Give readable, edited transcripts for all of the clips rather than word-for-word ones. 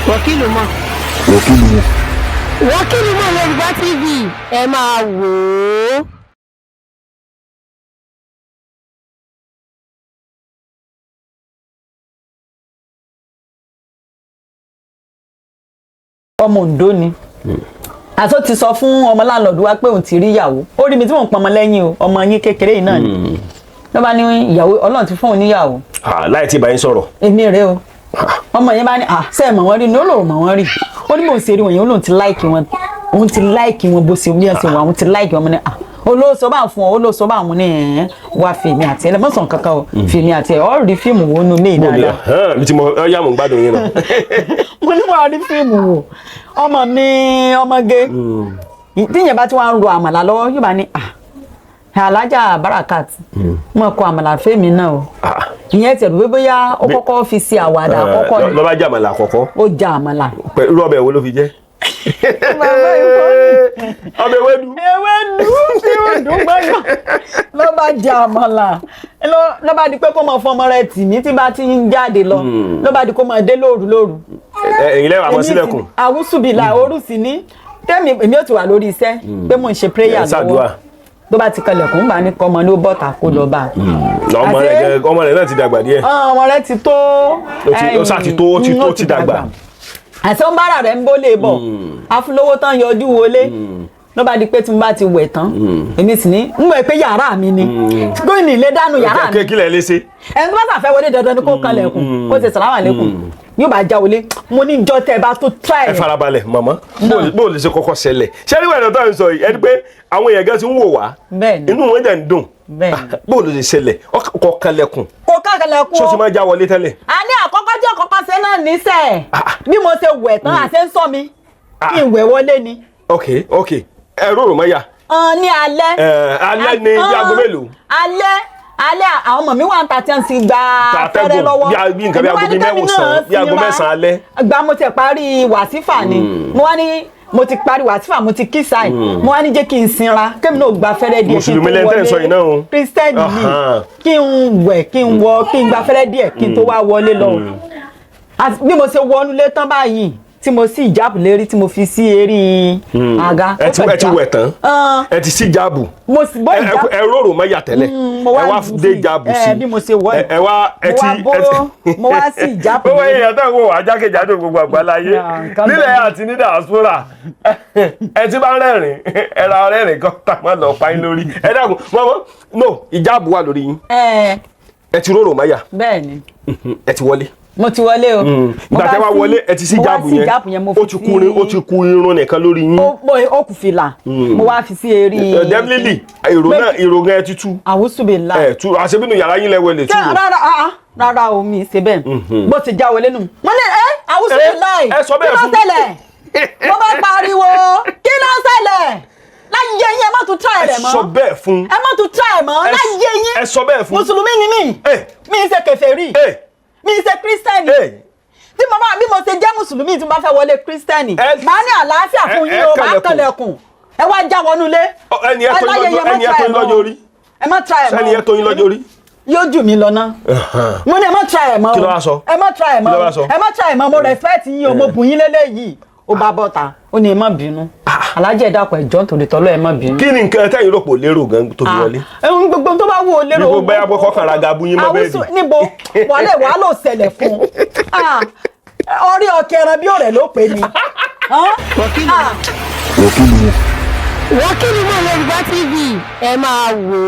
Wọ́kìlù mọ̀. Wọ́kìlù mọ̀. Wọ́kìlù mọ̀ Yorùbá TV, ẹ máa wò ó. Ọmọ Ondo ni àtó ti sọ fún ọmọ láńlọ́ọ̀dù wa pé òun ti rí ìyàwó. Ó rí mi tí mò ń pọnmọ lẹ́yìn o, ọmọ yín kékeré yìí náà ni. Ló bá ní ìyàwó, Ọlọ́run ti fún òun níyàwó. Láì tí ì bá yín sọ̀rọ̀. Èmi rèé o. Ọmọ yẹn bá ní ṣe é mọ̀ wọ́n rí ni? Ó lòun mọ̀ wọ́n rí. Ó ní mò ń ṣe rí wọn yẹn, ó lòun ti like wọn, òun ti like wọn bó ṣe bí ẹ ṣe wà, òun ti like wọn. Mo ní olóòsọ bá ń fún ọ, olóòsọ bá ń ní ẹ̀ wá fèmí àti ẹ lẹ́mọ̀sán kankan o, fèmí àti ẹ ọ̀ rí fíìmù wo nínú ilé Bó ni dáadáa. Bí tí mo yá, mò ń gbádùn yín lọ. Mo ní wàá rí fíìmù wò, ọmọ mi ọmọge tíyẹn bá ti wá ń ro àmàlà lọ́wọ́, yóò bá ní alájà Barakat mo kọ àmàlà fèmí náà o. Ìyẹn tẹ̀lé pé bóyá ó kọ́kọ́ fi ṣe àwàdà àkọ́kọ́ ni. Lọ́ba jàmàlà àkọ́kọ́. Ó ja àmàlà. Pẹ̀lú ọbẹ̀ wo ló fi jẹ́? Bàbá ìfọ́ Ọbẹ̀ ewédú. Ewédú tí ó dùn gbọ́dọ̀ ló bá jẹ àmàlà, ló bá di pé kó máa fọmọ rẹ tì mí tí bá ti ń jáde lọ, ló bá di kó máa dé lóru lóru. Ẹ̀yin lẹ́wà mọ́ sílẹ̀kùn. Àwùsùbìlà òru sì ní tẹ́mi, èmi ò ti wà lórí iṣẹ́ pé mò ń ṣe prayer Ẹ̀, ṣàdúrà. lọ́wọ́, tó bá ti kanlẹ̀kùn, bá ní kọ́mọ ní ó bọ́ta kó lọ bá a. Ọmọ rẹ̀ ọmọ rẹ̀ náà ti dàgbà díẹ̀. Ọmọ rẹ ti tó. Ó sá ti tó, ó ti tó, ó ti dàgbà. Àti ó ń bára rẹ̀ ń bólè bọ̀, afúnlówó tán yọjú wọlé, ló bá di pé tí mo bá ti wẹ̀ tán, èmi sì ní ń gbọ́ pé yàrá mi ni, gómìnà ilé dánú yàrá mi. Kí lẹ̀ lé ṣe? Ẹni tó bá sàfẹ́ wọlé, dandan ni kó kanlẹ̀kùn, kó ṣe sàlámà lẹ́kùn, yóò bá já wọlé. Mo ní ìjọ tẹ́ ẹ bá tó try Ẹ ẹ̀. farabalẹ̀ màmá, bó o lè ṣe kọ́kọ́ ṣẹlẹ̀? Ṣé nígbà tó ń sọ yìí, ẹni pé àwọn èèyàn gan ti ń wò wá, Bẹ́ẹ̀ni. inú wọn dẹ̀ ń dùn. Bẹ́ẹ̀ni. Bó o lè ṣe ṣẹlẹ̀ ọkọ̀ kanlẹ̀kùn? Kó kanlẹ̀kùn. Ṣó ti O máa já wọlé tẹ́lẹ̀? A ní àkọ́kọ́ tí ọ̀kọ́kọ́ ṣe náà níṣẹ́, bí mo ṣe wẹ̀ tán, àṣẹ ń sọ mi kí n wẹ̀ wọlé ni. Ok, ẹ rọrùn mọ́ ya. Ní alẹ́. Ẹ, alẹ́ ni bí aago mélòó? Alẹ́ alẹ́, àwọn ọmọ mi wà ń ta tí wọ́n ti gba Tàtẹ́gùn, afẹ́rẹ́ lọ́wọ́. bí nǹkan bí Èmi wá aago ní bíi kẹ́mi mẹ́wòsàn, náà bí aago sinra. 9 alẹ́. Gba mo ti parí wàsífà ni, mo wá ní mo ti parí wàsífà, mo ti kí sáì, mo wá ní jẹ́ kí n sinra, kémi náà gba afẹ́rẹ́ díẹ̀ kí n tó Mùsùlùmí lẹ́ni tẹ́ ń sọ yìí náà o. Kírísítẹ́nì ni. Kí n wẹ̀, kí n wọ, kí n gba afẹ́rẹ́ díẹ̀ kí n tó wá wọlé lọ. Àti bí mo ṣe wọnú lé tán báyìí, tí mo sí ìjáàbù lérí, tí mo fi sí eré àga. Ẹ ti wẹ̀ tán, ẹ ti sí jáàbù. Mo sì bọ́ ìjáàbù. Ẹ rọrùn mọ́ ya tẹ́lẹ̀. Mo wá Ẹ wá sí- dé jáàbù sí. Bí mo ṣe wọ̀ ẹ wá ẹ mo ti wá mo wá sí ìjáàbù Gbogbo lórí. èèyàn tó ń wò wá jákèjádò gbogbo àgbáláyé, Yeah, nǹkan nílẹ̀ bẹ́ẹ̀. àti ní diaspora, ẹ ti bá rẹ́rìn, ẹ ra rẹ́rìn kan tá a máa lọ pa yín lórí. Ẹ dákun mọ́mọ́, no ìjáàbù wà lórí yín. Ẹ. Ẹ ti rọrùn mọ́ ya. Bẹ́ẹ̀ ni. Ẹ ti wọlé. Mo ti wọlé o. Mo Ìgbà bá tẹ́ wá wọlé, ẹ ti sí mo wá jáàbù sí ìjáàbù yẹn, mo yẹn, fi ó ti kú ó ti kú irun nìkan lórí yín. Ó kù fìlà, mo wá fi sí eré. Definitely èrò náà, èrò gan ẹ ti tú. Àwùsùbìlà. Ẹ tú àṣebínú yàrá yín lẹ́wọ̀ lè tú o. Rárá, rárá o, mi ṣe bẹ́ẹ̀. Bó ti já wọlé nù, mo ní ẹ àwùsùbìlà. Ẹ sọ bẹ́ẹ̀ Kí ló fún- ṣẹlẹ̀? Mo bá pariwo, kí ló ṣẹlẹ̀ láyé yín? Ẹ má tún try Ẹ rẹ̀ mọ́. sọ bẹ́ẹ̀ fún. Ẹ má tún try mọ́ láyé yín. Ẹ sọ bẹ́ẹ̀ fún. Mùsùlùmí ni mí. Ẹ. Mi ń ṣe kèfèrí. Ẹ. Mi ń ṣe kírísítẹ́nì. Ẹ. Tí mo bá bí mo ṣe jẹ́ mùsùlùmí, tí mo bá fẹ́ wọlé kírísítẹ́nì, màá ní àlàáfíà fún yín Ẹ o, màá kànlẹ̀kùn. kànlẹ̀kùn, ẹ wá já wọnú ilé. Ọ, ẹni ẹ tó yín Láyé lọ́jọ́ yẹn, má ẹni ẹ try tó yín ẹ̀ mọ́. lọ́jọ́ orí. Ẹ má try ẹ̀ mọ́. Sẹ́ni ẹ tó yín lọ́jọ́ orí. Yóò jù mí lọ ná. Mo ní ẹ má try ẹ̀ mọ́ o. Kí ló wá sọ? Ẹ má try ẹ̀ mọ́ Kí ló o. wá sọ? Ẹ má try ẹ̀ mọ́, mo respect yín o, mo bùn yín lélẹ́yìí. Ó bá bọ́ta, ó ní ẹ má bínú, alájẹ, ẹ dákun, ẹ jọ̀ọ́, nítorí tọ́lọ́, ẹ má bínú. Kí ni nǹkan tẹ́yìn rò pò lérò gan tó fi wọlé? Ẹ̀hún gbogbo tó bá wù ó lérò. Bí gbogbo ẹyà bọ́ kọ́kànlá gabu yín mọ́ bẹ́ẹ̀dì. Níbo wàhálà wàhálà ò ṣẹlẹ̀ fún un. Orí ọkẹ ẹran bí òrẹ ló pè ní. Wọ́kìlù mọ̀. Wọ́kìlù mọ̀. Wọ́kìlù mọ̀ Yorùbá TV, ẹ máa wò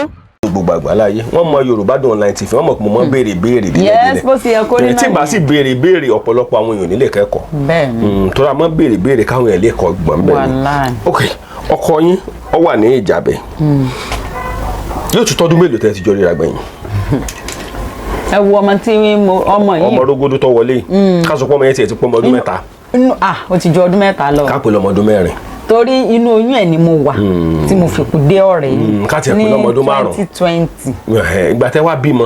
ó. Gbogbo àgbáláyé wọ́n mọ Yorùbá Dùn Online TV, wọ́n mọ̀ pé mo mọ̀ béèrè béèrè délẹ̀. Yes, bó ṣe yẹ kó rí Tí náà n bá sì nìyẹn. béèrè béèrè, ọ̀pọ̀lọpọ̀ àwọn èèyàn nílé kẹ́kọ̀ọ́. Bẹ́ẹ̀ni. Torí a máa béèrè béèrè káwọn èèyàn lè kọ́ gbọ̀n bẹ́ẹ̀ ni. Wàláì. Ok, ọkọ yín ó wà ní Ìjàbẹ̀, yóò tún tọ́dún mélòó tẹ́ ti jọ ríra gbẹ̀yìn? Ẹ wo ọmọ tí mo ọmọ yìí. Ọmọ rógódó tó wọlé yìí, ká sọ pé ọmọ yẹn tiẹ̀ ti pọ́ ọmọ ọdún 3. Inú ó ti ju ọdún 3 lọ. Ká pè lọ́mọ ọdún 4. Torí inú oyún ẹ̀ ni mo wà tí mo fi kú dé ọ̀rẹ́ yìí. Ká tiẹ̀ pè lọ́mọ ọdún 5. 2020. Ẹ̀hẹ̀, ìgbà tẹ́ wá bímọ,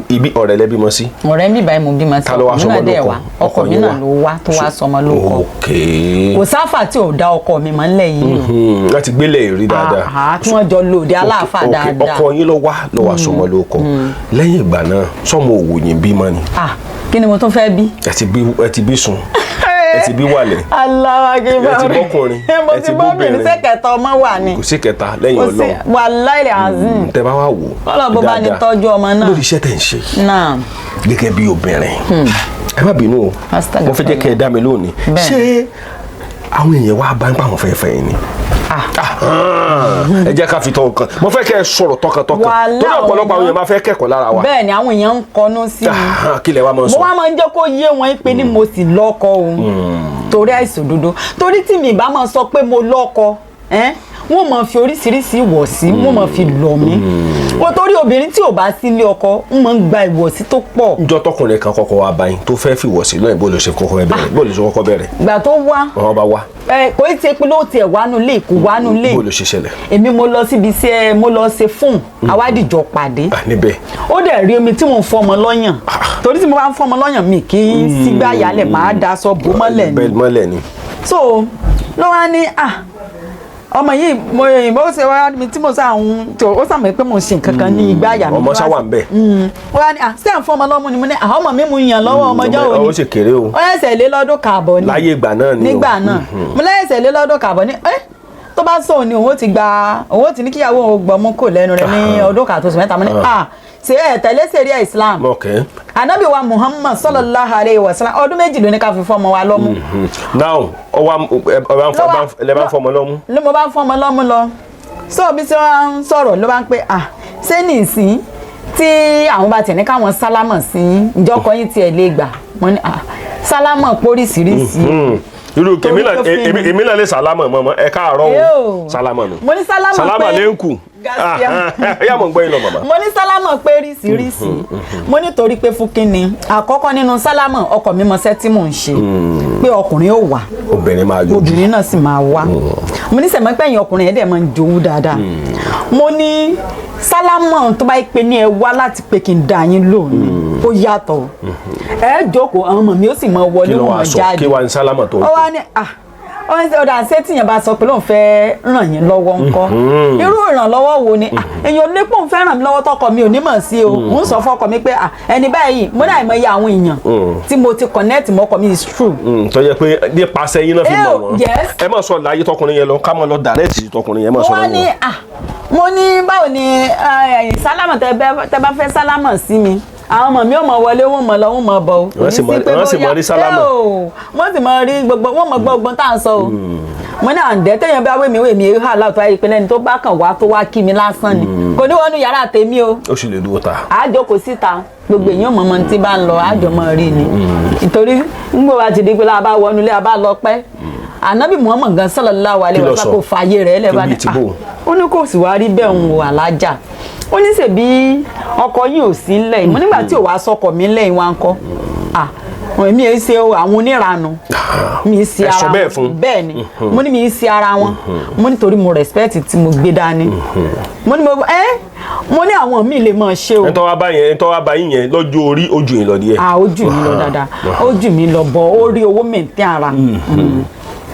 ibi ọ̀rẹ́ lẹ bímọ sí? Ọ̀rẹ́ mi báyìí mo bímọ sí. Ta ló wá Ọkọ mi sọmọ náà dẹ̀ lóko? wá, ọkọ mi yín náà wá. ló wá tó wá sọmọ lóko. Ok. Kò sáfà tí ò dá ọkọ mi mọ́ ńlẹ̀ yìí o. Láti gbélé ìrí dáadáa. Tí wọ́n jọ lòdì aláàfáà dáadáa. Ọkọ yín ló wá sọmọ lóko. Lẹ́yìn ìgbà náà, sọmọ òwò yín bímọ ni? Ah, Kí ni mo tún fẹ́ bí. Ẹ ti bí sùn, ẹ ti bí wàlẹ̀. Allahu Akbar. Ẹ ti bọ́kùnrin, mo ẹ ti ti bọ́bìnrin, bóbìnrin. sẹ́kẹ̀tọ̀ ọmọ wà ní. Kò sí kẹta lẹ́yìn Kò sí. Ọlọ́run. Wàláì azim. Tẹ bá wà wò Kọ́lọ̀ bó bá ní dáadáa, tọ́jú ọmọ náà. lórí iṣẹ́ tẹ̀ ń ṣe Náà. gẹ́gẹ́ bí obìnrin, ẹ má bínú o, Astagfirullah. mo fẹ́ jẹ́ kẹ́ ẹ dá mi lónìí. Bẹ́ẹ̀. Ṣé àwọn èèyàn wá bá ń pa àwọn fẹ́ẹ́fẹ́ yìí ni? Ẹ jẹ́ ká fi tọ́ kan, mo fẹ́ kẹ́ ẹ sọ̀rọ̀ tọkàntọkàn, Wàhálà torí ọ̀pọ̀lọpọ̀ àwọn àwọn èèyàn máa fẹ́ kẹ́kọ̀ọ́ lára wa. Bẹ́ẹ̀ ni, àwọn èèyàn ń kọnú sí mi. Kí lẹ wá máa Mo sọ? wá máa ń jẹ́ kó yé wọn pé ní mo sì lọ́kọ o, torí àìsòdodo, torí tí mi bá máa sọ pé mo lọ́kọ ẹ́n, wọ́n máa fi oríṣiríṣi ìwọ̀sí, wọ́n máa fi lọ̀ mí o, torí obìnrin tí ò bá sí ilé ọkọ ń máa ń gba ìwọ̀sí tó pọ̀. Njọ́ tọkùnrin kan kọ́kọ́ wá báyìí tó fẹ́ fìwọ̀ sí lọ́yìn, bó ló ṣe kọ́kọ́ bẹ̀rẹ̀? Bó ló ṣe kọ́kọ́ bẹ̀rẹ̀? Ìgbà tó wá, Wọ́n bá wá. Ẹ kò í ṣe pé ló tiẹ̀ wánú lé, kò wánú lé. Bó ló ṣe ṣẹlẹ̀? Èmi mo lọ síbi iṣẹ́, mo lọ ṣe fóònù, àwádìjọ pàdé. Níbẹ̀. Ó dẹ̀ rí omi tí mò ń fọmọ lọ́yàn, torí tí mo bá ń fọmọ lọ́yàn, mi kì í sígbà yálẹ̀, máa daṣọ bò mọ́lẹ̀ ni. Bẹ́ẹ̀ mọ́lẹ̀ ni. So ló wá ní, ah, ọmọ yìí, mo mo ṣe wá mi tí mo sá ń tó, ó sàmì pé mo ṣe nǹkan kan ní igbá àyà mi. Ọmọ sá wà ń bẹ̀. Ó wá ní, ah, ṣé à ń fọmọ lọ́mú ni? Mo ní, ah, ọmọ mi mú yàn lọ́wọ́, ọmọjọ́ òní. Ó sì kéré o. Ó ẹsẹ̀ lé lọ́dún kààbọ̀ ni. Láyé ìgbà náà ni o. Nígbà náà, mo lẹ́sẹ̀ lé lọ́dún kààbọ̀ ni. Ẹ́ tó bá sóun ni òun ó ti gba, òun ó ti ní kíyàwó òun gbọ́mú kò lẹ́nu rẹ̀ ní ọdún kàtó oṣù 3. Mo ní, ah, ṣe ẹ tẹ̀lé ṣẹ̀ríà Islam? Anabi wa Muhammad sallallahu alayhi wa sallam, ọdún 2 ló ní ká fi fọmọ wa lọ́mú. Now ọwọ́ ẹ bá ń fọmọ lọ́mú. Ló mo bá ń fọmọ lọ́mú lọ, so bí tí wọ́n ń sọ̀rọ̀ ló bá ń pè, ah, ṣé nìsín tí àwọn bá tiẹ̀ ní káwọn sálámọ̀ sí ìjọkọ yín tiẹ̀ lè gbà? Wọ́n ní, ah, sálámọ̀ póríṣiríṣi. Irú Torí tó fi ni. èmi náà lè sálámọ̀ mọ́mọ́, ẹ káàárọ̀ o. Yóò. Sálámọ̀ nù. Mo ní sálámọ̀ Sálámọ̀ pé lẹ́ńkù. Gàsíà. Yà mọ̀ ń gbọ́ yín lọ, màmá. Mo ní sálámọ̀ pé ríṣiríṣi. Mo ní torí pé fún kínni àkọ́kọ́ nínú sálámọ̀, ọkọ mi mọṣẹ́ tí mò ń ṣe, pé ọkùnrin ò wà, Obìnrin máa yọjú. Obìnrin náà sì máa wá. Mo ní sẹ̀mọ́ pẹ̀yìn ọkùnrin ẹ̀ dẹ̀ máa ń jowú dáadáa. Mo ní sálámọ̀ tó bá yí pé ní ẹ wá láti pé kí n dá yín lónìí, ó yàtọ̀. Ẹ jókòó, àwọn ọmọ mi ó sì máa wọlé, Kí ló wọn wàá máa sọ? jáde. Kí wàá ní sálámọ̀ tó ń Ó wá ní, ah, ó ní ọ̀dà, ṣé tíyẹn bá sọ pé lóun fẹ́ ràn yín lọ́wọ́ ńkọ́? Irú ìrànlọ́wọ́ wo ni? Ah, èèyàn lépò ń fẹ́ ràn mí lọ́wọ́ tọkọ mi ò ní mọ̀ sí o. Mò ń sọ fọkọ mi pé, ah, ẹni báyìí, mo ní àìmọye àwọn èèyàn tí mo ti connect mọ́kọ mi, is true. Tó yẹ pé nípasẹ̀ yín náà fi mọ̀ Ew, wọ́n. yes. Ẹ má sọ láyé tọkùnrin yẹn lọ, ká má lọ direct sí tọkùnrin yẹn, má Mo sọ wá ní, lọ́wọ́. ah, mo ní báwo ni sálámà tẹ bá fẹ́ sálámà sí mi, àwọn ọmọ mi ò mọ wọlé, wọn mọ lọ, wọn mọ bọ o. Wọ́n sì wọ́n sì mọ rí sálámà. Ẹ o, wọ́n sì mọ rí gbogbo, wọ́n mọ gbọ́ ọgbọ́n tá à ń sọ o. Mo ní àǹdẹ́ téèyàn bá wémi wémi hà láwùjọ ayé pé lẹ́ni tó bá kàn wá tó wá kí mi lásán ni, kò ní wọnú yàrá tèmi o. Ó sì lè dúró ta. A jókòó síta, gbogbo èèyàn mọ̀mọ́ tí bá ń lọ, àjọ mọ̀ rí ni, nítorí nígbà wá ti di pé láà bá wọnú ilé, a bá lọ pẹ́. Ànábì Muhammad gan sallallahu alaihi Kí ló wasallam sọ? kò fààyè rẹ̀ lẹ́bàá Kí ní bíi ti bò? Ah, ó ní kò sì wá rí bẹ́ẹ̀ ń wo alájà. Ó ní ṣèbí ọkọ yìí ò sí ńlẹ̀ mo nígbà tí ò wá sọkọ mi ńlẹ̀ wá ń kọ́, ah, èmi ẹ̀ ṣe àwọn oníranù mi ì ṣe Ẹ sọ ara bẹ́ẹ̀ wọn. fún. Bẹ́ẹ̀ ni, mo ní mi ì ṣe ara wọn. Mo ní torí mo respect tí mo gbé dání. Mo ní mo ẹ́ mo ní àwọn míì lè máa ṣe o. Ẹni tó wá bá yẹn, ẹni tó wá bá yín yẹn, lọ́jọ́ orí ojú yín lọ díẹ̀. Ah, ojú mi lọ dáadáa, ojú mi lọ bọ, ó rí owó mẹ́ntẹ́ ara.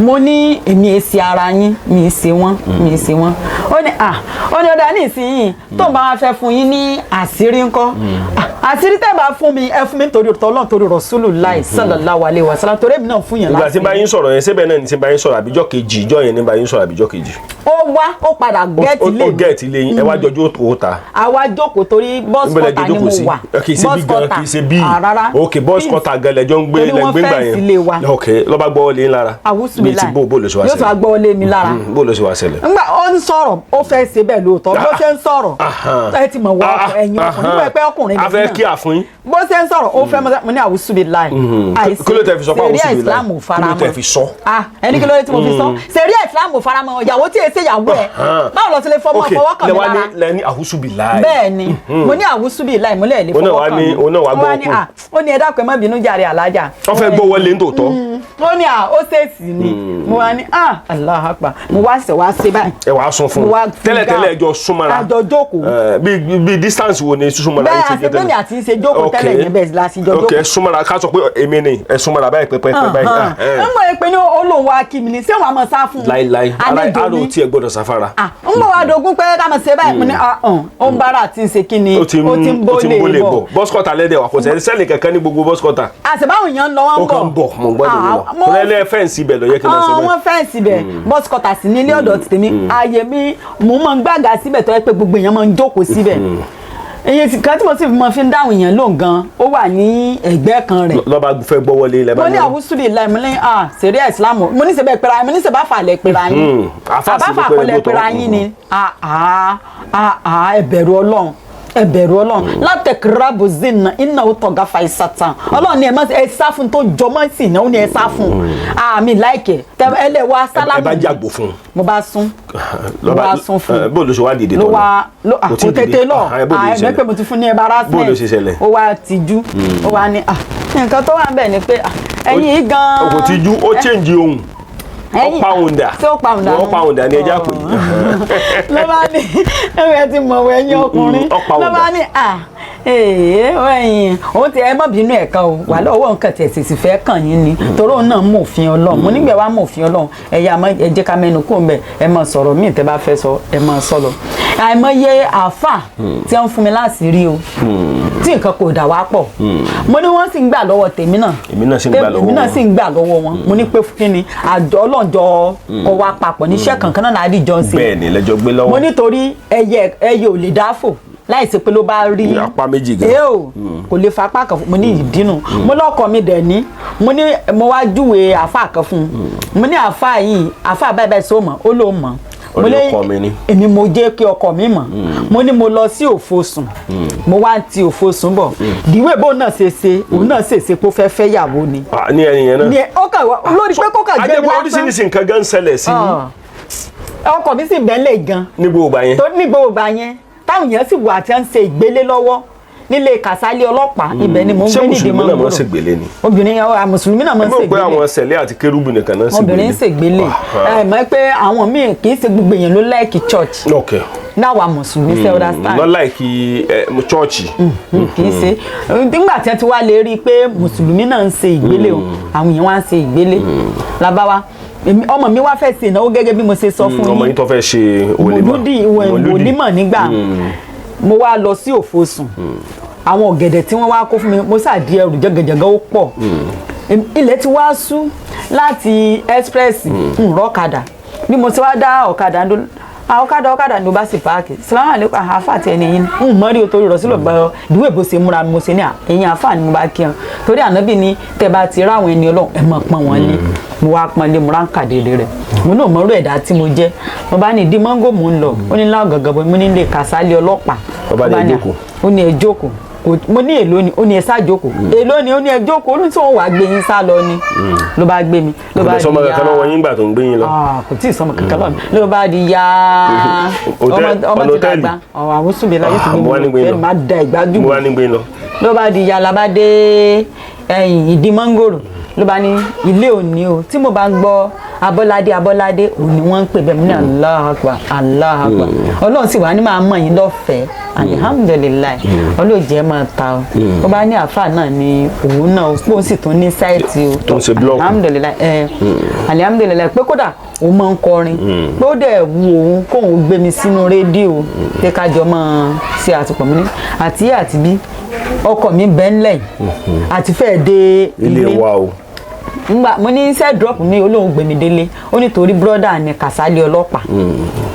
Mo ní èmi è ṣe ara yín, mi ì ṣe wọ́n, mi ì ṣe wọ́n. Ó ní, ah, ó ní ọ̀dà ní ìsinyìí tó ń bá wa fẹ́ fún yín ní àṣírí ńkọ́? Ah, àṣírí tẹ́ bá fún mi, ẹ fún mi nítorí Ọlọ́run, torí Rasulullah sallallahu alaihi wasallam, torí èmi náà fún yàn Ìgbà tí ń bá láti. yín sọ̀rọ̀ yẹn síbẹ̀ náà ni tí ń bá yín sọ̀rọ̀ àbíjọ́ kejì, ìjọ́ yẹn ní bá yín sọ̀rọ̀ àbíjọ́ kejì? Ó wá, ó padà gẹ́ẹ̀tì Ó lé mi. gẹ̀ẹ́tì lé yín, ẹ wá jọjú ó ta. Àwa jókòó torí bus Níbo lẹ quarter jọ ni jókòó mo sí? wà. Kì í ṣe bí gan, kì í ṣe bí. Ah, rárá. Ok, bus quarter gan lẹjọ ń gbé, Torí lẹ ń wọ́n gbé ńgbà fẹ́ǹsì yẹn. ilé wa. Ok, lọ́ba gbọ́ lé ńlára. Àwùsùn Bíi ti bó bó ló ṣe wá yóò tún ṣẹlẹ̀? agbọ́ lé mi lára. Bó ló ṣe wá ṣẹlẹ̀? Ngbà ó ń sọ̀rọ̀, ó fẹ́ ṣe bẹ́ẹ̀ lóòótọ́. Bó ṣe ń sọ̀rọ̀, ẹ ti mọ̀ wọ ẹ̀yin ọkùnrin nígbà pé ọkùnrin A fẹ́ kí àfún yín. Bó ṣe ń sọ̀rọ̀, ó fẹ́ mọ́ ní àwùsùn bíi láì. Kí ló tẹ fi sọ pé àwùsù bíi láì? Ṣẹ̀ríà Ìsìlámù Kí ló faramọ́. tẹ fi sọ? Ah, ẹni kí ló dé tí mo fi sọ? Ṣẹ̀ríà Ìsìlámù faramọ́. Ìyàwó tí èsè ìyàwó ẹ̀, báwo lọ sí lè fọmọ Ok, fọwọ́ kàn lẹ mí wá lára? ní lẹ ní àwùsù bíi láì. Bẹ́ẹ̀ ni, mo ní àwùsù bíi láì, mo lẹ́ẹ̀ lè Òun náà fọwọ́ wá kàn ní- mí. òun náà wá Ó gbọ́ wá ní, kù. ah, ó ní ẹ dákun, ẹ má bínú jàre, alájà. Wọ́n fẹ́ gbọ́ wọlé nítòótọ́. Ó ní, à, ó ṣèèṣì ni. Mo wá ní, ah, Allahu Akbar. Mo wá ṣe wá ṣe báyìí. Ẹ wàá sún fún Mo un. wá fi Tẹ́lẹ̀ gá- tẹ́lẹ̀ ẹjọ́ súnmọ́ra. Àjọ jókòó. Bí distance wo ni súnmọ́ra Bẹ́ẹ̀ yín ti àti jẹ́ bẹ́ẹ̀ mi tẹ́lẹ̀? àti ṣe jókòó tẹ́lẹ̀ yẹn, bẹ́ẹ̀ la ṣe jọ Ok, jókòó. ẹ súnmọ́ra, ká sọ pé èmi ni ẹ súnmọ́ra báyìí pẹ́pẹ́pẹ́ báyìí. Ń mọ̀ pé ní olóòtú. lóun wá kí mi ni, ṣé wọn á mọ sá fún un? Láíláí, Àlejò ara ni. ò tiẹ̀ gbọ́dọ̀ sáfara. Ah, ń bọ̀ wá dogun pé ká mọ̀ ṣe báyìí. Mo ní ah, ọ̀n, ó ń bára àti ń ṣe kí ni, Ó ti ń bó ó ti ń bólè lè bọ̀. bọ̀. Bọ́sikọ́tà lẹ́dẹ̀ wà, kò sẹ́ni sẹ́ni kankan ní gbogbo bọ́sikọ́tà. Àṣebáwọn èèyàn ń lọ, wọ́n ń Ó bọ̀. kàn ń bọ̀, mọ̀ ń gbọ́dọ̀ mi lọ. Ah, Tọ́lẹ́lẹ́ fẹ́ǹsì ibẹ̀ ló yẹ kí n lọ sọ Ah, bẹ́ẹ̀. wọ́n fẹ́ǹsì bẹ̀, bọ́sì kọta sí nílé ọ̀dọ̀ ti tèmi. Ààyè mi, mò ń mọ gbàgà síbẹ̀ tó yẹ pé gbogbo èèyàn máa ń jókòó síbẹ̀. Èyí kan tí mo sì mọ fi ń dáhùn èèyàn lóhùn gan, ó wà ní ẹ̀gbẹ́ kan rẹ̀. Lọ́ba fẹ́ gbọ́ wọlé ilẹ̀ bá Mo ní ní. àwùsùlì láì, mo ní à sẹ̀ríà ìsìlámù, mo ní sẹ̀bẹ̀ pera yín, mo ní sẹ̀bá fàlẹ̀ pera yín. Àfáà sì ló Àbáfà pé kọlẹ̀ lóòótọ́. pera yín ni. Àà àà, ẹ bẹ̀rù Ọlọ́run, ẹ bẹ̀rù Ọlọ́run, látẹ̀kìrábù zina iná ó tọ̀gá fa ìsàtàn. Ọlọ́run ni ẹ má ẹ sá fún tó jọmọ́ sí iná, ó ní ẹ sá fún àmì láìkẹ́ ẹ lẹ̀ wá sálámù. Ẹ bá jàgbó fún un. Mo bá sún, mo bá sún fún un. Bó ló ṣe wá dìde Ló tọ̀ wá ló Kò tíì kò dìde. tètè lọ. Ah, bó ló ṣe Àìmọ́ ṣẹlẹ̀? pé mo ti fún ní embarrassment. Bó ló ṣe ṣẹlẹ̀? Ó wá tijú, ó wá ní ah, nǹkan tó wà ń bẹ̀ ni pé ah, ẹ̀yin yìí gan-an. Kò tijú, ó change ohun, ó Ẹ̀yin- pàwùndà. Tí ó pàwùndà. Ó pàwùndà ní ẹja pè. Ló bá ní ẹ̀rọ ti mọ̀wé ẹ̀yin ọkùnrin. Ó pàwùndà. Ló bá ní à ee ẹ̀yin òun ti ẹ má bínú ẹ̀ kan o, wà lọ́wọ́ nǹkan tẹ̀ sì fẹ́ kàn yín ni, torí òun náà mọ̀ òfin Ọlọ́run. Mo nígbà wàá mọ̀ òfin Ọlọ́run, ẹ̀yà ẹ jẹ́ ká mẹ́nu kó ń bẹ̀, ẹ má sọ̀rọ̀ míì tẹ́ bá fẹ́ sọ, ẹ má sọ lọ. Àìmọye àáfà tí wọ́n fún mi láti rí o, tí nǹkan kò dà wá pọ̀, mo ní wọ́n sì ń gbà lọ́wọ́ tèmi náà. Èmi náà sì ń gbà lọ́wọ́ Èmi náà wọn. sì ń gbà lọ́wọ́ wọn. Mo ní pé fún kí ni àjọ ọlọ́njọ́ kọ wá papọ̀ níṣẹ́ kankan náà láàdìjọ́ ń ṣe. Bẹ́ẹ̀ ni lẹ́jọ́ gbé lọ́wọ́. Mo nítorí ẹyẹ ẹyẹ ò lè dáfò láìsí pé ló bá rí Apá méjì gan. Ẹ o kò lè fa apá kan fún. Mo ní ìdínú, mo lọ́kọ mi dẹ̀ ní, mo ní mo wá júwe àáfà kan fún un. Mo ní àáfà yìí, àáfà báyìí báyìí sọ mọ̀, ó ló mọ̀. Ó Mo ní ní ọkọ mi ni. Èmi mo jẹ́ kí ọkọ mi mọ̀. Mo ní mo lọ sí Òfosùn, mo wá ń ti Òfosùn bọ̀, ìdíwé bóun náà ṣe ṣe, òun náà ṣe ṣe pé ó fẹ́ fẹ́ yàwó ni. Ah, ní ẹni yẹn náà. Ní ó kà wá lórí pé kó kà gbé mi Ajẹ́pọ̀ lásán. oríṣiríṣi nǹkan gan ń ṣẹlẹ̀ sí Ah. Ọkọ mi sì bẹ́ńlẹ̀ gan ní gbogbo ìgbà yẹn. tó ní gbogbo ìgbà yẹn, táwọn èèyàn sì wà tí wọ́n ń ṣe ìgbélé lọ́wọ́ nílé Kàsálí ọlọ́pàá, ibẹ̀ ni mò ń Ṣé gbé nídìí mùsùlùmí náà máa ń mọ́ngòrò. ṣègbélé ni? Obìnrin yẹn, ah, mùsùlùmí náà máa ń Ẹ mọ̀ pé ṣègbélé. àwọn sẹ̀lẹ̀ àti kérúbù nìkan náà ṣègbélé. Obìnrin ń ṣègbélé. Ah, Ẹ mọ̀ pé àwọn míì, kì í ṣe gbogbo èèyàn ló like church. Ok. Náwa mùsùlùmí ṣe understand. Not like chọ́ọ̀chì. Kì í ṣe nígbà tí wọ́n ti wá lè rí i pé mùsùlùmí náà ń ṣe ìgbélé o, àwọn èèyàn wá ń ṣe ìgbélé labawa. Ọmọ mi wá fẹ́ ṣe ìnáwó gẹ́gẹ́ bí mo ṣe sọ fún Ọmọ yín. yín tó fẹ́ ṣe onímọ̀. Mòlúdì, wòlímọ̀. Nígbà mo wá lọ sí Òfosùn, àwọn ọ̀gẹ̀dẹ̀ tí wọ́n wá kó fún mi, mo ṣàdí ẹrù jẹ́gẹ̀jẹ̀gẹ̀, ó pọ̀. Ilẹ̀ ti wá sú láti express ńrọ́kadà. Bí mo ti wá dá ọ̀kadà ń dún, ọ̀kadà ọ̀kadà ni ó bá sì páàkì. Sàlámù àlékún, àáfà àti ẹni yín ń mọ́rí o, torí rọ̀ sílò gbọ́ ìdúwẹ̀ bó ṣe múra mi. Mo ṣe ní à ẹ̀yìn àáfà ni mo bá kí wọn, torí ànábì ni tẹ́ bá ti ráwọn ẹni Ọlọ́run, ẹ̀ mọ̀ pọ́n wọn lé. Mo wá pọ́n lé, mo ránkà délé rẹ̀, mo náà mọ̀rú ẹ̀dá tí mo jẹ́. Mo bá ní ìdí mọ́ngò mò ń lọ. Ó ní láwọn gàngàn bọ́, mo ní ilé Kàsálí ọlọ́pàá. Ó bá ní ẹ jókòó. Ó ní ẹ jókòó. Mo ní èló ni? Ó ní ẹ sá jókòó. Èló ni? Ó ní ẹ jókòó. Ó ní tí wọn wàá gbé yín sá lọ ni. Ló bá gbé mi, ló bá Kò sọmọ di kankan lọ́wọ́ yín gbà tó ń gbé yín lọ. Ah, kò tí ì sọmọ kankan lọ́wọ́ mi. Ló bá di ya Ọ̀nà ọmọ ti hòtẹ́ẹ̀lì. dàgbà ọ̀rọ̀ àwọn sùnbí la yóò sì Ah, mo wá ní gbé gbé mi yín lọ. má da ìgbájú. Mo wá ní gbé yín lọ. Ló bá di ya, la bá dé ẹ̀yìn ìdí mọ́ngòrò, ló bá ní ilé òní o, tí mo bá ń gbọ́ Abọ́ládé, Abọ́ládé òun ni wọ́n ń pè bẹ́ẹ̀. Mo ní Allahu Akbar, Allahu Akbar, Ọlọ́run sì wá ní máa mọ̀ yín lọ́fẹ̀ẹ́, alihamudulilayi, Ọlọ́run jẹ́ máa ta o. Ó bá ní àáfàá náà ni òun náà, ó sì tún ní sáìtì o. Tó ń ṣe búlọ́ọ̀kù. Alihamudulilayi, ẹ alihamudulilayi, pé kódà òun máa ń kọrin, pé ó dẹ̀ wu òun kóun gbé mi sínú rédíò, pé kájọ máa ṣe àtùpọ̀. Mi ní àti yé àti bí ọkọ mi bẹ́ẹ̀ ńlẹ̀ yìí àti fẹ́ẹ̀ dé Ilé wa o. Ngbà mo ní sẹ́ drop mi, olóhùn gbèmí délé. Ó nítorí brọ́dà ni Kàsálí ọlọ́pàá.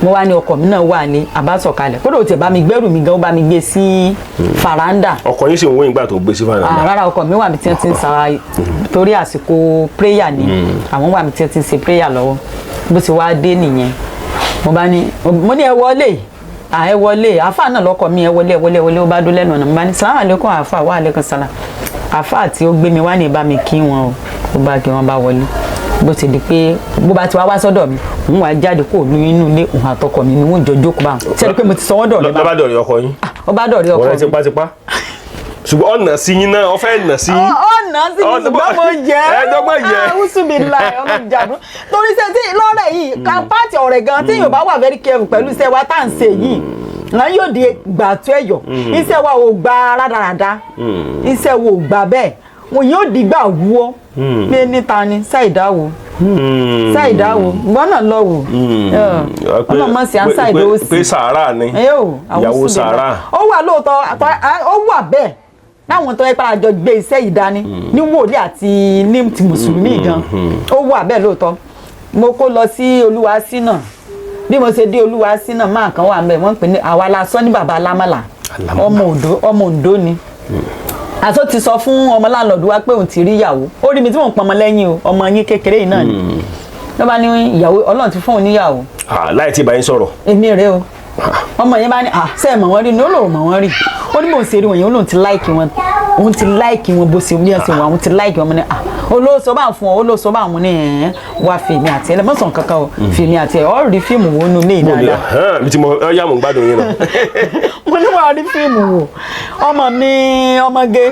Mo wá ní ọkọ mi náà wà ní àbásọ̀kalẹ̀, kódà ó tiẹ̀ bá mi gbẹ́rù mi gan, ó bá mi gbé sí faranda. Ọkọ yín sì ń wó ìgbà tó gbé sí Ah, fàràǹdà. rárá, ọkọ mi wà mí tí wọ́n ti ń sa, torí àsìkò prayer ni àwọn wà mí tí wọ́n ti ń ṣe prayer lọ́wọ́. Bó ti wá dé nìyẹn, mo bá ní, mo ní ẹ wọlé, à ẹ wọlé, àáfà náà lọkọ mi, ẹ wọlé, ẹ wọlé, ẹ wọlé. Ó bá dún lẹ́nu ọ̀nà, mo bá ní sàlámù àlékún àáfà, wà àlékún sàlám àáfà tí ó gbé mi wá ní ìbá mi kí wọn o. Ó bá kí wọn, bá wọlé. Bó ti di pé bó bá ti wá wá sọ́dọ̀ mi, òun wá jáde kó lu inú ilé, òun àtọkọ mi ni wọ́n jọ jókòó báwọn. Ṣé ẹni pé mo ti sọ wọ́n dọ̀rẹ́ Lọ́ba báwọn? dọ̀rẹ́ ọkọ yín. Ó bá dọ̀rẹ́ ọkọ Ọ̀rẹ́ mi. tipátipá. Ṣùgbọ́n ọ̀nà sí yín náà, ọ fẹ́ nà sí yín. Ọ̀nà sí mi, ṣùgbọ́n mo jẹ́. Ẹ dọ́gbọ́n jẹ́. Àwùsùnmíláì ọlọ́jàdún, torí ṣe tí lọ́rẹ̀ yìí kápátì ọ̀rẹ́ gan tí yóò bá wà very careful pẹ̀lú iṣẹ́ wa tá à ń ṣe yìí náà, yóò di gbà tó ẹ̀yọ̀. Iṣẹ́ wa ò gba rádaràda, iṣẹ́ wa ò gbà bẹ́ẹ̀. Wọn yóò dìgbà wú ọ pé níta ni ṣàìdáwò ṣàìdáwò gbọ́n náà lọ wò. Ọlọ́mọ sí à ń ṣàìdó sí pé sàárà ni ìyàwó sàárà. Ó wà lóòótọ́, ó wà bẹ́ẹ̀ láwọn tó yẹ pé àjọ gbé iṣẹ́ yìí dání ní wòlíì àti ní ti mùsùlùmí gan, ó wà bẹ́ẹ̀ lóòótọ́. Mo kó lọ sí Olúwaṣínà. Bí mo ṣe dé Olúwaṣínà, máa kan wà mẹ́, wọ́n ń pè ní àwa la sọ ní baba Alámàlà, ọmọ Oǹdó, ọmọ Oǹdó ni. Àtó ti sọ fún ọmọ láńlọ́ọ̀dù wa pé òun ti rí ìyàwó. Ó rí mi tí mò ń pọnmọ lẹ́yìn o, ọmọ yín kékeré yìí náà ni. Ló bá ní ìyàwó, Ọlọ́run ti fún òun níyàwó. Láì tí ì bá yín sọ̀rọ̀. Èmi rèé o. Ọmọ yẹn bá ní ṣe é mọ̀ wọ́n rí ni? Ó lòun mọ̀ wọ́n rí. Ó ní mò ń ṣe rí wọn yẹn, ó lòun ti like wọn, òun ti like wọn bó ṣe bí wọ́n ṣe wà, òun ti like wọn. Mo ní olóòsọ bá ń fún ọ, olóòsọ bá ń mú ní ẹ̀ wá fèmí àti ẹ̀ lẹ́mọ̀sán kankan o, fèmí àti ẹ̀ ọ́ rí fíìmù wo nu ilé dáadáa. Bí tí mo yá, mò ń gbádùn yín lọ. Mo ní wàá rí fíìmù wò. Ọmọ mi ọmọge,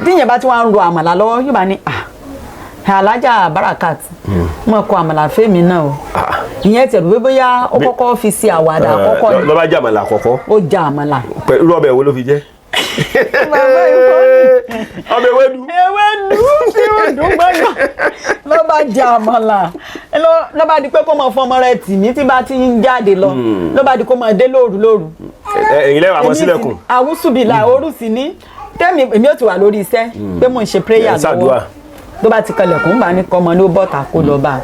tíyẹn bá ti wá ń ro àmàlà lọ́wọ́, yóò bá ní Alájà Barakat, mo kọ àmàlà fèmí náà o. Ìyẹn tẹ̀lé pé bóyá ó kọ́kọ́ fi ṣe àwàdà àkọ́kọ́ ni. Ló bá jẹ àmàlà àkọ́kọ́. Ó jẹ àmàlà. Pẹ̀lú ọbẹ̀ wo ló fi jẹ? Ọbẹ̀ ewédú. Ewédú tí ó dùn gbọ́dọ̀. Ló bá jẹ àmàlà, ló bá di pé kó máa fọmọ rẹ tì mí tí bá ti ń jáde lọ, ló bá di kó máa dé lóru lóru. Ẹ̀yin lẹ́wọ̀ àmọ́ sílẹ̀kùn. Àwùsùbìlà òru sì ní tẹ́mi, èmi ò ti wà lórí iṣẹ́ pé mò ń ṣe prayer lọ́wọ́, tó bá ti kanlẹ̀kùn, bá ní kọ́mọ ní ó bọ́ta kó lọ bá.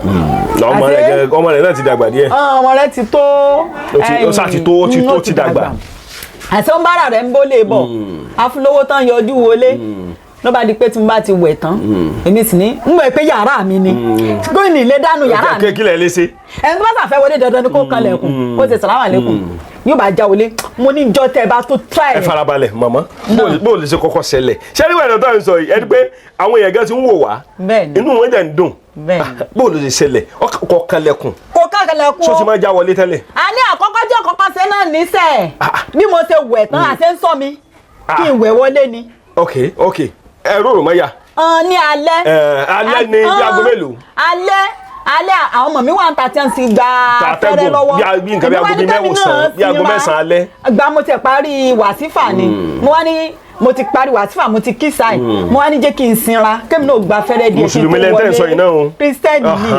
Ọmọ rẹ̀ náà ti dàgbà díẹ̀. Ọmọ rẹ̀ ti tó. Ó sá ti tó, ó ti tó, ti dàgbà. Àti ó ń bára rẹ̀ ń bólè bọ̀, afúlówó tán yọjú wọlé, ló bá di pé tí mo bá ti wẹ̀ tán, èmi sì ní ń gbọ́ pé yàrá mi ni, gómìnà ilé dánú yàrá mi. Kí lẹ̀ lé ṣe. Ẹni tó bá sàfẹ́ wọlé, dandan ni kó kanlẹ̀kùn, kó ṣe sàlámù àlékún, yóò bá já wọlé. Mo ní jọ tẹ bá tó try. Ẹ farabalẹ̀ màmá, bó lè ṣe kọ́kọ́ ṣẹlẹ̀? Ṣé nígbà ìdọ̀tà tó ń sọ yìí, ẹni pé àwọn èèyàn gan ti ń wò wá, inú wọn dẹ̀ ń dùn. Bó lè ṣe ṣẹlẹ̀? Kó kanlẹ̀kùn. Kó kanlẹ̀kùn. Ṣó ti máa já wọlé tẹ́lẹ̀? A ní àkọ́kọ́ jẹ́ kọ́kọ́ ṣe náà níṣẹ́ bí mo ṣe wẹ̀ tán, àṣẹ ń sọ mi kí n wẹ̀ wọlé ni. Ok ok, ẹ rọrùn mọ́ ya. Ní alẹ́. Alẹ́ ni bí aago mélòó? Alẹ́ alẹ́, àwọn ọmọ mi wà ń ta tí wọ́n ti gba afẹ́rẹ́ lọ́wọ́. Bí nǹkan bí aago bíi mẹ́wòsàn, bí aago 9 alẹ́. Gba mo ti parí wàsífà ni, mo wá ní mo ti parí wàsífà, mo ti kí sáì, mo wá ní jẹ́ kí n sinra, kémi náà gba afẹ́rẹ́ díẹ̀ kí n tó wọlé. Kristẹni ni,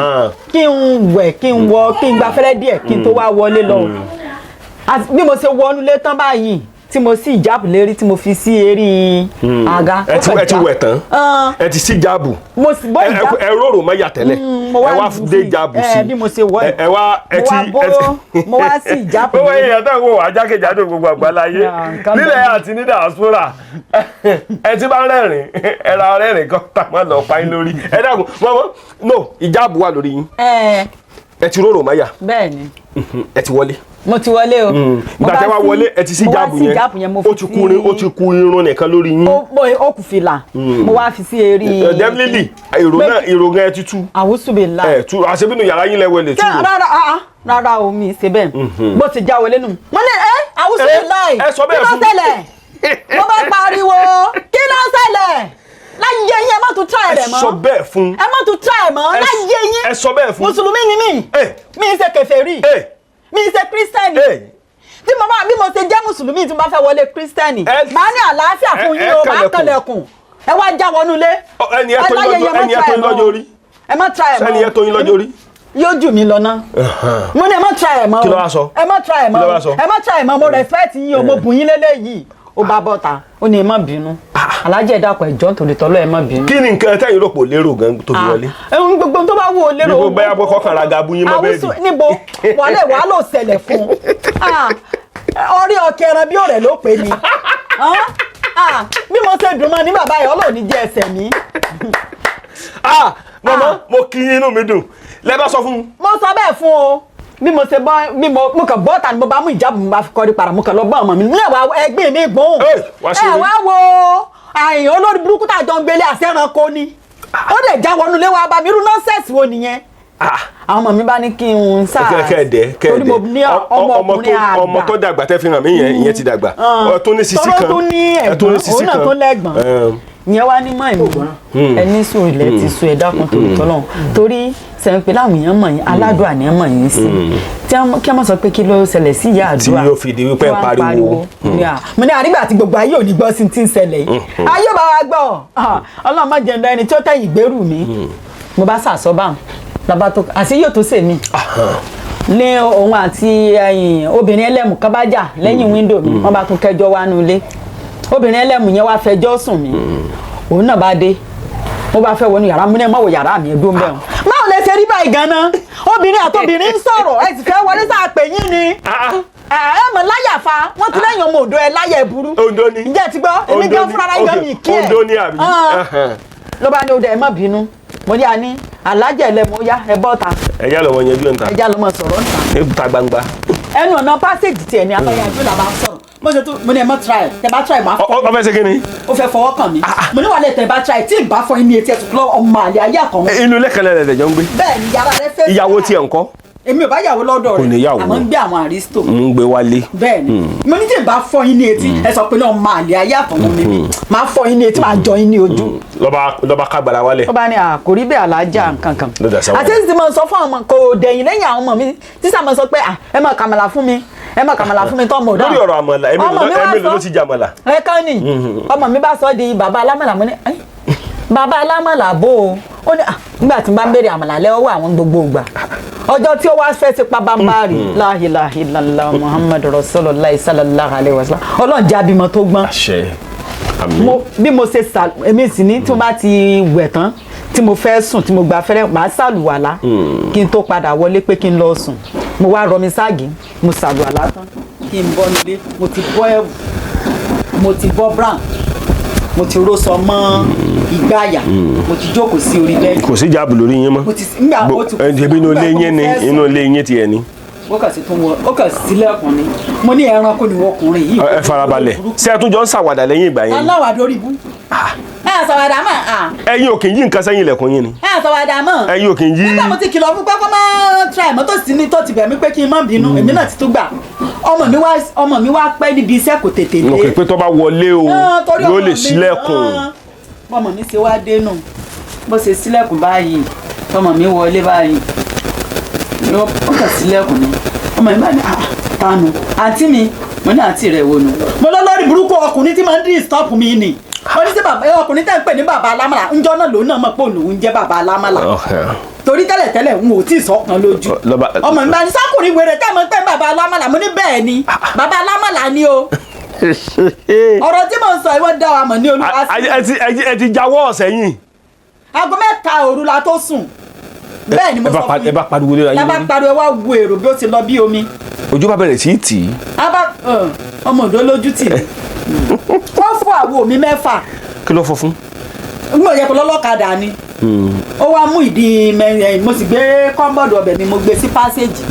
kí n wẹ̀, kí n wọ, kí n gba afẹ́rẹ́ díẹ̀ kí n tó wá wọlé lọ. Bí mo ṣe wọnú lé tán báyìí, tí mo sí ìjáàbù lérí, tí mo fi sí eré àga. Ẹ ti wẹ̀ tán, ẹ ti sí ìjáàbù. Mo sì bọ́ ìjáàbù. Ẹ rọrùn mọ́ yà tẹ́lẹ̀, ẹ wá dé ìjáàbù sí. Bí mo ṣe wọ̀ ẹ wá ẹ ti mo wá sí ìjáàbù. Ó wọ èèyàn tó ń wò wá jákèjádò gbogbo àgbáláyé nílẹ̀ àti ní diaspora, ẹ ti bá ń rẹ́rìn, ẹ ra rẹ́rìn kan tá a máa lọ pa yín lórí. Ẹ dákun mọ́mọ́, no ìjáàbù wà lórí yín. Ẹ ti rọrùn mọ́ yà. Bẹ́ẹ̀ni. Ẹ ti wọlé. Mo ti wọlé o. Ìgbà tẹ́ wá wọlé, ẹ ti sí ìjáàbù yẹn, ó ti kú ó ti kú irun nìkan lórí yín. Ó kù fìlà, mo wá fi sí eré. Definitely èrò náà, èrò gan ẹ ti tú. Àwùsùbí ńlá. Ẹ tú àṣebínú yàrá yín lẹ́wọ̀ lè tú. Rárá rárá o, mi ṣe bẹ́ẹ̀. Bó ti já wọlé nù. Mo ní ẹ àwùsùbí ńlá yìí, kí ló ṣẹlẹ̀? Mo bá pariwo, kí ló ṣẹlẹ̀? Láyé yín, ẹ má tún try rẹ̀ mọ́. Ẹ sọ bẹ́ẹ̀ fún. Ẹ má tún try mọ́ láyé yín. Ẹ sọ bẹ́ẹ̀ fún. Mùsùlùmí ni mí. Mi ṣe kèfèrí, mi ṣe kírísítẹ́nì. Tí mo bá bí mo ṣe jẹ́ mùsùlùmí, tí mo bá fẹ́ wọlé kírísítẹ́nì, màá ní àlàáfíà fún yín o, màá kanlẹ̀kùn, ẹ wá já wọnú ilé. Ẹni ẹ tó yín lọ́jọ́ orí. Ẹ má try ẹ̀ mọ́. Ẹni ẹ tó yín lọ́jọ́ orí. Yóò jù mí lọ ná. Mo ní ẹ má try ẹ̀ mọ́. Kí ló wá sọ? Ẹ má try ẹ̀ mọ́, ẹ má try ẹ̀ mọ́, mo respect yín o, mo bùn yín lélẹ́yìí. Ó bá bọ́ta, ó ní ẹ má bínú, alájẹ, ẹ dákun, ẹjọ́ nítorí tọ́lọ́, ẹ má bínú. Kí ni nǹkan tẹ́yìn rò pò lérò gan tó fi wọlé? Gbogbo tó bá wù ó lérò. Gbogbo bẹ́ẹ̀ bọ́ kọ́kànlá gabu yín mọ́ bẹ́ẹ̀ di. Níbo wàhálà wàhálà ò ṣẹlẹ̀ fún orí ọkẹ ẹran bí ọ̀rẹ́ ló pè ní bí mo ṣe dùn mọ́ ní bàbá yìí, Ọlọ́run ní jẹ́ ẹsẹ̀ mi. Màmá, mo kí yín, inú mi dùn lẹ́ bá sọ fún un. Mo sọ bẹ́ẹ̀ fún o. Bí mo ṣe bọ́, bí mo kàn bọ́ ta ni, mo bá mú ìjáàbù, mo bá fi kọrí para, mo kàn lọ bọ́ ọmọ mi ní ẹ̀wà ẹgbẹ́ mi gbóhùn. Ẹ wá wo àyàn olórí burúkú tá a jọ ń gbélé, àṣẹranko ni, ó dẹ̀ já wọnú ilé wa bá mi. Irú nọ́ńsẹ̀sì wo nìyẹn? Àwọn ọmọ mi bá ní kí n sáà kẹ́ẹ̀dẹ́ torí mo ní ọmọkùnrin àgbà. Ọmọ tó dàgbà tẹ́ fi hàn mí yẹn, ìyẹn ti dàgbà, ọ tó ní sisi kan, tọ́rọ́ tó ní ẹ̀gbọ́n, òun náà tó lẹ́gbọ̀n ìyẹn wá ní mọ̀ ẹ̀mí ẹni sùn ilẹ̀ ti sùn. Ẹ̀dá kan torí tọ́lọ́run, torí sẹ́yìn pé láwọn èèyàn mọ̀ yín, aládùn àní mọ̀ yín sí. Tí wọ́n kí wọ́n sọ pé kí ló ṣẹlẹ̀ sí ìyá Tí àdúrà yóò fi di wípé tí wọ́n ń pariwo. Yeah. Mo ní àrígbà tí gbogbo ayé ò ní gbọ́ sí ti ń ṣẹlẹ̀ yìí, ayé ò bá wa gbọ́. Ah, Ọlọ́run má jẹ́ ń lọ ẹni tí ó tẹ̀yìn gbèrú mi. Mo bá sàsọ́ báwọn lọ́ba tó àti yóò tó sèmi ní òun àti ẹ̀yìn obìnrin ẹlẹ́mù kan bá jà lẹ́yìn wíńdò mi. Wọ́n bá tún kẹjọ́ wá nulẹ̀, obìnrin ẹlẹ́mù yẹn wá fẹjọ́ sùn mí. Òun náà bá dé, mo bá fẹ́ wọnú yàrá, mo ní ẹ má wọ yàrá mi, ẹdún bẹ́ẹ̀. Báwo lẹ ṣe rí báyìí gan-an? Obìnrin àtobìnrin ń sọ̀rọ̀, ẹ sì fẹ́ wọlé sáà pè yín ni. Ẹ mọ̀ láyà fa wọ́n ti lẹ́yìn ọmọ òdo ẹ láyà ẹ burú. Oǹdó ni. Ǹjẹ́ ẹ ti gbọ́ èmi Oǹdó gan ni. fúnra ra gan mi kí ẹ. Oǹdó ni àbí? Ah. Ló bá ní ó dẹ, ẹ má bínú. Mo ní a ní alájẹ ẹlẹ́mu, ó yá, ẹ bọ́ta. Ẹ já lọ́wọ́ yẹn bí òǹta. Ẹ já lọ́mọ sọ̀rọ̀ níta. Ta gbangba. Ẹnu ọ̀nà passage tiẹ̀ ni abáyájú là bá ń sọ̀rọ̀. Mo ṣe tó, mo ní ẹ má try, tẹ bá try máa fọ. Ọ fẹ́ ṣe kí ni? Ó fẹ́ fọwọ́ kàn mí. Mo ní wàhálẹ̀, tẹ bá try tí ì bá fọ inú etí ẹ̀ tó lọ, ọmọ àlè ayé àkànwọ́. Inú ilé kan lẹ́lẹ̀ jọ ń gbé? Bẹ́ẹ̀ ni, yàrá rẹ fẹ́. Ìyàwó tiẹ̀ ńkọ́? Èmi ò bá yàwó lọ́dọ̀ Kò rẹ̀. níyàwó. Àmọ́ ń gbé àwọn àrísítò. Ń gbé wálé. Bẹ́ẹ̀ ni, mo ní tí ì bá fọ yín ní etí, ẹ sọ pé náà ọmọ àlè ayé àkànwọ́ mi mi máa fọ yín ní etí, máa jọ yín ní ojú. Lọ́ba kágbára wálẹ̀. Ó bá ní àkórí bẹ́ẹ̀, alájà nǹkan kan. Ló dà sáwọn. Àti tí mo sọ fún ọmọ kò dẹ̀yìn lẹ́yìn àwọn ọmọ mi tíṣà mo sọ pé, "Ah, ẹ máa kàmàlà fún mi, ẹ máa kàmàlà fún mi," tọ́ ọmọ ò dáhùn. Lórí ọ̀rọ̀ àmàlà, ẹ̀mí Ọmọ mi wá ẹ̀mí ló sọ- ti jẹ àmàlà? Ẹ kán ni ọmọ mi bá sọ di bàbá alámàlà. Mo ní, "Ẹ́, bàbá alámàlà bò ó?" Ó ní, "Ah, nígbà tí n bá ń béèrè àmàlà lẹ́wọ́ àwọn gbogbo ìgbà." Ọjọ́ tí ó wá fẹ́ ti pa bámbárì, láhìláhìlálá Muhammadu Rasulullah sallallahu alayhi wa sallam. Ọlọ́run jẹ́ abímọ tó gbọ́n. Àṣẹ, àmín. Mo bí mo ṣe sà, èmi sì ní tí mo bá ti wẹ̀ tán tí mo fẹ́ sùn, tí mo gba fẹ́rẹ́, màá ṣàlùwàlá kí n tó padà wọlé pé kí n lọ sùn. Mo wá rọmi ságì, mo ṣàlùwàlá tán kí n bọ́ nílé, mo ti bọ́ ẹ̀wù, mo ti bọ́ brown, mo ti rósọ mọ́ ìgbáyà, mo ti jókòó sí orí bẹ́ẹ̀dì. Kò sí jáàbù lórí yín mọ́? Mo ti nígbà ó ti Ẹbí inú ilé yín ni, nígbà tó mo fẹ́ sùn. inú ilé yín tiẹ̀ ni. Ó kàn sí tún wọ, ó kàn sílẹ̀kùn ni. Mo ní ẹranko ni ọkùnrin yìí. Ẹ farabalẹ̀, ṣé ẹ tún jọ ń ṣàwàdà lẹ́yìn ìgbà yẹn ni? Aláwàdó rí bú. Ẹ àṣàwàdà mọ́ à. Ẹ̀yin ò kì í yí nǹkan sẹ́yìn ilẹ̀kùn yín ni? Ẹ àṣàwàdà mọ́. Ẹ̀yin ò kì í yí? Nígbà mo ti kìlọ̀ fún pé kó má try mọ́tò sí ni, tó ti bẹ̀ mí pé kí n má bínú, èmi náà ti tún gbà. Ọmọ mi wá pẹ́ níbi iṣẹ́, kò tètè dé. Mo kì í pé tó bá wọlé o, Ah, torí yóò ọmọ lè mi, ṣílẹ̀kùn. ah, bọ́mọ mi ṣe wá dé nù, bó ṣe ṣílẹ̀kùn báyìí, tọmọ mi wọlé báyìí, ó kàn ṣílẹ̀kùn ni. Ọmọ mi bá ní, "Ah, tánu àǹtí mi?" Mo ní, "Àǹtí rẹ̀ wo nu?" Mo lọ lórí burúkú ọkùnrin tí máa ń dín stop mi nì. Mo ní sí bàbá ọkùnrin tẹ́ ń pè ní bàbá alámàlà ńjọ́ náà lòun náà mọ̀ pé òun ń jẹ́ bàbá alámàlà, torí tẹ́lẹ̀tẹ́lẹ̀ n ò tí ì sọ́kàn lójú. Ọmọ mi bá ní, "Sọ́kùnrin wèrè tẹ́ mọ̀ pé bàbá alámàlà?" Mo ní, "Bẹ́ẹ̀ ni, bàbá alámàlà ni o." Ọ̀rọ̀ tí mò ń sọ ìwọ́n dá wa mọ̀ ní olúwa sí. Ẹ ti jáwọ́ ọ̀sẹ̀ yìí. Aago 3 òru la tó sùn. Bẹ́ẹ̀ ni mo sọ fún Ẹ bá pariwo léra yín. yín La bá lórí. pariwo, ẹ wá wo èrò bí ó ti lọ bí omi. Ojú bá bẹ̀rẹ̀ sí í tì í. A bá ọmọ òdó lójú tì mí, wọ́n fún àwo mi mẹ́fà. Kí ló fọ fún? N ò yẹ kó lọ́lọ́kadà ni. Ó wá mú ìdí mẹ́rin, mo sì gbé kọ́ńbọ̀dù ọbẹ̀ mi, mo gbé sí pásíjì.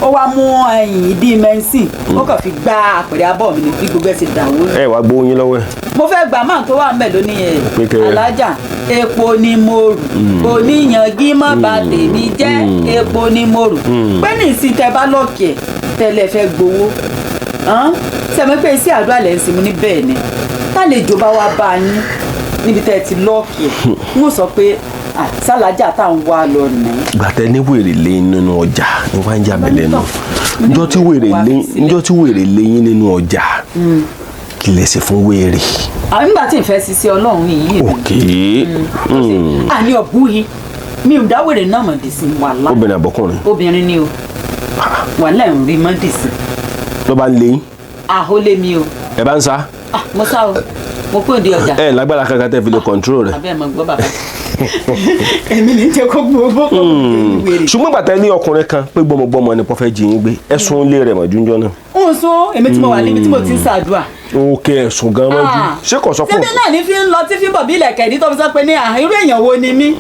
Ó wá mú ẹyìn ìdí mẹ́ńsìn, ó kàn fi gbá àpẹẹrẹ abọ́ mi ní bí gbogbo ẹ̀ ti dàwó. Ẹ wàá gbowó yín lọ́wọ́ ẹ̀? Mo fẹ́ gbà máa tó wà ńbẹ̀ lónìí ẹ̀. Pé Alájà, epo ni mo rù, oníyangí má bà tèmi jẹ́, epo ni mo rù. Pé ní ìsìn tẹ bá lọ́ọ̀kì ẹ̀ tẹ́lẹ̀ fẹ́ gbowó sẹ́mi pé sí àdúrà lẹ́ ń sinmi ní. Bẹ́ẹ̀ ni, tálejò bá wá bá yín níbi tẹ́ ẹ ti lọ́ọ̀kì ẹ̀, n ó sọ pé, "Ah, sálájà tá à ń wá lọ nìyí." Gbàtẹ ní wèrè lé nínú ọjà ní wá ń jà mí lẹ́nu. Njọ́ tí wèrè lé yín nínú ọjà, kí lẹ ṣe fún wèrè? Àwọn nígbà tí ìfẹ́ sisi ọlọ́run yìí. Ok. Àní ọ̀bú yìí, mi ò dá wèrè náà mọ̀ dì sí wàhálà. Obìnrin àbọ̀kùnrin? Obìnrin ni o, wàhálà ń rí mọ́ dì sí. Ló bá ń lé yín? Àhólé mi o. Ẹ bá ń sá? Ah, mo sá o, mo kúrò di ọjà. Ẹ lágbára kankan tẹ fi lè control rẹ? Abẹ́ ẹ̀ mọ̀ gbọ́ bàbá èmi ní jẹ́ kó gbogbo kó wèrè. Ṣùgbọ́n gbàtẹ ní ọkùnrin kan pé gbọmọgbọmọ ni pọ́fẹ́ jí yín gbé, ẹ̀sùn ilé rẹ̀ mọ̀jú ńjọ́ náà? Ń sún èmi tí mo wà níbi tí mo ti ń ṣàdúrà. Òkè ẹ̀sùn gan mọ́jú, ṣé kò sọ pé Síbí náà ní fi ń lọ tí fi ń bọ̀ bí ilẹ̀kẹ̀ ní tó fi sọ pé ní, "Ah, irú èèyàn wo ni mí?"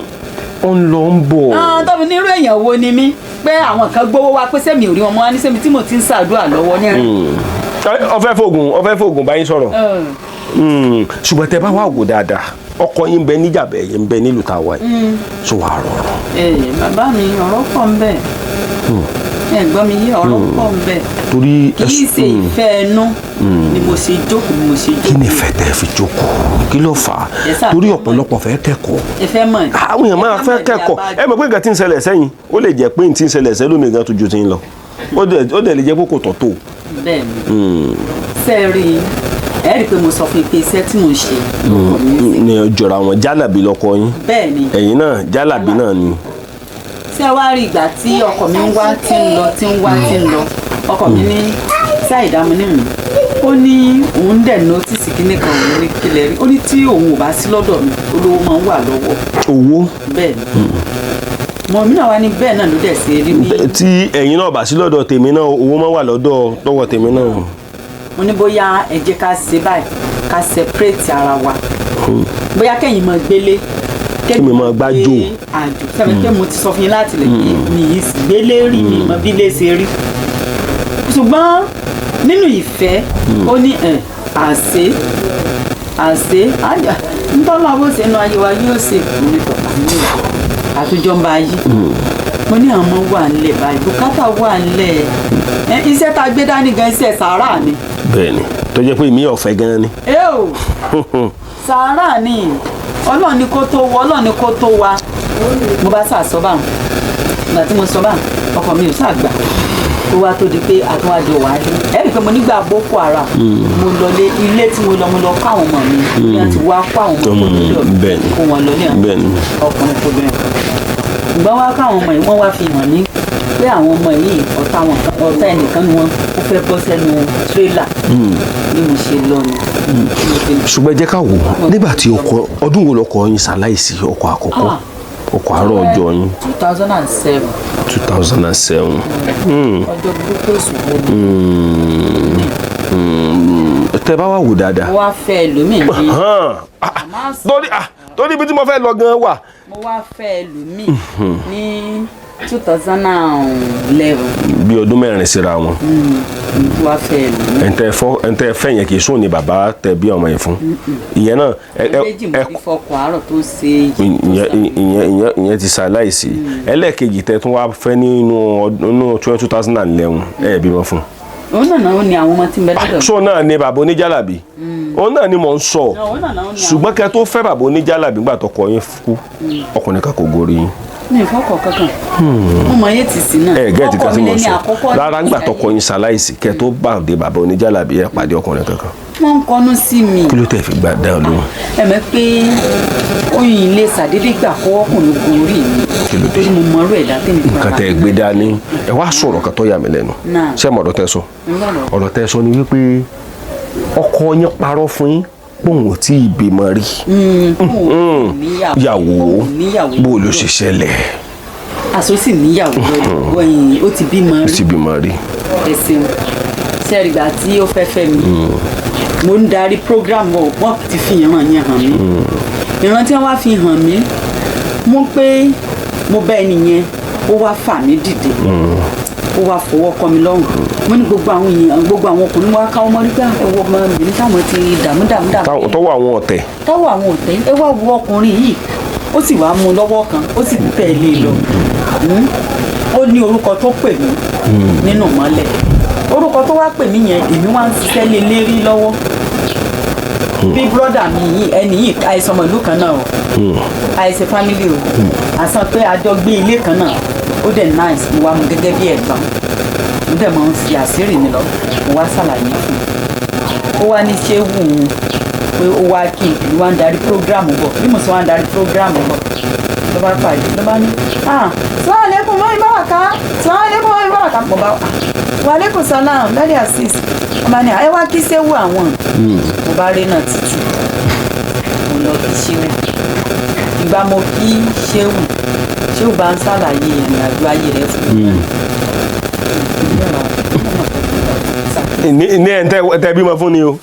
Ó ń lọ ń bọ̀. Ah, tó fi ní, "Irú èèyàn wo ni mí?" Pé àwọn kan gbowó wa, pé sẹ́mi ò rí wọn mọ́ wá ní sẹ́mi tí mo ti ń ṣàdúrà lọ́wọ́ ní ẹ̀rín. Ọfẹ́ fògùn báyìí sọ̀rọ̀. Ṣùgbọ́n tẹ bá wà wò dáadáa, ọkọ yín bẹ níjàbẹ, yín bẹ nílùú tá a wà yìí, so wà rọrùn? Ee, bàbá mi, ọ̀rọ̀ pọ̀ ń bẹ. Ẹ gbọ́ mi yé, ọ̀rọ̀ pọ̀ ń bẹ. Torí Kì í ṣe ìfẹ́ ẹnu ni mo ṣe jókòó, mo ṣe Kí jókòó. ni ìfẹ́ tẹ́ fi jókòó? Kí ló fà á? Ẹ sáà Torí fẹ́ mọ̀. ọ̀pọ̀lọpọ̀ fẹ́ kẹ́kọ̀ọ́. Ẹ fẹ́ mọ̀. Àwọn èèyàn máa fẹ́ kẹ́kọ̀ọ́. Ẹ mọ̀ pé nǹkan tí ń ṣẹlẹ̀ sẹ́yìn, ó lè jẹ́ pé n tí ń ṣẹlẹ̀ sẹ́lómi gan tó ju ti ń lọ, ó dẹ̀ lè jẹ́ pé kò tọ̀ tó. Bẹ́ẹ̀ ni. Ṣé ẹ rí i, ẹ rí i pé mo sọ fún yín pé iṣẹ́ tí mò ń ṣe lọkọ mi ń ṣe. Ní jọra wọn, jálàbí lọkọ yín. Bẹ́ẹ̀ ni. Ẹ̀yin náà jálàbí náà ni. Ṣé ẹ wá rí ìgbà tí ọkọ mi ń wá tí ń lọ, tí ń wá tí ń lọ, ọkọ mi ní ṣáìdámú ní mi, ó ní òun dẹ̀ notice kíní kan. Òun ní kílẹ̀ rí? Ó ní tí òun ò bá sí lọ́dọ̀ mi, olówó máa ń wà lọ́wọ́. Owó. Bẹ́ẹ̀ ni. Mọ̀ mí náà wá ní bẹ́ẹ̀ náà ló dẹ̀ ṣe rí ní. Tí ẹ̀yin náà bá sí lọ́dọ̀ tèmi náà, owó máa wà lọ́dọ̀ lọ́wọ́ tèmi náà. Mo ní bóyá ẹ jẹ́ ká ṣe báyìí, ká separate ara wa, bóyá kẹ́yìn máa gbélé, Kémi máa gbájò. gbé àjò sẹ́mi pé mo ti sọ fún yín láti lè pé mi ì gbélé rí, mi mọ bí lè ṣe rí. Ṣùgbọ́n nínú ìfẹ́, ó ní ẹ̀ àṣé àṣé àjà ntọ́lá bó ṣe nu ayé wa yóò ṣe onítọ̀ àmì àtúnjọ ń bá yí. Mo ní àwọn ọmọ wà ńlẹ̀ báyìí, bùkátà wà ńlẹ̀. Ẹ, iṣẹ́ tá a gbé dání gan, iṣẹ́ sàárà ni. Bẹ́ẹ̀ ni, tó jẹ́ pé mi ò fẹ́ gan ni. Ẹ o, sàárà ni. Ọlọ́run ní kó tó wọ, Ọlọ́run ní kó tó wa. Mo bá sà sọ báwọn. Ìgbà tí mo sọ báwọn, ọkọ mi ò sà gbà. Tó wá tó di pé àtúnwájọ wà á dé, ẹ rí i pé mo nígbà Boko Haram, mo lọlé. Ilé tí mo lọ, mo lọ kó àwọn ọmọ mi bí wọ́n ti wá kó àwọn ọmọ mi lọ́dọ̀ mi. Bẹ́ẹ̀ ni. Kó wọn lọ ní àwọn Bẹ́ẹ̀ ni. ọkùnrin kóbìnrin. Ìgbà wá káwọn ọmọ yìí, wọ́n wá fi hàn mí pé àwọn ọmọ yìí, ọ̀tá wọn kan, ọ̀tá ẹnìkan ni wọ́n, ó fẹ́ bọ́ sẹ́nu tírélà bí mo ṣe lọ ni. Bí mo ṣe lọ. Ṣùgbọ́n ẹ jẹ́ ká wò ó, nígbà tí ọkọ, ọdún wo lọkọ yín ṣaláìsí, ọkọ àkọ́kọ́? Ah. Ọkọ àárọ̀ ọjọ́ yín. 2007. 2007. Ọjọ́ burúkú èṣù wo ni. Tẹ bá wà wò dáadáa. Mo wá fẹ́ ẹlòmíì ní Hàn. Ah, ah, torí ibi tí mo fẹ́ lọ gan wà. Mo wá fẹ́ ẹlòmíì ní 2011. Bí ọdún 4 síra wọn. Mo wá fẹ́ ẹlòmíì. Ẹ̀ǹtẹ̀ fẹ́ yẹn kì í sùn ní bàbá tẹ bí ọmọ yẹn fún ìyẹn náà. Méjì mo fi fọkọ̀ àárọ̀ tó ṣe yìí. ìyẹn ìyẹn ìyẹn ìyẹn ti ṣaláìsí. Ẹlẹ́ẹ̀kejì tẹ tún wá fẹ́ nínú ọdún 2011, ẹ̀ bímọ fún. Òun náà náà ó ní àwọn ọmọ tí ń bẹ lọ́dọ̀ mi. So náà ni bàbá oníjàlábí, òun náà ni mò ń sọ. Òun náà náà ó ní àwọn. Ṣùgbọ́n kẹ́ tó fẹ́ bàbá oníjàlábí, gbà tọkọ yín kú, ọkùnrin kan kò gorí yín. Mi ò fọkọ̀ kankan, mo mọ ayé tì sí náà. Ẹ gẹ́ẹ̀tì kan Ọkọ tí mi mo lé ní sọ àkọ́kọ́ rárá, ńgbà tọkọ yín ṣaláìsí, kẹ́ tó bá dé bàbá oníjàlábí, ẹ pàdé ọkùnrin kankan? Wọ́n ń kọnu sí mi. Kí ló tẹ̀ fi gbà dáhùn lóhùn? Ẹ mọ̀ pé oyin ilé sàdédé gbà kọ́wọ́kùnrin gorí mi. Kí ló dé? Torí mo mọ irú ẹ̀dá tèmi fúnra. Nǹkan tẹ́ ẹ gbé dání, ẹ wá sọ̀rọ̀ kan tó yà mí lẹ́nu. Náà. Ṣé mo ọ̀rọ̀ tẹ́ sọ? Mi. Ọ̀rọ̀ tẹ́ sọ ni wípé ọkọ yín parọ́ fún yín póun ò tí ì bímọ rí. Yàwó. Níyàwó. Bó ló ṣe ṣẹlẹ̀? Àṣọ sì níyàwó lọ́dọ̀ ẹ̀yìn, ó ti bímọ Ó rí. ti bímọ rí. Ẹ̀sìn sẹ́rìgbà tí ó fẹ́ fẹ́ mi, mo ń darí program, wọ́n ti fi ìran yẹn hàn mí. Ìran tí wọ́n wá fi hàn mí, mo pé mo bá ẹni yẹn, ó wá fà mí dìde, ó wá fọwọ́ kọ́ mi lọ́rùn. Mo ní gbogbo àwọn èèyàn, gbogbo àwọn ọkùnrin wá káwọn mọ́ nígbà ẹwọ́ ọmọbìnrin táwọn ti dààmú dààmú dààmú. Tọwọ́ àwọn ọ̀tẹ̀. Tọ́wọ́ àwọn òtẹ́. Ẹ wá wo ọkùnrin yìí, ó sì wá mú un lọ́wọ́ kan, ó sì tẹ̀lé e lọ. Ó ní orúkọ tó pè mí nínú mọ́lẹ̀. Orúkọ tó wá pè mí yẹn, èmi wá ń ṣiṣẹ́ lé lérí lọ́wọ́. Bí brọ́dà mi yìí, ẹni yìí, àìsàn ọmọ ìlú kan náà o, àìsàn family o, àsàn pé a jọ gbé ilé kan náà. Ó dẹ̀ nice, mo wá mú gẹ́gẹ́ bí ẹ̀gbọ́n, mo dẹ̀ máa ń fi àṣírí mi lọ. Mo wá ṣàlàyé fún un, ó wá ní ṣé wù ú pé ó wá kí n wá ń darí program bọ̀. Bí mo ṣe wá ń darí program bọ̀, ló bá pàdé, ló bá ní, "Ah, salaam aleykum, mọ́mí báràká, salaam aleykum, mọ́mí báràká." Mo bá, "Wa aleykum salam, daddy Azeez." Wọ́n bá ní, "Ẹ wá kí séwù àwọn." Mo bá rí náà títì, mo lọ kí séwù. Ìgbà mo kí séwù, séwù bá ń ṣàlàyé ìrìn àjò ayé rẹ̀ fún mi. Ní ẹ̀ ń tẹ́ bímọ fún ni o.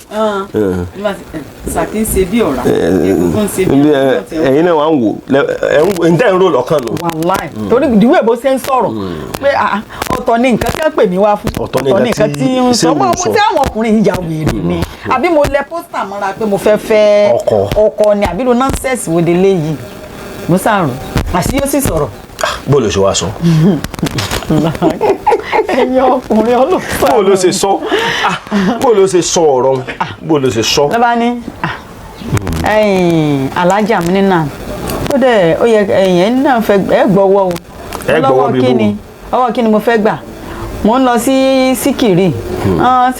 Sàkí ń ṣe bí ọ̀rá, egungun ń ṣe bí ọ̀rá. Ẹ̀yin náà wà ń wò ẹ̀ ń tẹ́ ń rò lọ́kàn nù. Wàláì, torí ìdíwọ́ èbó ṣe ń sọ̀rọ̀ pé ah, ọ̀tọ̀ ni nǹkan tí wọ́n pè mí wá fún. Ọ̀tọ̀ ni nǹkan tí ń sọ. Ṣéwù Mo sọ. tí àwọn ọkùnrin yìí ya wèrè ni, àbí mo lẹ pósítà mọ́ra pé mo fẹ́ fẹ́ Ọkọ. ọkọ ni, àbí lo nọ́ńsẹ̀sì wo délé yìí? Mo sàrò àṣì yóò sì sọ̀rọ̀. Bó ló ṣe wá sọ? Ẹ̀yin ọkùnrin ọlọ́pàá. Bó ló ṣe sọ? Ah, bó ló ṣe sọ ọ̀rọ̀ un? Bó ló ṣe sọ? Ló bá ní, "Ah, ẹ̀yin alájà mi nínà, ó dẹ̀ ó yẹ ẹ̀yin ẹ̀yin náà fẹ́ ẹ gbọ́wọ́ o." Ẹ gbọ́wọ́ Lọ́wọ́ bí kí bó? ni ọwọ́ kí ni mo fẹ́ gbà? Mo ń lọ sí síkìrì. Ah,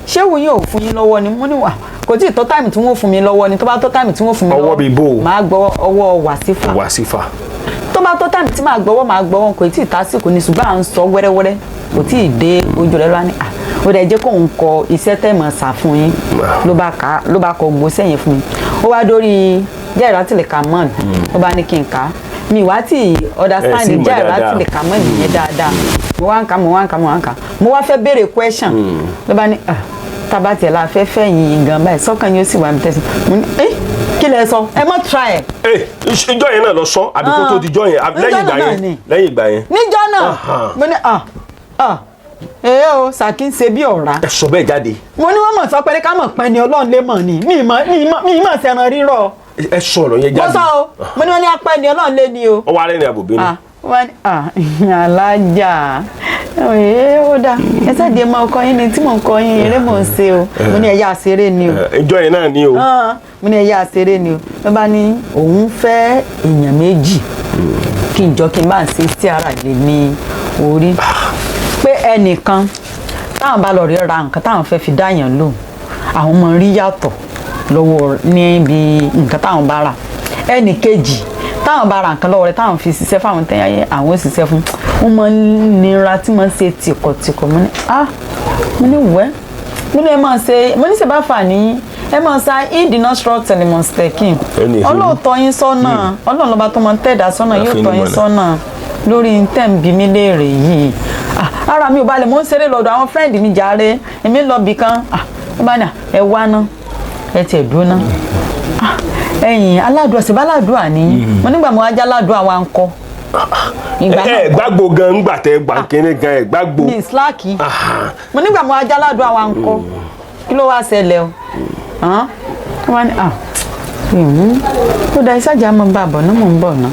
ṣé wù yín ò fún yín lọ́wọ́ ni? Mo ní wà kò tí ì tó time tí wọ́n fún mi lọ́wọ́ ni. Tó bá tó time tí wọ́n fún mi Ọwọ́ lọ́wọ́, bí bó o? màá gbọ́wọ́ ọwọ́ wàsífà. Wàsífà. Tó bá tó time tí màá gbọ́wọ́, màá gbọ́wọ́. Kò tí ì tásìkò ni, ṣùgbọ́n à ń sọ wẹ́rẹ́wẹ́rẹ́, kò tí ì dé ojú rẹ̀ lọ́wọ́ ni. Ah, ó dẹ̀ jẹ́ kóun kọ iṣẹ́ tẹ̀mọ̀ sà fún yín. Ló bá kà á, ló bá kọ gbó sẹ́yìn fún mi. Ó wá dórí Jẹ́rìí Kamọ́n, ó bá ní kí n kà á. Mi wá tí Ẹ sì understand mọ̀ Jẹ́rìí dáadáa. Kamọ́n yẹn dáadáa. Mo wá ń kà, mo wá ń kà, mo wá ń kà, mo wá fẹ́ béèrè question. Ló bá ní, "Ah, tábà tiẹ̀ la fẹ́ fẹ́ yín gan báyìí, sọ́kàn yín ó sì wà mí tẹ̀sí." Mo ní, "Ẹ́, kí lẹ sọ? Ẹ mọ́ try ẹ̀." Ẹ ìjọ yẹn náà lọ sọ, àbí kó tó di jọ yẹn, àbí lẹ́yìn ìgbà Níjọ́ náà yẹn? ni. Lẹ́yìn ìgbà yẹn. Níjọ́ náà. Aha. Mo ní, "Ah, ah, ee o, Sàkí ń ṣe bí ọ̀rá." Ẹ sọ bẹ́ẹ̀ jáde. Mo ní wọ́n mọ̀ sọ pé ká mọ̀ pẹ́ ni Ọlọ́run lè mọ̀ ni mi mọ̀ mi mọ̀ mi mọ̀ sẹ́ran rírọ̀. Ẹ sọ ọ̀rọ̀ yẹn Mo jáde. sọ o, mo ní wọ́n ní apẹ́ ni Ọlọ́run lé ni o. Ọwọ́ arẹ́rìn àbòbí ni. Ah, wọ́n ní, "Ah, alájà, ee, ó dáa, ẹ sáàdì ẹ máa kọ yín ni tí mò ń kọ yín, eré mò ń ṣe o." Mo ní ẹ̀yà àṣeré ni o. Ẹ, ìjọ yẹn náà ni o. Ah, mo ní ẹ̀yà àṣeré ni o. Ló bá ní òun fẹ́ èèyàn méjì kí n jọ kí n bá ń ṣe sí ara lè ní orí, pé ẹnìkan táwọn bá lọ rí ra nǹkan táwọn fẹ́ fi dáyàn lò, àwọn máa ń rí yàtọ̀ lọ́wọ́ níbi nǹkan táwọn bá rà. Ẹnì kejì táwọn bá ra nǹkan lọ́wọ́ rẹ̀ táwọn fi ṣiṣẹ́ fáwọn tẹ́yà àwọn ò ṣiṣẹ́ fún wọn, máa ń nira tí máa ń ṣe tìkọ̀tìkọ̀. Mo ní, ah, mo ní wẹ́, mo ní ẹ máa ṣe, mo ní ṣe bá fà ní ẹ máa sa ìdínà straw telemọ̀stẹ̀kìn. Ẹni ìṣòro. Ọlọ́run tọ́ yín sọ́nà, Ọlọ́run lọ́ba tó máa ń tẹ̀dá sọ́nà yóò tọ́ yín Àfinimọ̀nà. sọ́nà lórí tẹ̀ ń bi mí léèrè yìí. Ah, ara mi ò balẹ̀, mò ń ṣeré lọ́dọ̀ àwọn friend mi jàre, èmi ń lọ bì kan. Ah, ó bá ní, "Ah, ẹ wá ná, ẹ tiẹ̀ dúró ná. Ah, ẹ̀yin aládùá ṣe bá aládùá ni." Mo nígbà mo ajá aládùá wa ń kọ́ ìgbà Ẹ náà gbàgbó gan ńgbà tẹ gbà kínní gan ẹ gbàgbó. Mi síláàkì. Mo nígbà mo ajá aládùá wa ń kọ́, kí ló wá ṣẹlẹ̀ o? Hàn? Wọ́n ní, "Ah, ó da, ìsájà mọ́ bá a bọ̀ náà, mò ń bọ̀ náà.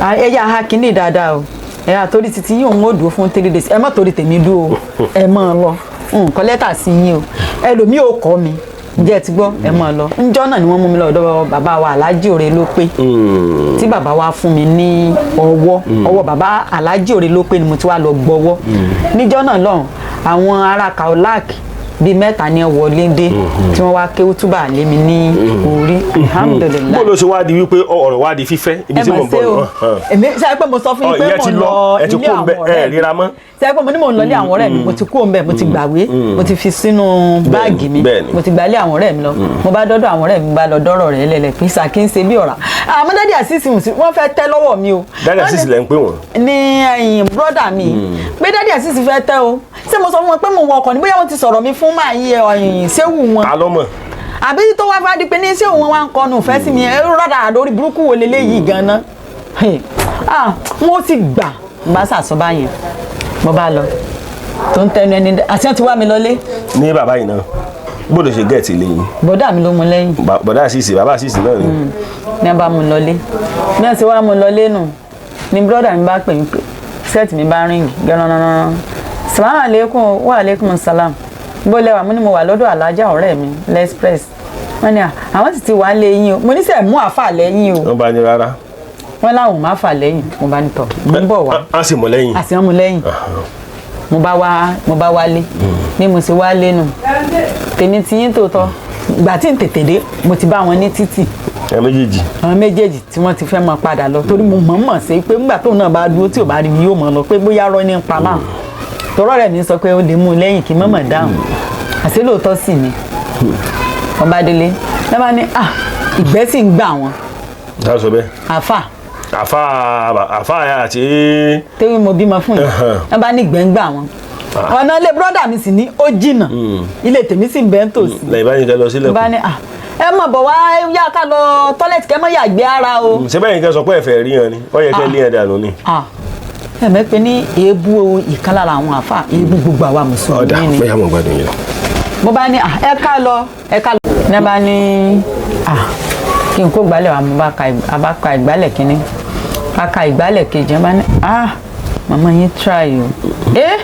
Ah, ẹ yá ha kínní dáadáa o, ẹ yà torí títí yín òun ó dúró fún 3 days, ẹ má torí tèmi dúró o, ẹ máa lọ, nǹkan lẹ́tà sí yín o, ẹlòmíì ò kọ́ mi ǹjẹ́ ẹ ti gbọ́, ẹ máa lọ." Ńjọ́ náà ni wọ́n mú mi lọ ọ̀dọ̀ bàbá wa Aláàjì Òre ló pé tí bàbá wa fún mi ní ọwọ́. Ọwọ́ bàbá Aláàjì Òre ló pé ni mo ti wá lọ gbọ́wọ́ níjọ́ náà lọ́hùn. Àwọn ará Kaolack bíi mẹ́ta ni wọlé dé tí wọ́n wá kéwú túbà lé mi ní orí, alhamdulilayi. Bó ló ṣe wá di wípé ọ̀rọ̀ wá di fífẹ́, ibi Ẹ tí mà mò ń ṣe bọ̀ o. nù. Èmi ṣe pé mo sọ fún Ọ, yín pé ìyẹn mo ti ń lọ, lọ ẹ ti ilé kúrò àwọn ńbẹ̀, ọ̀rẹ́ ẹ mi. ríra mọ́. Ṣe pé mo ní mò ń lọ ilé àwọn ọ̀rẹ́ mi, mo ti kúrò ńbẹ̀, mo ti gbàwé, mo ti fi sínú báàgì mi. Bẹ́ẹ̀ni. Mo ti gbà ilé àwọn ọ̀rẹ́ mi lọ. Mo bá dọ́dọ̀ àwọn ọ̀rẹ́ mi, bá lọ dọ́rọ̀ rẹ̀ lẹ́lẹ̀ pé Sàkí ń ṣe bí ọ̀rá. Àmọ́ Daddy Àṣìṣì wọ́n fẹ́ tẹ́ lọ́wọ́ mi o. Daddy Wọ́n Àṣìṣì lẹ́ ń pè wọ́n. Ní ẹ̀yìn brother mi pé Daddy Àṣìṣì fẹ́ tẹ́ o. Ṣé mo sọ fún wọn pé mo wọ ọkọ̀ ní bóyá wọ́n ti sọ̀rọ̀ mi fún máa yí ẹ̀yìn séwù wọn Ta lọ́mọ̀? Àbí tó wá fà di pé ní ṣé òun wá ń kọnu ìfẹ́ sí mi? Ẹ rọ́dà lórí burúkú wo leléyìí gan-an? Ah, wọ́n sì gbà bá sàsọ báyẹn, mo bá lọ tó ń tẹnu ẹni àti wọn ti wá mi lọlé. Ní bàbá yìí náà, bó ló ṣe get ilé yín? Bọ́dà mi ló mú lẹ́yìn. Bọ̀dá Àṣìṣì, bàbá Àṣìṣì náà ni. Ní a bá mú lọlé, ní a ti wá mú lọlé nù ni brother mi bá pè mí pé set mi bá ring gẹ́rànrànràn. "Salaam aleykum." "Wa aleykum salam, bó lẹ́wà?" Mo ní mo wà lọ́dọ̀ alájà ọ̀rẹ́ mi l'Express. Wọ́n ní, "À, àwọn sì ti wà lé yín o." Mo ní sẹ́ mú àfà lẹ́yìn o? Wọ́n bá ní rárá. Wọ́n láwọn ò má fà lẹ́yìn. Mo bá ní tọ̀, mo ń bọ̀ wá. Á sì mọ̀ lẹ́yìn. Àti wọn mú lẹ́yìn. Mo bá wá, mo bá wálé. Bí mo ṣe wálé nù, tèmi ti yín tòótọ́, ìgbà tí n tètè dé, mo ti bá wọn ní títì. Ẹ méjèèjì. Àwọn méjèèjì tí wọ́n ti fẹ́ máa padà lọ, torí mo mọ̀ọ́mọ̀ sí pé nígbà tóun náà bá dúró tí ò bá rí mi, yóò mọ̀ lọ pé bóyá rọ́ ní pa máa tọrọ rẹ̀ mi sọ pé ó lè mú un lẹ́yìn kí mọ̀mọ̀ dáhùn. Àṣé lóòótọ́ sì ni. Wọ́n bá délé lọ́ba ní, ah, ìgbẹ́ sì ń gbà wọ́n. Ta ló sọ bẹ́ẹ̀? Àfà. Àfa àfa àti. Tẹ́wé mo bímọ fún yìí. Wọ́n bá ní ìgbẹ́ ń gbà wọ́n. Ọ̀nà ilé brọ́dà mi sì ní ó jìnnà, ilé tèmi sì ń bẹ ń tòsí. Lẹ́yìn báyìí kẹ́ lọ sílẹ̀. Bá ní, ah, ẹ mọ̀ bọ̀ wá yá ká lọ toilet kẹ́ mọ́ yàgbé ara o. Ṣé bẹ́ẹ̀ kẹ́ sọ pé ẹ̀fẹ̀ rí yan ni ó yẹ kẹ́ lé ẹ̀ dànù ni. Ah, ẹ mẹ́ pé ní èébú ìkan lára àwọn àfà, èébú gbogbo àwa Ọ̀dà mùsùlùmí ni. Bóyá mo gbádùn yìí lọ. Mo bá ní, ah, ẹ ká lọ, ẹ ká lọ. Ní bá ní, ah, kí n kó gbálẹ̀ wa. Mo bá ka a bá ka ìgbálẹ̀ kínní, a ka ìgbálẹ̀ kejì. Ẹ bá ní, ah, màmá yín try o. Ẹ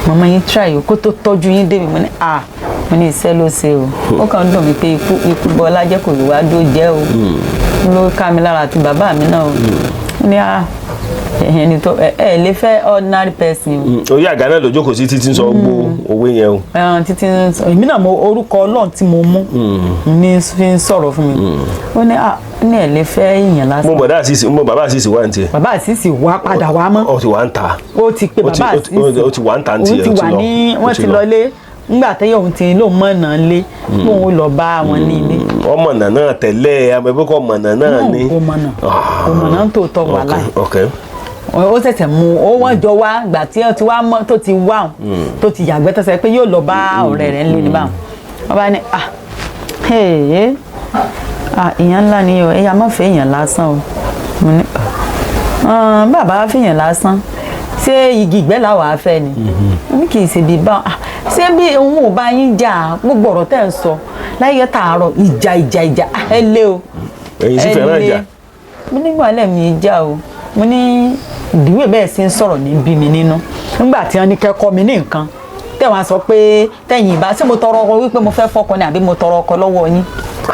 Màmá yín try o, kó tó tọ́jú yín débi. Mo ní à, mo ní iṣẹ́ ló ṣe o. Ó kàn ń dùn mí pé ikú bọ́lá jẹ́ kò wá dó jẹ́ o, ló ká mi lára àti bàbá mi náà o. Mo ní à, ẹni tó ẹ lè fẹ́ ordinary person o. Orí àga náà ló jókòó sí títí ń sọ gbó òwe yẹn o. Ẹran títí ń sọ èmi náà, mo orúkọ Ọlọ́run tí mo mú ní fi ń sọ̀rọ̀ fún mi. Ó ní à, ní ẹ̀ lè fẹ́ èèyàn Mo lásán. bọ̀dá àṣìṣe, mo bàbá àṣìṣe wà ní tiẹ̀. Bàbá àṣìṣì wá padà wá mọ́. Ó ti wà ń ta. Ó ti pe Ó ti- bàbá ó ti- àṣìṣì. ó ti wà ń ta ní tiẹ̀, Òun ti ó ti wà lọ. ní Ó wọ́n ti ti lọ. lọlé ńgbà tẹ́yọ̀ òun ti lóun mọ̀nà lé, lóun ó lọ bá wọn ní ilé. Ọmọ nàná tẹ́lẹ̀ amẹ́bíkọ́ mọ̀nà náà ni. Kò mọ̀nà, kò mọ̀nà ń tòótọ́ wà láì. Ok. Ó ṣẹ̀ṣẹ̀ mú ó, wọ́n jọ wá gbà tí ó ti wá mọ́ tó ti wá òun tó ti yàgbẹ́ tó sọ pé yóò lọ bá ọ̀rẹ́ rẹ̀ ńlé ní báwọn. Wọ́n bá ní ah, hey, ah, èèyàn ńlá ni o, ẹ̀yà má fẹ́ èèyàn lásán o. Mo ní ah, bàbá fẹ́yàn lásán, ṣé igi ìgbẹ́ làwọn afẹ́ ni? Mo ní kì í ṣe bí bá ah, ṣé bí òun ò bá yín jà, gbogbo ọ̀rọ̀ tẹ̀ ń sọ láyé tààrọ̀, ìjà ìjà ìjà, ah, ẹ lé o. Ẹ̀yin sì fẹ́ràn ìjà. Mo nígbà lẹ́mi ìjà o. Mo ní ìdíwé bẹ́ẹ̀ sí ń sọ̀rọ̀ ní bí mi nínú nígbà tí wọ́n ní kẹ́kọ̀ọ́ mi ní nǹkan tẹ̀ wọ́n á sọ pé tẹ̀yìn ìbá ṣé mo tọrọ ọkọ wípé mo fẹ́ fọkọ ni àbí mo tọrọ ọkọ lọ́wọ́ yín?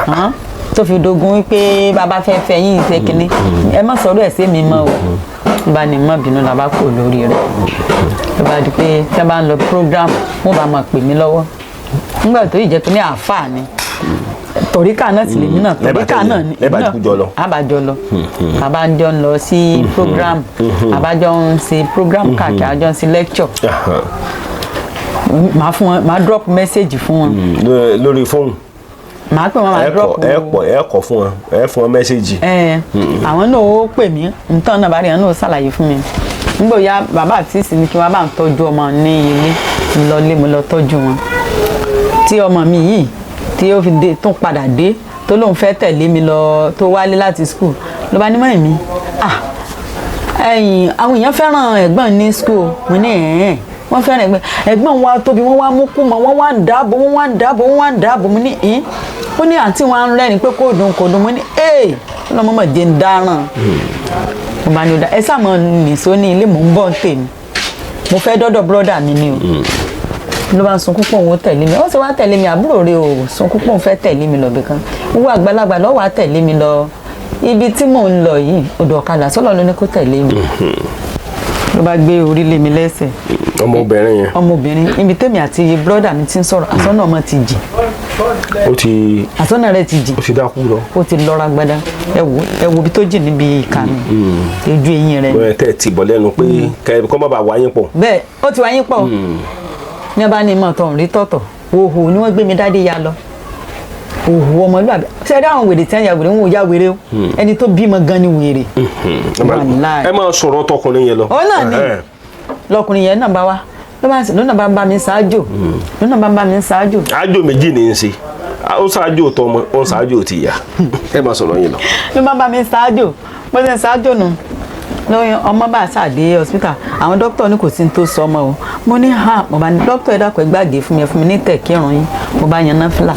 Hàn? Tó fi dogun wípé bàbá fẹ́ fẹ́ yín ṣe kínní, ẹ má sọ̀rọ̀ ẹ̀ sí mi mọ́ o. Bá ní má bínú, làbá kò lórí rẹ̀. Ló bá di pé tí wọ́n bá ń lọ program, wọ́n bá máa pè mí lọ́wọ́ nígbà tó yìí jẹ́ pé ní àáfàá ni, tọ̀ríkà náà sì lèmi náà, Lẹ́bàá tọ̀ríkà tẹ̀lé, náà ni. lẹ́bàá jùjọ lọ. Àbájọ lọ, àbájọ ń lọ sí program, àbájọ ń ṣe program káàkiri, àjọ ń ṣe lecture. Màá fún wọn, màá drop message fún wọn. Lórí fóònù. Màá pè wọn, màá Ẹ kọ drop. Ẹ pọ, ẹ kọ fún wọn, ẹ fún wọn message. Ẹ àwọn náà ó pè mí nǹkan náà bá rí, àwọn náà ó ṣàlàyé fún mi. Nígbà ya bàbá àti ìsìn kí wọn bá ń tọ́jú ọmọ ní ilé, mo lọ lé, mo lọ tọ́jú wọn tí ọmọ mi yìí tí ó fi dé, tún padà dé tó lóun fẹ́ tẹ̀lé mi lọ, tó wálé láti school, ló bá ní mọ́ èmi ah, ẹ̀yìn àwọn èèyàn fẹ́ràn ẹ̀gbọ́n ní school. Mo ní ẹ̀ẹ́n, wọ́n fẹ́ràn ẹ̀gbọ́n, ẹ̀gbọ́n wa tóbi, wọ́n wá mú kú mọ́, wọ́n wá ń dáàbò, wọ́n wá ń dáàbò, wọ́n wá ń dáàbò. Mo ní ẹ̀ẹ́n, ó ní àǹtí wọn á ń rẹ́rìn pé kò dùn, kò dùn. Mo ní ee, ọlọ́mọ mọ̀ jẹ́ ń dáràn. Mo bá ní ó dá ẹ sáà mọ̀ nìṣó ní ilé, mò ń bọ̀ ń tèmi, mo fẹ́ dọ́dọ̀ brọ́dà mi ni o. Ló bá ń sunkún pé òun ó tẹ̀lé mi, ó sì wá tẹ̀lé mi. Àbúrò rẹ̀ ò sunkún pé òun fẹ́ tẹ̀lé mi lọ ibì kan, wúwo àgbàlagbà lọ́wọ́ á tẹ̀lé mi lọ ibi tí mò ń lọ yìí, odò ọ̀kadà sọ́lọ́ ló ní kó tẹ̀lé mi. Ló bá gbé orí lé mi lẹ́sẹ̀. Ọmọbìnrin yẹn. Ọmọbìnrin, ibi tèmi àti brọ́dà mi ti ń sọ̀rọ̀, àsọ́nà ọmọ ti jì. Ó ti Àsọ́nà rẹ̀ ti jì. Ó ti dákú lọ. Ó ti lọ́ra gbada. Ẹ wo, ẹ wo ibi tó jì níbi ìka mi, ojú eyín rẹ̀ ni. Ẹ tẹ́ ẹ ti bọ̀ lẹ́nu pé kẹ́ kọ́ má bàa wáyé pọ̀. Bẹ́ẹ̀, ó ti wáyé pọ̀ ní ọba ní ìmọ̀ tọ̀hún rí tọ̀tọ̀ òhò ni wọ́n gbé mi dádé ya lọ òhò ọmọlúwàbí. Ṣe rí àwọn wèrè tí wọ́n ya wèrè, wọn ò ya wèrè o, ẹni tó bímọ gan ni wèrè. Wàláì. Ẹ máa sọ̀rọ̀ tọkùnrin yẹn lọ. Ó náà ni. Ẹhẹ́n. Lọkùnrin yẹn náà bá wá, ló bá lónà bá ń bá mi ṣáájò, lónà bá ń bá mi ṣáájò. Àjò méjì ní í ṣe, ó ṣáájú tọmọ, ó ṣáájú tìyá. Ẹ máa sọ̀rọ̀ yín lọ. Ló bá ń bá mi ṣáájò, bó ṣe ń ṣáájò nù lóyún ọmọ bá ṣàdé hospital. Àwọn dókítà ní kò sí ní tó sọ ọmọ o. Mo ní ha, mo bá ní dókítà, ẹ dákun, ẹ gbàgé fún mi, ẹ fún mi ní tẹ̀kírun yín. Mo bá yan náfìlà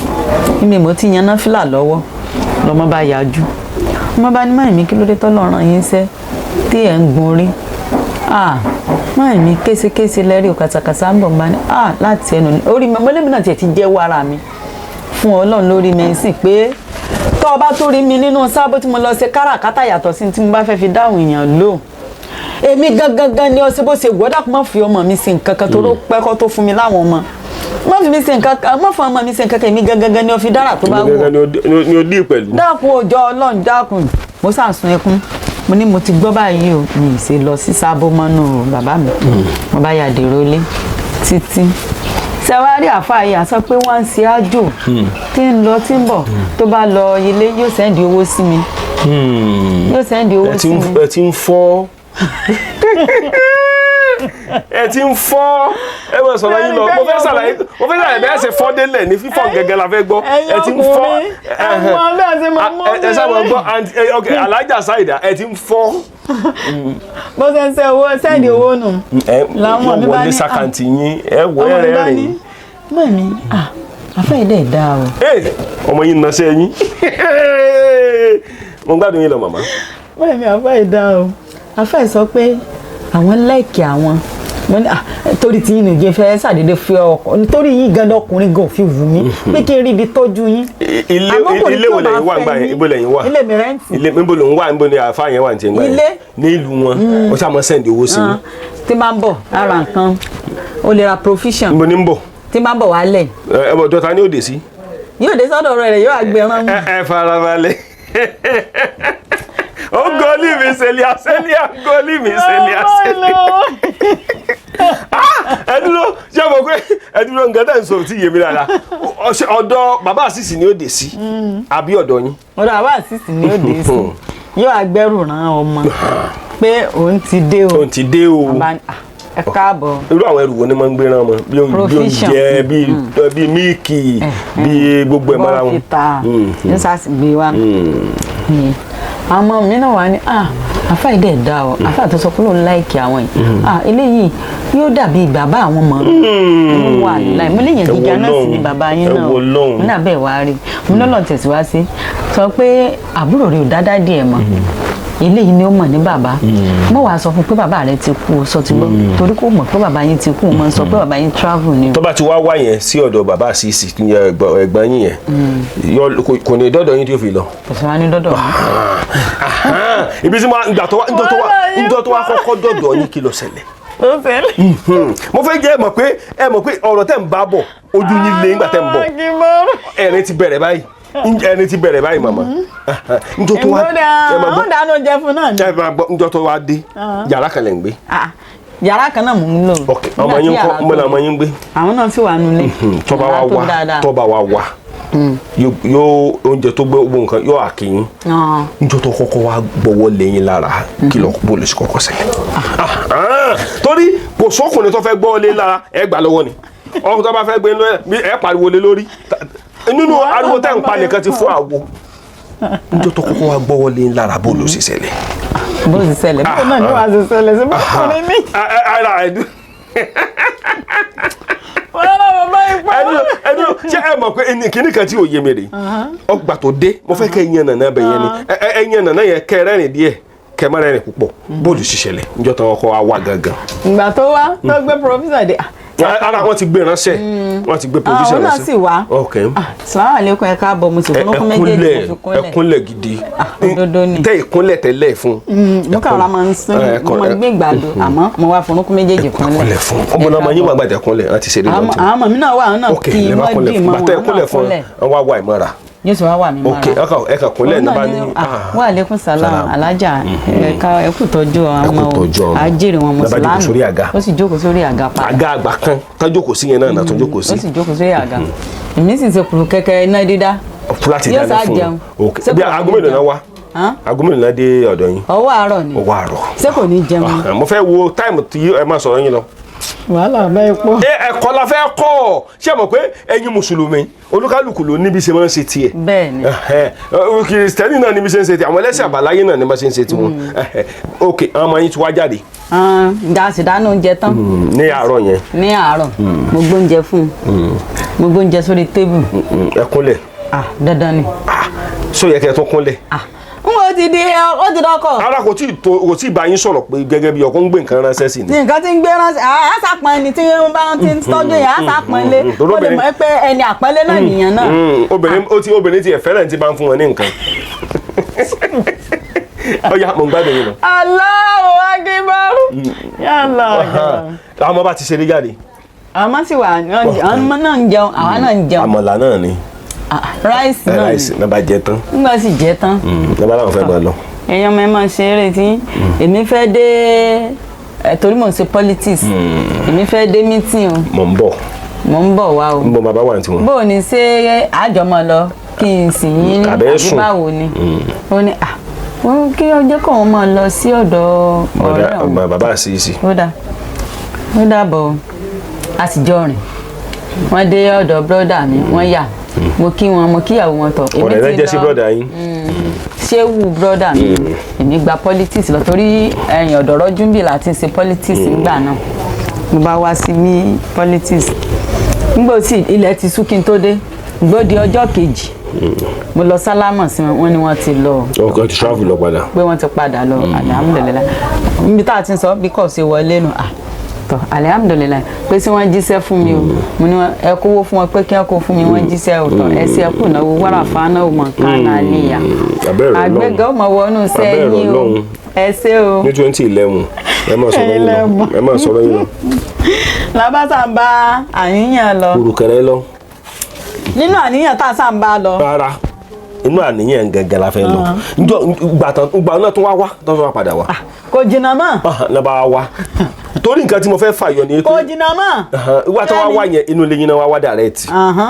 níbi mo ti yan náfìlà lọ́wọ́, lọ́mọ bá yájú. Ọmọ bá ní mọ́ èmi, kí ló dé tọ́lọ́run yín sẹ́ tí ẹ̀ ń gun orí? Ah, mọ́ èmi, késekése lẹ́rìí o, kàtàkàtà ń bọ̀. Bá ní ah, láti ẹnu orí mi, mọ́lẹ́mí náà tiẹ̀ ti jẹ́wọ́ ara mi fún Ọlọ́run lórí mi sí pé tọ́ ọ bá tó rí mi nínú sábó tí mo lọ ṣe káràkátà, yàtọ̀ sí tí mo bá fẹ́ fi dáhùn èèyàn lóhùn, èmi gangan gan ni ọsẹ bó ṣe gbọ́dọ̀ má fi ọmọ mi ṣe nǹkan kan tó ló pẹ́ kọ́ tó fún mi láwọn ọmọ, má fi mi ṣe nǹkan kan, má fún ọmọ mi ṣe nǹkan kan, èmi gangan gan ni ọ fi dára tó bá wù ọ́. Ni o dí pẹ̀lú. Dákun, òjò Ọlọ́run, dákun. Mo sàsùn ẹkún, mo ní mo ti gbọ́ báyìí o, mi ì ṣe lọ sí sábó mọ́nú o. Bàbá mi, mo bá yà dèrò ilé títí sẹwárí àáfàá yìí àsọ pé wọ́n ń ṣe àjò tí ń lọ tí ń bọ̀, tó bá lọ ilé yóò send owó sí mi, yóò send owó Ẹ sí ti ń mi. Ẹ ti ń fọ́, ẹ ti ń fọ́. Ẹ máa sọ̀rọ̀ yín lọ, mo fẹ́ ṣàlàyé bẹ́ẹ̀ ṣe fọ́ délẹ̀ ní fífọ́ gẹ́gẹ́ la fẹ́ gbọ́. Ẹ ti ń fọ́. Ẹ̀wọ̀n bẹ́ẹ̀ ṣe máa mú Ẹ sábà gbọ́ àǹtí ẹ, ok, Alájà Sáìdà, ẹ ti ń fọ́. Bó ṣe ń ṣe owó, send owó nù. Ẹ Làwọn mi yóò bá wọlé ní, sàkàǹtì yín, ẹ wọ ọmọ ẹ mi bá ní rẹ́rìn. mọ̀ mi ah, àfẹ́ ìdẹ̀ dáa o. Ẹ ọmọ yín nà sí ẹ̀yìn. Mo gbádùn yín lọ, màmá. Mọ̀ mi, àfẹ́ ìdá o. Àfẹ́ sọ pé àwọn like àwọn Mo ní, ah, torí tí yín nìjẹ́ fẹ́ ṣàdédé fi ọkọ, nítorí yín gan ọkùnrin gan ò fi wù mí pé kí n rí ibi tọ́jú yín. Ilé Àmọ́ kò ní ilé tí wo ó bá lẹ́yìn wà fẹ́ ńgbà yẹn? yín. Ibo lẹ́yìn wà? Ilé mi rent. Ilé níbo lòun wà, níbo ni àáfàá yẹn wà ní tiẹ̀ ńgbà yẹn? Ilé. Ní ìlú wọn, ó ṣáà mọ send owó sí i. Tí máa ń bọ̀ ara nǹkan, ó lè ra provision. Níbo ni ń bọ̀? Tí máa ń bọ̀ wálẹ̀. Ẹ bọ̀ dọ́ta ní òde sí. Yóò dé sọ́dọ̀ ọ̀rẹ́ rẹ̀, yóò àgbẹ̀rán mi. Ẹ farabalẹ̀. Ó gọ́lí mi sẹ́líà sẹ́líà, gọ́lí mi sẹ́líà sẹ́líà. Ẹ dúró, ṣé mo pé ẹ dúró, nǹkan tẹ̀ ń sọ ò tí yé mi dáadáa. Ṣé ọ̀dọ̀ bàbá àṣìṣì ni ó dé sí àbí ọ̀dọ̀ yín? Ọ̀dọ̀ àwa àṣìṣì ni ó dé sí, yóò agbẹ́rù rán ọmọ pé òun ti dé o. Òun ti dé o. Bàbá ní, "Ah, ẹ káàbọ̀." Irú àwọn ẹrù wo ni máa ń gbé rán ọmọ? Bí Provision. oúnjẹ, bí míìkì, bí gbogbo ẹ̀ mọ́ra wọn. Bọ́ọ̀fìtà ní sars gbé wa. Àwọn ọmọ mi náà wà ní, ah, àfáà yìí dẹ̀ dá o, àfáà tó sọ pé lóun láìkì àwọn yìí, ah, eléyìí yóò dàbí bàbá àwọn ọmọ mi wà láì mo léyìn Ẹ wo gíga náà sì ni Ọlọ́run. bàbá yín Ẹ náà. wo Ọlọ́run. Mo náà bẹ́ẹ̀ wá rí mo lọ́lọ́ tẹ̀síwá sí sọ pé àbúrò rẹ̀ ò dá dádì ẹ̀ mọ̀, eléyìí ni ó mọ̀ ní bàbá. Mo wàá sọ fún pé bàbá rẹ̀ ti kú o, sọ ti gbọ́ torí kò mọ̀ pé bàbá yín ti kú, mo sọ pé bàbá yín travel ni o. Tó bá ti wá wá yẹn sí ọ̀dọ̀ bàbá àṣìṣì, ẹ̀gbọ́n yín yẹn, kò ní dọ́dọ̀ yín tí ó fi lọ. Kò sí wá ní dọ́dọ̀ mi. Ibi tí mo ìgbà tó wá ìjọ tó wá ìjọ tó wá kọ́kọ́ dọ̀dọ̀ yín, kí ló ṣẹlẹ̀? Ó ṣẹlẹ̀. Mo fẹ́ jẹ́ ẹ mọ̀ pé ọ̀rọ̀ tẹ́ ń bá bọ̀, ojú yín lé nígbà tẹ́ ń bọ̀, ẹ̀rín ti bẹ̀rẹ̀ báyìí, ẹ̀rín ti bẹ̀rẹ̀ báyìí, màmá. Njọ́ tó wá, Ìgbódà ẹ máa gbọ́, ó dáná oúnjẹ fún náà ni. ẹ máa gbọ́, njọ́ tó wá dé, yàrá kan lẹ̀ ń gbé? Ah, yàrá kan náà mò ń lò. Ok, ọmọ yín kọ́? Mbọ́lá ọmọ yín gbé? Àwọn náà sì wà nulẹ̀. Tọ́ba wa wá, tọ́ba wa wá, yóò oúnjẹ tó gbé, gbogbo nǹkan yóò àkíyín. Njọ́ tó kọ́kọ́ wá gbọ́wọ́ lẹ́yìn lára, kí lọ bó lè ṣe kọ́kọ́ ṣẹlẹ̀? Torí kò sókùnrin tó fẹ́ gbọ́ lé lára, ẹ gbà lọ́wọ́ ni. Ọkùnrin tó bá fẹ́ gbé ẹ pariwo lé lórí, nínú ariwo tẹ́ ń pa nìkan ti fún àwo. Njọ́ tó kọ́kọ́ wá gbọ́wọ́ lé lára, bó ló ṣe ṣẹlẹ̀? Bó ṣe ṣẹlẹ̀, bó náà ni wàá ṣe ṣẹlẹ̀ sí bọ́kùnrin mi. Ara ẹdun. Ẹdun, ṣé ẹ mọ̀ pé kíní kan tí ò yé mi rè, ọgbà tó dé, mo fẹ́ kẹ́ ẹ yan nàná bẹ̀ yẹn ni, ẹ yan nàná yẹn, kẹ́ ẹ rẹ́rìn díẹ̀, kẹ́ ẹ má rẹ́rìn púpọ̀. Bóòlù ṣiṣẹ́lẹ̀ níjọ́ tó kọ́ wa wá gangan? Ìgbà tó wá tó gbé professor dé. Ara wọn ti gbé ránṣẹ́, wọn ti gbé provision Àwọn náà ránṣẹ́. sì wá. Ok. Salaam aleykum, ẹ káàbọ̀, mo sì Ẹ fún méjèèjì, kúnlẹ̀. mo fi kúnlẹ̀. Ẹ kúnlẹ̀ gidi. Òdodo ni. Tẹ ìkúnlẹ̀ tẹ́lẹ̀ fún. Mo kàn ra máa ń sín, mo máa ń gbé ìgbàdo, àmọ́ mo wá forúnkún méjèèjì kúnlẹ̀. Kúnlẹ̀ fún ọmọ náà, ọmọ yín wà gbàdẹ kúnlẹ̀ láti ṣe Àwọn lọ́tì. àwọn ọmọ mi náà wà, àwọn náà Ok, kí lè bá wọ́n kúnlẹ̀ dì fún mọ́ bàtẹ wọn kúnlẹ̀ náà fún kúnlẹ̀. wọn wá wà ìmọ̀ra. Yóò sì wá wà mí mọ́ra. Ok, ẹ kàn kúnlẹ̀ ní bá ní. Wa aleykum salam, alájà, ẹ̀ka ẹ̀kú tọ́jú àwọn Ẹ kú tọ́jú ọmọ ọmọ. àjèrè wọn. Bàbá jókòó sórí Mùsùlùmí àga. ó sì jókòó sórí àga padà. Àga àgbà kan tá jókòó sí yẹn náà tó jókòó sí. Ó sì jókòó sórí àga, èmi sì ń ṣe kùrù kẹ̀kẹ́ iná dídá. Láti Yóò dáná sá fún jẹun. un. Ok, Ṣé bí kò ní aago mélòó náà jẹun? wá? Aago mélòó náà dé ọ̀dọ̀ yín? Ọwọ́ àárọ̀ ni. Ọwọ́ àárọ̀. Ṣé kò ní jẹun? Ah, mo fẹ́ wo táìmù tí ẹ máa sọ̀rọ̀ yín lọ. Wàhálà bẹ́ẹ̀ pọ̀. Ẹ ẹ̀kọ́ la fẹ́ kọ́ ọ. Ṣé ẹ mọ̀ pé ẹ̀yin mùsùlùmí, olúkálùkù ló níbi ṣe máa ń ṣe tiẹ̀. Bẹ́ẹ̀ ni. Ẹ̀hẹ́n. Kìrìsìtẹ́nì náà níbi ṣe ń ṣe tiẹ̀, àwọn ẹlẹ́sìn àbáláyé náà níbi ṣe ń ṣe tiwọn. Ẹ̀hẹ́n. Ok, àwọn ọmọ yín ti wá jáde. Ǹda sì dáná oúnjẹ tán. Ní àárọ̀ yẹn. Ní àárọ̀ mo gbóúnjẹ fún un, mo gbóúnjẹ sórí tébù. Ẹ kúnlẹ̀? Ah, dandan ni. Ah, sọ yẹ kẹ́ ẹ tún kúnlẹ̀? Ah, n wo ti di, ó ti dọkọ. Ara kò tí ì tó, kò tí ì bá yín sọ̀rọ̀ pé gẹ́gẹ́ bí ọkọ ń gbé nǹkan ránṣẹ́ sí ni. Ní nǹkan tí ń gbé ránṣẹ́, àṣàpọ̀n ẹni tí wọ́n bá ti ń tọ́jú yẹn, àṣàpọ̀n ilé ó lè mọ̀ pé ẹni àpọ́nlé náà nìyẹn náà. Obìnrin ó ti obìnrin ti ẹ̀ fẹ́ràn tí bá ń fún wọn ní nǹkan. Ọ̀ya, mò ń gbádùn yín lọ. Allahu Akbar. Yàlá. Àwọn ọmọ bá ti ṣeré jáde. Àwọn ọmọ sì wà, àwọn ọmọ náà ń jẹun, àwa náà ń jẹun. Àmàlà náà ni. Ah, ráìsì náà ni. Ráìsì náà bá jẹ tán. Nígbà sì jẹ tán. Náà bá láwọn fẹ́ máa lọ. Ẹ̀yin ọmọ, ẹ máa ṣe eré tí èmi fẹ́ dé ẹ̀, torí mò ń ṣe politics, èmi fẹ́ dé meeting o. Mò ń bọ̀. Mò ń bọ̀ wá o. Ń bọ̀, bàbá wà ní tiwọn. Bó o ní ṣé àjọmọ lọ kí n sì yín Àbẹ́ àbí sùn. báwo ni? Ó ní à ó kí ọjọ́ kan òun máa lọ sí ọ̀dọ̀ ọ̀rẹ́ òun. Bàbá àṣìṣe. Ó dà, ó dàbọ̀ o. A sì jọ rìn, wọ́n dé ọ̀dọ̀ brọ́dà mi, wọ́n yà, mo kí wọn, mo kíyàwó wọn tọ̀. Èmi Ọ̀rẹ́ rẹ ti jẹ́ sí lọ- brọ́dà yín. Ṣé wù brọ́dà mi, èmi gba politics lọ torí ẹ̀yìn ọ̀dọ̀rọ̀ júmbì láti ṣe politics nígbà náà. Mo bá wá sí ní politics nígbà tí ilẹ̀ ti sú kí n tó dé. Gbódi ọjọ́ kejì, mo lọ sálámọ̀ sí wọn, wọ́n ní wọ́n ti lọ. Ọkọ ti travel lọ padà. Pé wọ́n ti padà lọ, alhamdulillahi. Níbi tá a ti ń sọ bí kò ṣe wọlé nù, ah, Tọ, alihamudulilayi, pé tí wọ́n jíṣẹ́ fún mi o, mo ní ẹ kówó fún wọn pé kí wọ́n kó fún mi, wọ́n jíṣẹ́ o. Tọ, ẹ ṣe, ẹ kù náwó wàrà fáná o, mọ̀ kánà níyà. Abẹ́rẹ́ Ọlọ́run. Àgbẹ̀gẹ́ ò mọ̀ wọnú Abẹ́rẹ́ sẹ́yìn o. Ọlọ́run. Ẹ ṣé o. Ní 2011, ẹ máa sọ̀rọ̀ yín lọ, ẹ máa sọ̀rọ̀ yín lọ. Làbá sà ń bá àníyàn lọ. Kùrùkẹrẹ lọ. Nínú àníyàn tá a sà ń bá lọ. Rárá, inú àníyàn gẹ́gẹ́ la fẹ́ lọ. Njọ gbàtàn gbà náà tún wá wá tó tún wá padà wá. Kò jìnnà mọ́. Náà bá wá torí nǹkan tí mo fẹ́ fàyọ ni Kò pé jìnnà mọ́. ìwà tó wá wá yẹn, inú ilé yín náà wá wá direct.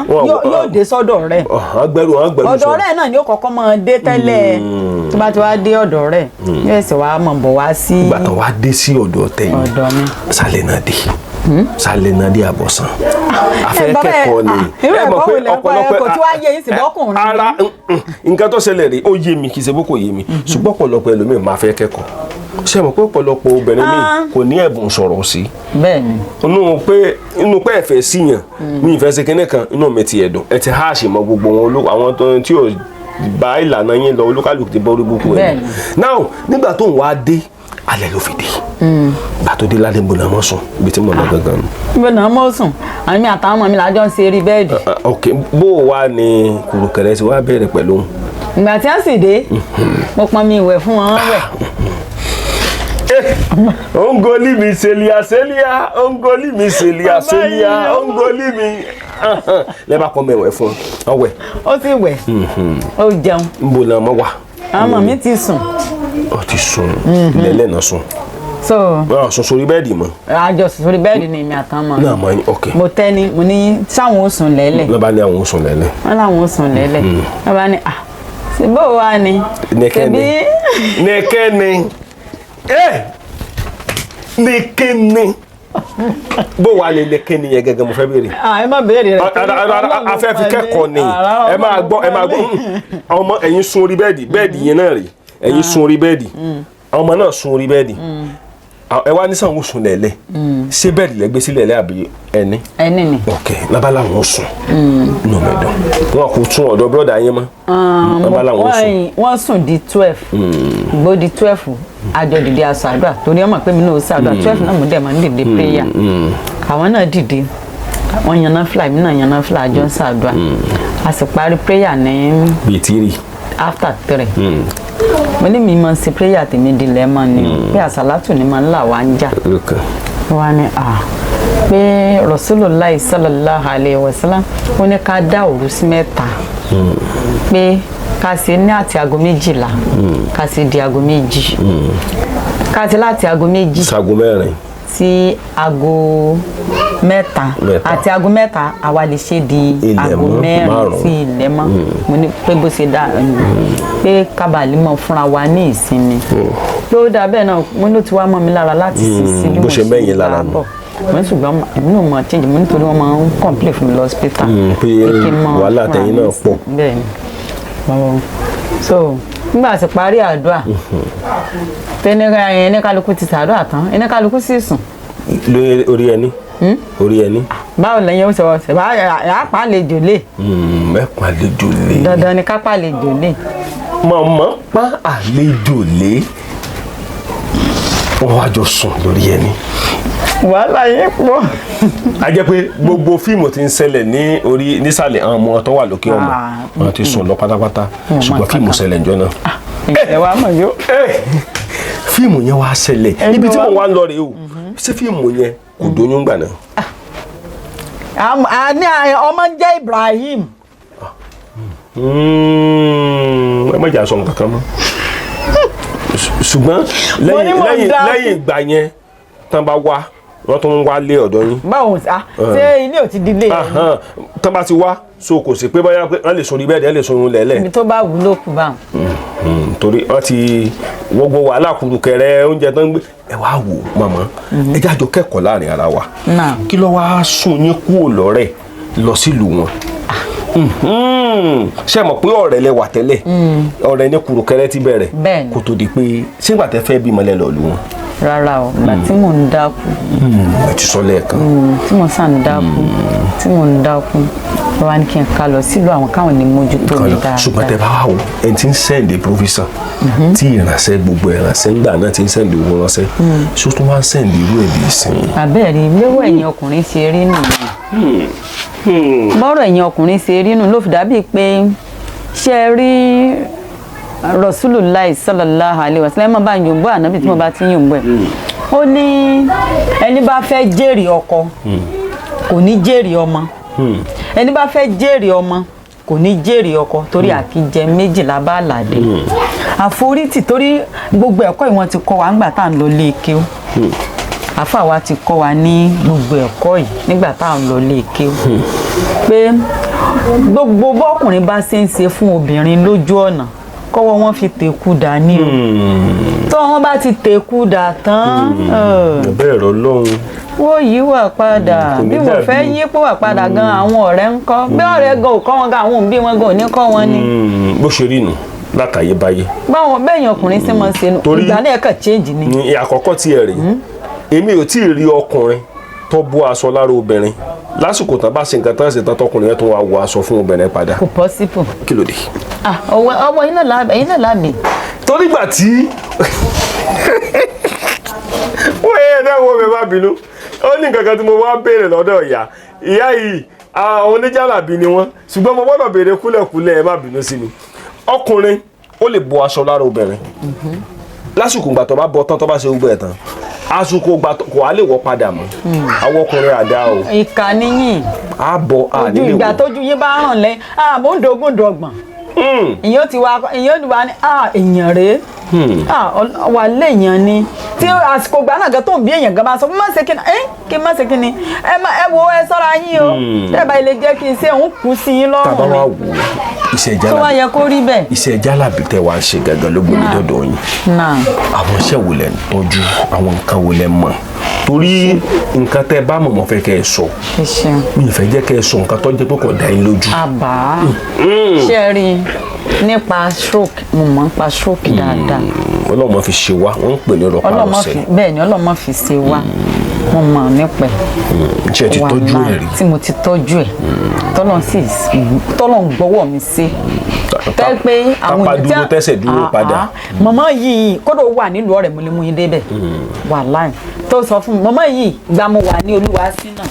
Yóò dé sọ́dọ̀ rẹ̀. Gbẹrù hàn gbẹrù. Ọ̀dọ̀ rẹ̀ náà ni ó kọ́kọ́ máa dé tẹ́lẹ̀. Tó bá ti wá dé ọ̀dọ̀ rẹ̀, yóò ẹsẹ̀ wá máa bọ̀ wá sí Gbàtàn wá dé sí ọ̀dọ̀ tẹ̀yìn. ọ̀dọ̀ mi. Sálẹ̀ náà dé, sálẹ̀ náà dé àbọ̀sán afẹ́ Bàbá ẹ, kẹ́kọ̀ọ́ ni. Ah, irú Ẹ mọ̀ ẹ̀kọ́ pé wo lẹ ń kọ́? ọ̀pọ̀lọpọ̀ Ẹ kò tí wá yé yín sí bọ́kùnrin. Ara nǹkan tó ṣẹlẹ̀ rí, ó yé mi, kì í ṣe bó kò yé mi, ṣùgbọ́n ọ̀pọ̀lọpọ̀ ẹlòmíì máa fẹ́ kẹ́kọ̀ọ́. Ṣé mọ̀ pé ọ̀pọ̀lọpọ̀ obìnrin mi kò ní ẹ̀bùn sọ̀rọ̀ sí? Bẹ́ẹ̀ ni. Inú pé ẹ̀fẹ̀ síyàn mi ìfẹ́ ṣe kinní kan, inú mi ti ẹ̀dùn, ẹ ti háàṣì mọ gbogbo wọn olú àwọn tó tí ò bá ìlànà yín lọ, olúkálùkù ti bọ́ orí búkú ẹ̀. Bẹ́ẹ̀ni. Now, nígbà tó ń wá dé, alẹ́ ló fi dé. Gbà tó dé lálẹ́, mo náà mọ̀ sùn ibi tí mo lọ gangan nù. Níbo náà mọ̀ sùn? Àmì àtàwọn ọmọ mi làjọ ń ṣe eré bẹ́ẹ̀dì. Ah, ok, bó o wá ní kùrùkẹrẹ tí wàá bẹ̀rẹ̀ pẹ̀lú òun? Ìgbà tí wọ́n sì dé, mo pọn mi ìwẹ̀ fún wọn, wọ́n wẹ̀. Ongoli mi selia selia, ongoli mi selia selia, ongoli mi. Lẹ́bàá pọ́n mẹ́wẹ̀ẹ́ fún ọ wẹ̀. Ó sì wẹ̀, ó jẹun. Nbọ náà mọ wà? Àwọn ọmọ mi ti sùn. Ọ ti sùn lẹ́lẹ́ náà sùn. So Wọn sùn sórí bẹ́ẹ̀dì mọ́? Àjọ sùn sórí bẹ́ẹ̀dì ni, èmi àtàwọn ọmọ mi. Náà mọ ẹni, ok. Mo tẹ́ ni, mo ní sáwọn ó sùn lẹ́lẹ̀. Lọ́ba ní àwọn sùn lẹ́lẹ́. Wọ́n láwọn ó sùn lẹ́lẹ̀. Wọ́n bá ní, ah, ṣe bó wà ní? Nìkẹ́ni. Nìkẹ́ni, ẹ nìkẹ́ni, bó wà ní nìkẹ́ni yẹn gẹ́gẹ́, mo fẹ́ béèrè. Ah, ẹ má béèrè rẹ̀. Afẹ́ fi kẹ́kọ̀ọ́ ni. Ẹ máa gbọ́, ẹ máa gbọ́. Ọmọ ẹ̀yin sun orí bẹ́ẹ̀dì, bẹ́ẹ̀dì yẹn náà rè, ẹ̀yin sun orí bẹ́ẹ̀dì, ọmọ náà sun orí bẹ́ẹ̀dì, ẹ wá ní sàn ó sùn lẹ̀lẹ̀. Ṣé bẹ́ẹ̀dì lẹ́gbẹ́ sílẹ̀ lẹ́ àbí ẹni? Ẹni ni. Ok, lábala wọn sùn inú mi dùn, wọn kò tún ọ̀dọ̀ brother yín mọ́, lábala wọn sùn. Wọ́n sùn di 12. Gbó di 12, àjọ dìde, aṣọ àdúrà, torí ọmọ pé mi náà ó ṣàdúrà 12 náà, mo dẹ̀ máa ń dìde prayer. Àwọn náà dìde, wọ́n yan náfìlà, èmi náà yan náfìlà, àjọ ń ṣàdúrà, a sì parí prayer ní bíi tírì. After 3. Mo ní mi máa ń ṣe prayer tèmi di lẹ́mọ̀ ni o, pé àsàlátù ni máa ń là wá ń jà. Wọ́n á ní à pé Rasulullah sallallahu alayhi wa sallam, ó ní ká dá òru sí mẹ́ta, pé ká ṣe ní àti aago 12, ká ṣe di aago 2, ká ṣe láti aago 2 sago 4. Sí aago 3. 3. Àti aago 3, àwa lè ṣe di Ilẹ̀ aago mọ́, 4 márùn-ún. sí ilẹ̀ mọ́. Mo ní pé bó ṣe dá pé kábàlì mọ́ fúnra wa ní ìsinmi, pé ó dáa bẹ́ẹ̀ náà. Mo ní ó ti wá mọ́ mi lára láti sísí bí Bó mo ṣe mẹ́yìn bá lára nù. bọ̀. Mo ní ṣùgbọ́n èmi náà mọ̀ change, mo nítorí wọ́n máa ń complain fún mi lọ hospital. Pé kí n mọ wàhálà fúnra tẹ̀yìn mi náà sí. pọ̀. Bẹ́ẹ̀ ni. So nígbà tí parí àdúrà tẹnira yẹn, ní kálukú ti sàdúrà tán, ẹni kálukú sì sùn. Lórí orí ẹni, orí ẹni. Báwo lẹ́yìn ó sọ ṣe bá àpá àlejò lè. Mẹ́pà àlejò lé. Dandan ni kápá àlejò lè. Mọ̀mọ́ pa àlejò lé, wọ́n wá jọ sùn lórí ẹni. Wàhálà yẹn pọ̀. A jẹ́ pé gbogbo fíìmù tí ń ṣẹlẹ̀ ní orí nísàlẹ̀, àwọn ọmọ tó wà lókè ọmọ wọn ti sùn lọ pátápátá, ṣùgbọ́n fíìmù ṣẹlẹ̀ ǹjọ́ náà. Ìṣẹ̀ wa mọ̀ yó. Fíìmù yẹn wá ṣẹlẹ̀ ibi tí mo wá ń lọ rèé o. Ṣé fíìmù yẹn kò dóyún gbà náà? A ní ọmọ ń jẹ́ Ibrahim. Ẹ má jà sọ nǹkan kan mọ́, ṣùgbọ́n Mo ní lẹ́yìn mò ń lẹ́yìn dá. lẹ́yìn ìgbà yẹn tán bá wá, wọ́n tún ń wá lé ọ̀dọ̀ yín? Báwo ah, ṣé ilé ò ti di ilé yẹn? Ahán, tán bá ti wá so, kò sí pé bóyá pé wọ́n lè sùn orí bẹ́ẹ̀dì, wọ́n lè sùn lẹ́lẹ̀? Ibi tó bá wù ló kù báwọn. Torí wọ́n ti gbogbo wàhálà kùrùkẹrẹ oúnjẹ tó ń gbé. Ẹ wá wò màmá, ẹ jájọ kẹ́kọ̀ọ́ láàrin ara wa. Náà. Kí ló wá sún yín kúrò lọ́rẹ̀ lọ sílùú wọn? Ṣé mọ̀ pé ọ̀rẹ́ lẹ wà tẹ́lẹ̀, ọ̀rẹ́ ní kùrùkẹrẹ ti bẹ̀rẹ̀? Bẹ́ẹ̀ni. Kó tó di pé sígbà tẹ́ fẹ́ bímọ lẹ lọ lù wọn? Rárá o, ìgbà tí mò ń dákú, Ẹ ti sọ lẹ́ẹ̀kan. Tí mo sàn ń dákú, tí mò ń dákú, wọ́n wá ní kí n ká lọ sílùú àwọn káwọn ní mójútó mi dáadáa. Ṣùgbọ́n tẹ bá wà wò, ẹni tí ń send provision, tí ìránṣẹ́, gbogbo ìránṣẹ́ ńgbà náà tí ń send owó ránṣẹ́, ṣó tún wá ń send irú ẹ̀bí ìsìn? Àbẹ́ẹ̀rí léwọ́ ẹ̀yin ọkùnrin ṣe rí nìyẹn, bọ́rọ̀ ẹ̀yin ọkùnrin ṣe rí nù ló fi dàbíi pé ṣe é rí Rasulullah sallallahu alaihi wasallam, ẹ má bá yòǹbó ànábì tí mo bá ti ń yòǹbó ẹ̀. Ó ní ẹni bá fẹ́ jèrè ọkọ kò ní jèrè ọmọ, ẹni bá fẹ́ jèrè ọmọ kò ní jèrè ọkọ, torí àkíjẹ méjìlá bá làdé àforítì, torí gbogbo ẹ̀kọ́ ìwọ̀n ti kọ́ wa ńgbà tá à ń lọ lé kéwú. Àfáà wa ti kọ́ wa ní gbogbo ẹ̀kọ́ yìí nígbà tá à ń lọ lé kéwú, pé gbogbo bọ́kùnrin bá ṣe ń ṣe fún obìnrin lójú ọ̀nà, kọ́wọ́ wọn fi tẹ̀kú dà ní o. Tó wọn bá ti tẹ̀kú dà tán, Bẹ́ẹ̀ rọ lọ́hùn. Wọ́n yí wà padà. Kò ní Bí wọ́n dàbí. fẹ́ yí pé wà padà gan, àwọn ọ̀rẹ́ ń kọ́ bí ọ̀rẹ́ gan ò kọ́ wọn gan, àwọn òbí wọn gan ò ní kọ́ wọn ni. Bó ṣe rí nù látàyébáyé. Báwọn bẹ́ẹ̀yàn ọkùnrin ṣe máa ń ṣe nù. Ìgbà náà kàn change ni. Ní àkọ́kọ́ tí ẹ rí, èmi ò tí ì rí ọkùnrin tó bó aṣọ lára obìnrin lásìkò tán bá ṣe nǹkan tán ṣe tán, tọkùnrin yẹn tó wá wọ aṣọ fún obìnrin padà. Kò possible. Kí ló dé? Ah, ọwọ́ ọwọ́ yín náà láàbì, ẹ̀yin náà láàbì. Torí gbà tí wọ́n yẹ ẹ̀dá wo mi, má bínú, ó ní nǹkan kan tí mo wá béèrè lọ́dọ̀ ìyá yìí. Àwọn oníjàlábí ni wọ́n, ṣùgbọ́n mo gbọ́dọ̀ béèrè kúlẹ̀kúlẹ̀. Ẹ má bínú sí mi. Ọkùnrin ó lè bọ́ aṣọ lára obìnrin lásìkò ìgbà tó bá bọ́ tán, tó bá ṣe gbogbo ẹ̀ tán, àsìkò ìgbà kò á lè wọ́ padà mọ́. Àwọn ọkùnrin àdá o. Ìkà níyìn. Á bọ̀ á Ojú nílé ìgbà wò. tójú yín bá hàn lẹ́yìn àmọ́ ń dogun dọ̀gbọ̀n, ìyẹn ó ti wá, ìyẹn ó ti wá ní èèyàn rèé, wà léèyàn ni. Tí àsìkò ìgbà náà gan tó ń bí èèyàn gan bá sọ má ṣe kíni, ẹ kí má ṣe kíni, ẹ má ẹ wo, ẹ ṣọ́ra yín o, tẹ́ ẹ bá ilé jẹ́ kí n ṣe òun kú sí yín Tàbá lọ́rùn wá ni. wò ó, iṣẹ́ Tó wá jálàbí, yẹ kó rí bẹ́ẹ̀. Iṣẹ́ jálàbí tẹ́ wàá ṣe gangan ló gbòmí dọ́dọ̀ yín. Náà. Àwọn iṣẹ́ wo lẹ ń tọ́jú? Àwọn nǹkan wo lẹ mọ̀? Torí nǹkan tẹ́ bá mọ̀, mọ́ fẹ́ kẹ́ ẹ sọ. Ẹ ṣeun. Mi ì fẹ́ jẹ́ kẹ́ ẹ sọ nǹkan tó jẹ́ pé kò dá yín lójú. Àbá ṣe rí i nípa stroke, mo mọ̀ nípa stroke dáadáa. Ọlọ́mọ fi ṣe wá, wọ́n ń pè ní Ọlọ́mọ rọpárọsẹ̀. fi, bẹ́ẹ̀ ni, ọlọ́mọ fi ṣe wá. Mo mọ̀ nípa ẹ̀. Ṣé ẹ ti tọ́jú Wàláhì, ẹ̀ rí? Tí mo ti tọ́jú ẹ̀, tọ́lọ́n sì tọ́lọ́n gbọ́wọ́ mi sí tẹ́ pé àwọn Tápá èèyàn tí dúró, tẹ́sẹ̀ dúró padà. Ah, màmá yìí kódà ó wà nílùú ọ̀rẹ́, mo lè mú yín débẹ̀, wàláhì, tó sọ fún mi. Màmá yìí, gba mo wà ní Olúwa sínà,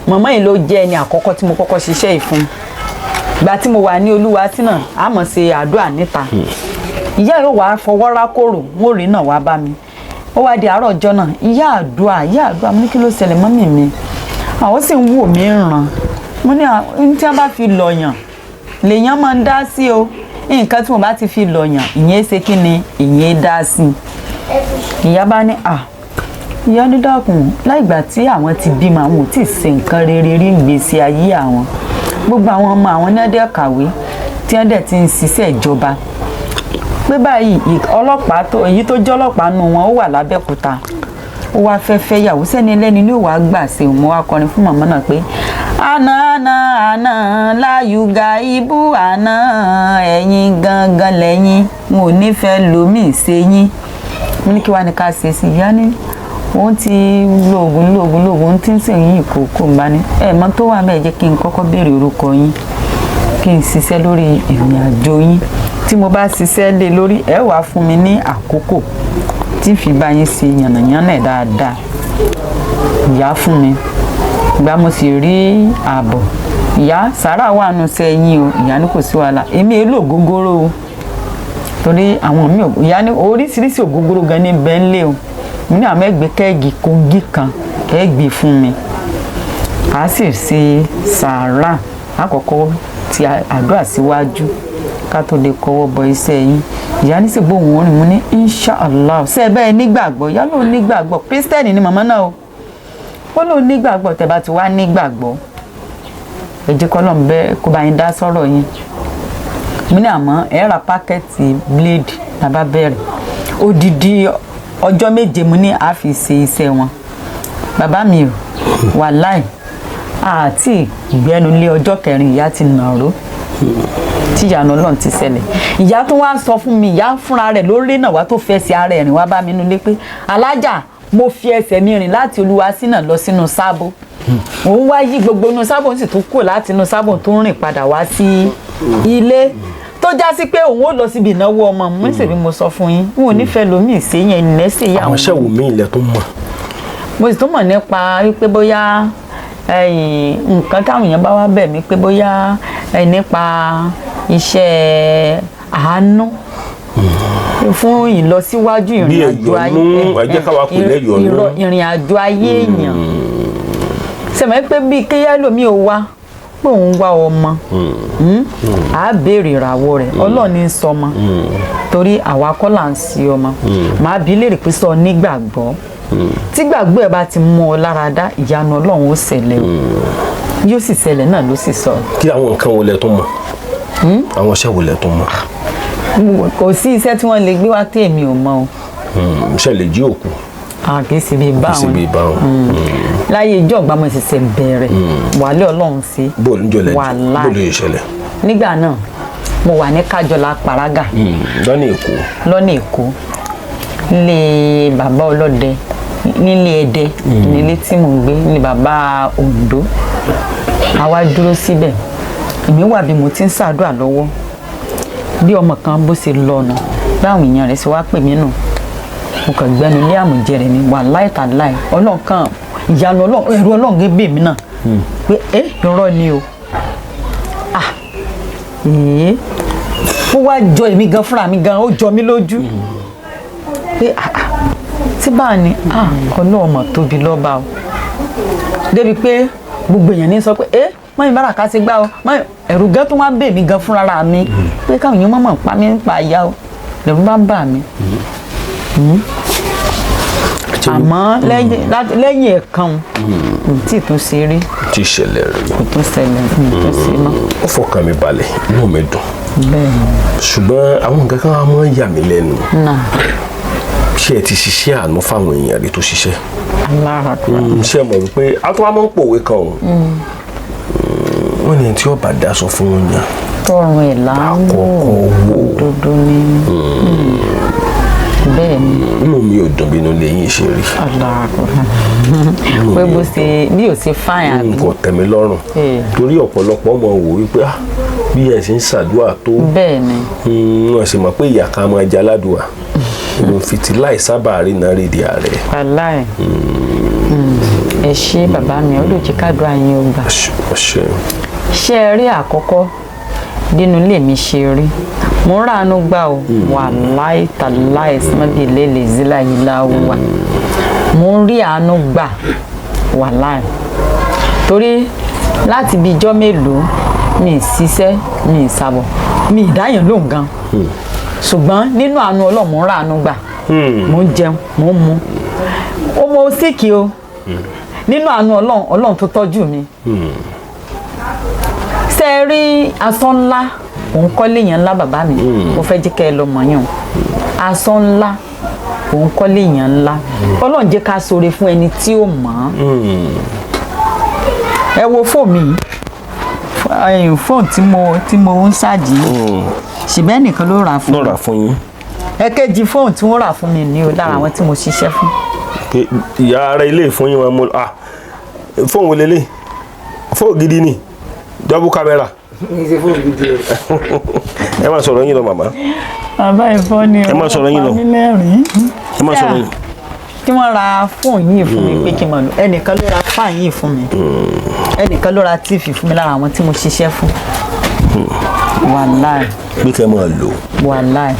màmá yìí ló jẹ́ ẹni àkọ́kọ́ tí mo kọ́kọ́ ṣiṣẹ́ yìí fún. Gba tí mo wà ní Olúwa sínà, a mọ̀ ṣe àdúrà níta, ìyá yóò wá fọwọ́ rákòrò, wọn ò rí náà wá bá mi. Ó wá di àárọ̀ ọjọ́ náà, ìyá àdúrà, ìyá àdúrà, mo ní kí ló ṣẹlẹ̀ mọ́mì mi? Àwọn sì ń wò mí ràn. Mo ní ní tí wọ́n bá fi lọ̀yàn lèèyàn máa ń dá sí o. Nǹkan tí mo bá ti fi lọ̀yàn, ìyẹn ṣe kí ni, ìyẹn dá sí. Ìyá bá ní à, ìyá ní dákun, láìgbà tí àwọn ti bímọ, àwọn ò tí ì ṣe nǹkan rere rí ìgbésí ayé àwọn. Gbogbo àwọn ọmọ àwọn náà dẹ̀ kàwé, tí wọ́n dẹ̀ ti ń ṣiṣẹ́ ìjọba pé báyìí, ọlọ́pàá tó èyí tó jẹ́ ọlọ́pàá nù wọn, ó wà lábẹ́òkúta, ó wá fẹ́ fẹ́ yàwó, sẹ́ni ẹlẹ́ni ní òwà gbà ṣe. Mo wá kọrin fún màmá náà pé àná àná àná láyùgà ibú àná, ẹ̀yin gangan lẹ́yìn, n ò nífẹ̀ẹ́ lómi ṣe yín. Mo ní kí wàá ní ká ṣe sí? Ìyá ní òun ti lóògùn lóògùn lóògùn, òun ti ń sìn yín ìkókó ń bá ní ẹ mọ tó wà mẹ́ẹ̀. Jẹ́ kí n kọ́kọ́ béèrè orúkọ yín, kí n ṣiṣẹ́ lórí ìrìn àjò yín. Tí mo bá ṣiṣẹ́ lé lórí ẹ, wàá fún mi ní àkókò tí n fi bá yín ṣe yànnàyànnà ẹ̀ dáadáa. Ìyá fún mi ìgbà, mo sì rí ààbọ̀. Ìyá sàárà wà nù sẹ́yìn o. Ìyá ní kò sí wàhálà, èmi èlò ògógóró o, torí àwọn mi ò. Ìyá ní oríṣiríṣi ògógóró gan ní bẹ́ńlẹ̀ o. Mo ní àwọn ẹgbẹ́ kẹ́ẹ̀gì kóńgì kan kẹ́ẹ̀gbé fún mi, a sì ṣe sàárà àkọ́kọ́ ti àdúrà síwájú ká tó lè kọ́wọ́ bọ iṣẹ́ yín. Ìyá ní sì gbóhùn orin. Mo ní inshallah, ṣe bẹ́ẹ̀ nígbàgbọ́? Ìyá lòun nígbàgbọ́, kírísítẹ́nì ni màmá náà o. Ó lóun nígbàgbọ́. Tẹ́ bá ti wá nígbàgbọ́, ẹ jẹ́ kọ́lọ́n bẹ́ẹ̀ kó bá yín dá sọ́rọ̀ yín. Mo ní àmọ́ ẹ ra pákẹ́ẹ̀tì bíléèdì. Làbá bẹ̀rẹ̀ odidi ọjọ́ 7, mo ní a fi ṣe iṣẹ́ wọn. Bàbá mi ò, wàláì, àti ìgbẹ́nulé ọjọ́ kẹrin, ìyá ti nàró. Tí ìyanu Ọlọ́run ti ṣẹlẹ̀, ìyá tó wá sọ fún mi, ìyá fúnra rẹ̀ lórí náà wá tó fẹsẹ̀ ara ẹ̀ rìn wá bá mi nulẹ̀ pé alájà, mo fi ẹsẹ̀ mi rìn láti Olúwaṣínà lọ sínú Sábó. Òun wá yí gbogbo inú Sábó, òun sì tún kúrò láti inú Sábó tó ń rìn padà wá sí ilé, tó já sí pé òun ó lọ síbi ìnáwó ọmọ mi. Sì bí mo sọ fún yín, n ò nífẹ̀ẹ́ lómi ìséyẹn ìnẹ́sẹ̀ yà. Àwọn iṣẹ́ wo míì lẹ tó mọ̀? Mo sì tún mọ̀ nípa wípé bóyá nǹkan táwọn èèyàn bá wá bẹ̀ mí pé bóyá nípa iṣẹ́ àánú fún ìlọsíwájú ìrìn àjò ayé. Ẹ̀yọ̀nú, ẹ jẹ́ ká wá pè lẹ́yọ̀nú. Ìrìn àjò ayé èèyàn sẹ̀mọ́ pé bíi kéyà lómi ò wá pé òun wá ọmọ, á béèrè ìràwọ̀ rẹ̀. Ọlọ́run ní í sọmọ, torí àwa kọ́ là ń sí ọmọ. Màá bi léèrè pé sọ nígbàgbọ́, tí gbàgbọ́ ẹ̀ bá ti mú ọ lára dá, ìyanu Ọlọ́run ó ṣẹlẹ̀ o, yóò sì ṣẹlẹ̀ náà ló sì sọ. Kí àwọn nǹkan wo lẹ tó mọ̀? Àwọn iṣẹ́ wo lẹ tó mọ̀? Kò sí iṣẹ́ tí wọ́n lè gbé wá tí èmi ò mọ̀ o. Ṣe lè jí òkú? A kì í ṣe bíi Kì í ṣe báwọn. bíi báwọn. Láyé ìjọ ọgbà mo ṣẹ̀ṣẹ̀ bẹ̀rẹ̀ wàhálẹ̀ Ọlọ́run sí. Bóòlù ń jọlẹ̀? Wàláì. Bóòlù yìí ṣẹlẹ̀? Nígbà náà mo wà ní Kájọlá Paraga, Lọ́nà Èkó. Lọ́nà Èkó, nílé bàbá ọlọ́dẹ, nílé Ẹdẹ, nílé tí mò ń gbé, nílé bàbá Oǹdó. Àwa dúró síbẹ̀. Èmi wà bí mo ti ń ṣàdúrà lọ́wọ́, bí ọmọ kan bó ṣe lọ́nà báwọn èèyàn rẹ̀ ṣe wá pè mí nù. Mo kàn gbẹnu lé àmùjẹ rẹ̀ ni, wà láìtàláì Ọlọ́run kan, ìyanu Ọlọ́run, ẹ̀rù Ọlọ́run gé bèmí náà pé ẹ irọ́ ni o. Ah, èé, ó wá jọ èmi gan fúnra mi gan, ó jọ mí lójú pé ah, ah, tí bá a ní ah, Ọlọ́run mọ̀ tóbi lọ́ba o, débi pé gbogbo èèyàn ní sọ pé ẹ mọ́yìn bára ṣe gbá o mọ́yìn. Ẹ̀rù gan tó wá ń bè mí gan fúnra mi pé káwọn èèyàn mọ̀mọ́ pa mí ń pa ìyá o, lẹ̀rù bá ń bà mí. Àmọ́ lẹ́yìn ẹ̀kan n tí ì tún ṣe rí. Ti ṣẹlẹ̀ rí? Kò tún ṣẹlẹ̀, n tún ṣe mọ́. Ó fọkàn mi balẹ̀, inú mi dùn. Bẹ́ẹ̀ ni. Ṣùgbọ́n àwọn nǹkan kan wá máa ń yà mí lẹ́nu. Náà. Ṣé ẹ ti ṣiṣẹ́ àánú fáwọn èèyàn rí tó ṣiṣẹ́? Alára kan. Ṣé ẹ mọ̀ wípé a tún wá máa ń pòwe kan o? Wọ́n ní ẹni tí ó bá daṣọ fún yàn, tọrùn ẹ̀ là ń wò. Àkọ́kọ́ wò. Òdodo ni. Bẹ́ẹ̀ ni. Inú mi ò dùn bínú lẹ́yìn ṣe rí. Alára kan pé bó ṣe bí ò ṣe fáyà N kò tẹ́ mi lọ́rùn, torí ọ̀pọ̀lọpọ̀ ọmọ wò wípé ah, bí ẹ ṣe ń ṣàdúrà tó, Bẹ́ẹ̀ ni. Wọ́n sì mọ̀ pé ìyá kan máa jẹ aládùá ìlú fìtíláì sábà rí náà rí di ààrẹ. Wàláì, ẹ ṣé bàbá mi, olóòjì kádùá yín ó gbà. Ṣe. Ṣé ẹ rí àkọ́kọ́ nínú ilé mi ṣe rí, mo ń ráàánú gbà ó, wàláì tàláì sọmọbí lélẹ̀ zílà yìí láwùwà, mo ń rí àánú gbà wàláì, torí láti bí ijọ́ mélòó mi ì ṣiṣẹ́, mi ì sàbọ̀, mi ì dáyàn lóhùn gan, ṣùgbọ́n nínú àánú Ọlọ́run mo ń ráàánú gbà. Mo ń jẹun, mo ń mu, ó mọ síkì o. Nínú àánú Ọlọ́run, Ọlọ́run tó tọ́jú mi. Ṣe é rí aṣọ ńlá òun kọ́ léèyàn ńlá? Bàbá mi, mo fẹ́ jẹ́ kẹ́ ẹ lọ mọ̀ yàn, aṣọ ńlá òun kọ́ léèyàn ńlá. Ọlọ́run jẹ́ ká ṣoore fún ẹni tí ó mọ̀ ọ́n. Ẹ wo fóònù mi yìí, fóònù tí mo ń ṣáàjì yìí, ṣùgbọ́n ẹnìkan ló rà fún mi. Lọ́ra fún yín? Ẹ̀kejì fóònù tí wọ́n rà fún mi ní o, lára àwọn tí mo ṣiṣẹ́ fún. Pé ìyá ara ilé ìfún yín wọn mo ah, fóònù wo lélẹ̀? Fóònù gidi ni, double camera. Ní ṣe fóònù gidi o. Ẹ máa sọ̀rọ̀ yín lọ, màmá. Bàbá ìfọ́ ni. Ẹ má sọ̀rọ̀ yín lọ. Pa mí lẹ́rìn-ín. Ẹ máa sọ̀rọ̀ yín. Tí wọ́n ra fóònù yìí fún mi pé kí n máa lò, ẹnìkan ló ra fáàn yìí fún mi, ẹnìkan ló ra tíìfì fún mi lára àwọn tí mo ṣiṣẹ́ fún, wàláì. Pé kẹ́ ẹ máa lò ó. Wàláì.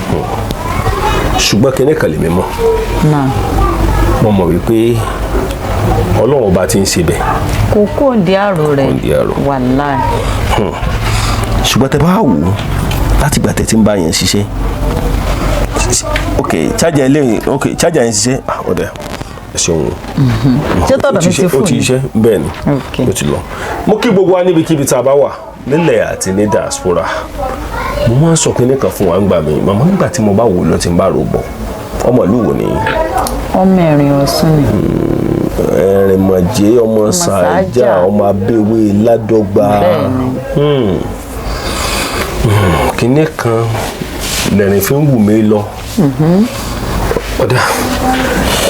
Ṣùgbọ́n kíní kan lèmi mọ̀. Náà. Mo mọ̀ wípé Ọlọ́run ọba ti ń ṣe bẹ́ẹ̀. Kò kó òǹdí àrò rẹ̀. Kò òǹdí àrò. Wàláì. Ṣùgbọ́n tẹ bá wò ó, láti ìgbà tẹ ti ń bá yẹn ṣiṣẹ́, ok, charger eléyìí, ok, charger yẹn ṣiṣẹ́. Ah, ọ̀dà, ẹ ṣeun o. Ṣé tọ̀dọ̀ mi ti Ó fún ti ni? ṣiṣẹ́, bẹ́ẹ̀ ni. Ok. Ó ti lọ. Mo kí gbogbo wa níbikíbi tá a bá wà nílẹ̀ àti ní diaspora. Mo máa ń sọ kinní kan fún wa ń gbà mí, màmá, nígbà tí mo bá wò lọ tí n bá rò bọ̀, ọmọ ìlú wo ni? Ọmọ ẹ̀rìn Ọ̀ṣun ni. Ẹ̀rìnmọ̀jẹ́, ọmọ Sàájà, Sàájà. ọmọ Abẹ́wé Ládọ́gba. Bẹ́ẹ̀ ni. Kinní kan lẹ́rìn fi ń wù mí lọ. Ọ̀dà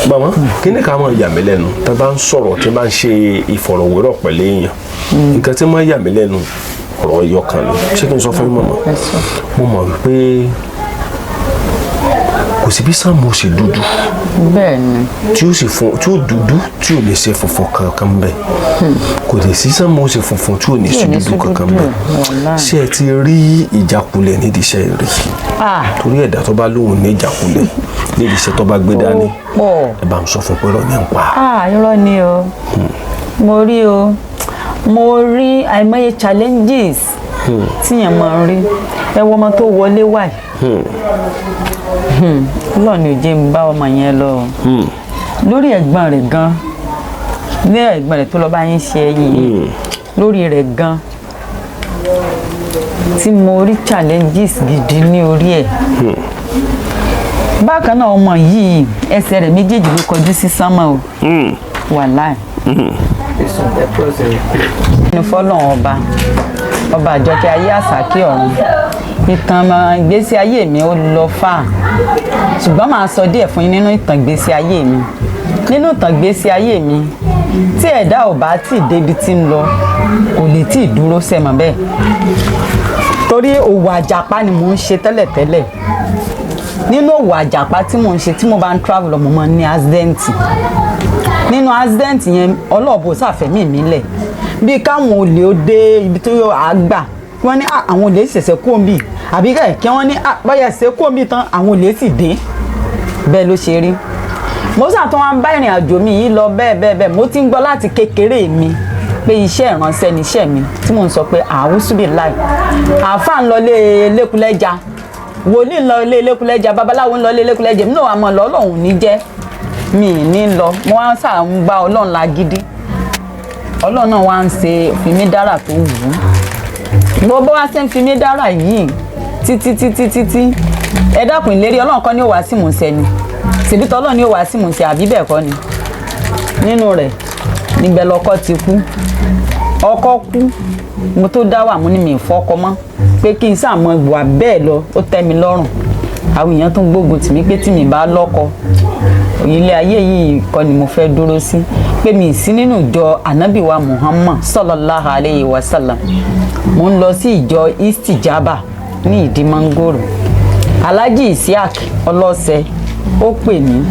màmá, kinní kan máa yà mí lẹ́nu tá a bá ń sọ̀rọ̀, tí a bá ń ṣe ìfọ̀rọ̀wérọ̀ pẹ̀lú èèyàn. Nǹkan tí máa yà mí lẹ́nu, ọ̀rọ̀ ẹyọ kan ni. Ṣé kí n sọ fún yín, màmá? Ẹ sọ. Mo mọ̀ wípé kò sí bí sáàmù ó ṣe dúdú Bẹ́ẹ̀ ni. tí ó sì fún tí ó dúdú tí ò lè ṣe funfun kankan bẹ́ẹ̀, kò lè sí sáàmù ó ṣe funfun tí ò ní sí Tí ò ní dúdú sí kankan dúdú, bẹ́ẹ̀. wàláhì. Ṣé ẹ ti rí ìjákulẹ̀ nídìí iṣẹ́ rí? Ah. Torí ẹ̀dá tó bá lóun ní ìjákulẹ̀ nídìí iṣẹ́ tó bá gbé dání, Pọ̀. ẹ bá ń sọ fún pé irọ́ ní ń pa. Ah, irọ́ ni o. Mo rí o, mo rí àìmọye challenges tíyẹn máa ń rí. Ẹ wo ọmọ tó wọlé wáyé. Ọlọ́run ni ò jẹ́ ń bá ọmọ yẹn lọ o. Lórí ẹ̀gbọ́n rẹ̀ gan, ní ẹ̀gbọ́n rẹ̀ tó lọ bá yín ṣe ẹyin yìí, lórí rẹ̀ gan tí mo rí challenges gidi ní orí ẹ̀. Bákan náà, ọmọ yìí, ẹsẹ̀ rẹ̀ méjèèjì ló kọjú sí sánmà o, wàláì ní fọlọ́run ọba, ọba àjọkẹ́ ayé, àsàkí ọ̀run. Ìtàn mọ ìgbésí ayé mi, ó lọ fà, ṣùgbọ́n màá sọ díẹ̀ fún yín nínú ìtàn ìgbésí ayé mi. Nínú ìtàn ìgbésí ayé mi, tí ẹ̀dá ò bá tí ì débi tí ń lọ, kò lè tí ì dúró sẹ́mọ̀ bẹ́ẹ̀, torí òwò àjàpá ni mò ń ṣe tẹ́lẹ̀tẹ́lẹ̀. Nínú òwò àjàpá tí mò ń ṣe, tí mo bá ń travel lọ, mo máa ń ní accident. Nínú accident yẹn, ọlọ́ọ̀bù sàfẹ́mì mi lẹ̀, bí káwọn olè ó dé ibi tó yọ àgbà, kí wọ́n ní, "Ah, àwọn olè ṣẹ̀ṣẹ̀ kó ń bì," àbí kẹ̀ kí wọ́n ní, "Ah, báyà ṣe kó ń bì tán, àwọn olè sì dé." Bẹ́ẹ̀ ló ṣe rí. Mo sàtún wá ń bá ìrìn àjò mi yìí lọ bẹ́ẹ̀ bẹ́ẹ̀ bẹ́ẹ̀. Mo ti ń gbọ́ láti kékeré mi pé iṣẹ́ ìránṣẹ́ ni iṣẹ́ mi, tí mò ń sọ pé àwùsùbí láì àáfàá ń lọ lé lẹ́kùlẹ́jà, wòlíì ń lọ lé lẹ́kùlẹ́jà, babaláwo ń lọ lé lẹ́kùlẹ́jà, èmi náà wà mọ́ lọ. Ọlọ́run ní jẹ́ mi ì ní lọ. Mo wá sáà ń bá Ọlọ́run lágídí. Ọlọ́run náà wá ń ṣe fi mí dára tó wù ú. Mo bó wá ṣe ń fi mí dára yìí títí títí títí. Ẹ dákun, ìlérí Ọlọ́run kọ́ ni ó wá sí ìmúṣẹ ni? Ṣèbí tọ́lọ́run ni ó wá sí ìmúṣẹ, àbí bẹ́ẹ̀ kọ́ ni? Nínú rẹ̀ níbẹ̀ lọkọ ti kú. Ọkọ kú, mo tó dá wà. Mo ní mi ìfọkọ mọ́, pé kí n sáà mọ ìwà bẹ́ẹ̀ lọ, ó tẹ́ mi lọ́rùn. Àwọn èèyàn tó ń gbógun tì mí pé tí mi bá lọ́kọ, ilé ayé yìí kọ́ ni mo fẹ́ dúró sí, pé mi ì sí nínú ìjọ ànábìwa Muhammad sallallahu alayhi wa sallam. Mo ń lọ sí ìjọ Istijaba ní ìdí mangoro. Alhaji Isiaq ọlọ́sẹ̀ ó pè mí.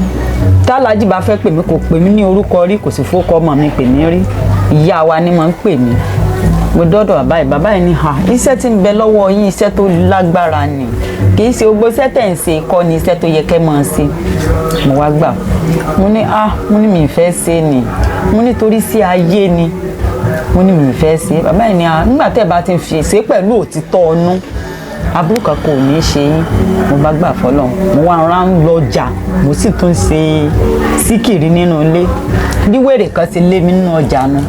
Tálájì bá fẹ́ pè mí, kò pè mí ní orúkọ rí, kò sì fowókọ ọmọ mi pè mí rí. Ìyá wa ni mo ń pè mí. Mo dọ́dọ̀ bàbá yìí. Bàbá yìí ní, "Ha, iṣẹ́ tí ń bẹ lọ́wọ́ yín, iṣẹ́ tó lágbára ni. Kì í ṣe gbogbo iṣẹ́ tẹ̀ ń ṣe kọ́ ni iṣẹ́ tó yẹ kẹ́ máa ṣe." Mo wá gbà. Mo ní, "Ah," mo ní, "mi ì fẹ́ ṣe ni." Mo ní, "Torí sí ayé ni." Mo ní, "Mi ì fẹ́ ṣe." Bàbá yìí ní, "Ah, nígbà tẹ́ ẹ bá ti fi ṣe pẹ̀lú òtítọ́ ọnú, aburú kan kò ní í ṣe yín." Mo bá gbà fọlọ́run. Mo wá rán lọ́jà, mo sì tún ṣe síkìrì nínú ilé. Bí wèrè kan ti lé mi nínú ọjà nu.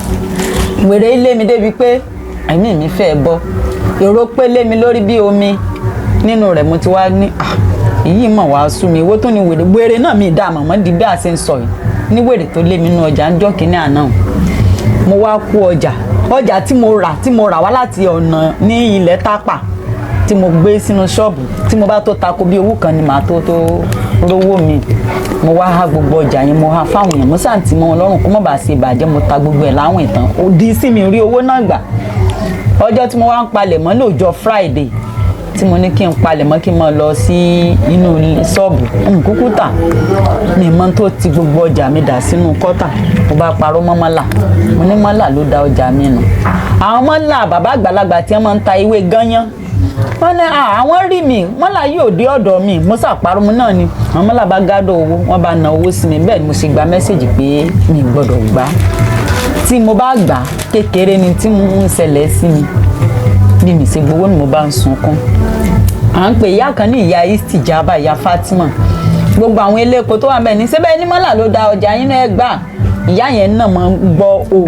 Wèrè lé mi débi pé ẹ̀mí mi fẹ́ bọ́. Èrò pé lé mi lórí bí omi. Nínú rẹ̀, mo ti wá ní, "Ah, èyí mọ̀ wá sú mi. Owó tó ní wèrè wèrè náà mi dá mọ̀mọ́ di bí a ṣe ń sọ yìí." Ní wèrè tó lé mi nínú ọjà ń jọ́ kínní àná, mo wá kó ọjà, ọjà tí mo rà wá láti ọ̀nà ní ilẹ̀ Tápà, tí mo gbé sínú ṣọ́ọ̀bù. Tí mo bá tó tako bí owó kan ni màá tó rówó mi. Mo wá há gbogbo ọjà yẹn, mo há fáwọn èèyàn, mo sàǹtì mọ́ wọn lọ́rùn kó má bàa ṣe ìbàjẹ́. Mo ta gbogbo ẹ̀ láwìn tán, òdì sí mi rí owó náà gbà. Ọjọ́ tí mo wá ń palẹ̀ mọ́ lóòjọ́ Friday, tí mo ní kí n palẹ̀ mọ́, kí n máa lọ sí inú ṣọ́ọ̀bù, n kúkú tà mi mọ́ tó ti gbogbo ọjà mi dà sínú kọ́tà. Mo bá parọ́ mọ́ mọ́là, mo ní mọ́là ló da ọjà mi nù. Àwọn mọ́là bàbá àgbàlagbà tí wọ́n máa ń ta ewé gányán, wọ́n ní, "Ah, àwọn rí mi, mọ́là yóò dé ọ̀dọ̀ mi." Mo ṣàparọ́ mu náà ni. Àwọn mọ́là bá gádọ̀ owó, wọ́n bá na owó sí mi. Bẹ́ẹ̀ ni mo sì gba message pé mi gbọ́dọ̀ gbà. Tí mo bá gbà, kékeré ni tí mo ń ṣẹlẹ̀ sí mi. Bí mi ṣe gbowó ni mo bá ń sunkún. À ń pè ìyá kan ní ìyá Istijaba, ìyá Fatima. Gbogbo àwọn eléko tó wà bẹ́ẹ̀ ní síbẹ̀ ní mọ́là ló da ọjà yín náà gbà. Ìyá yẹn náà máa ń gbọ́ o.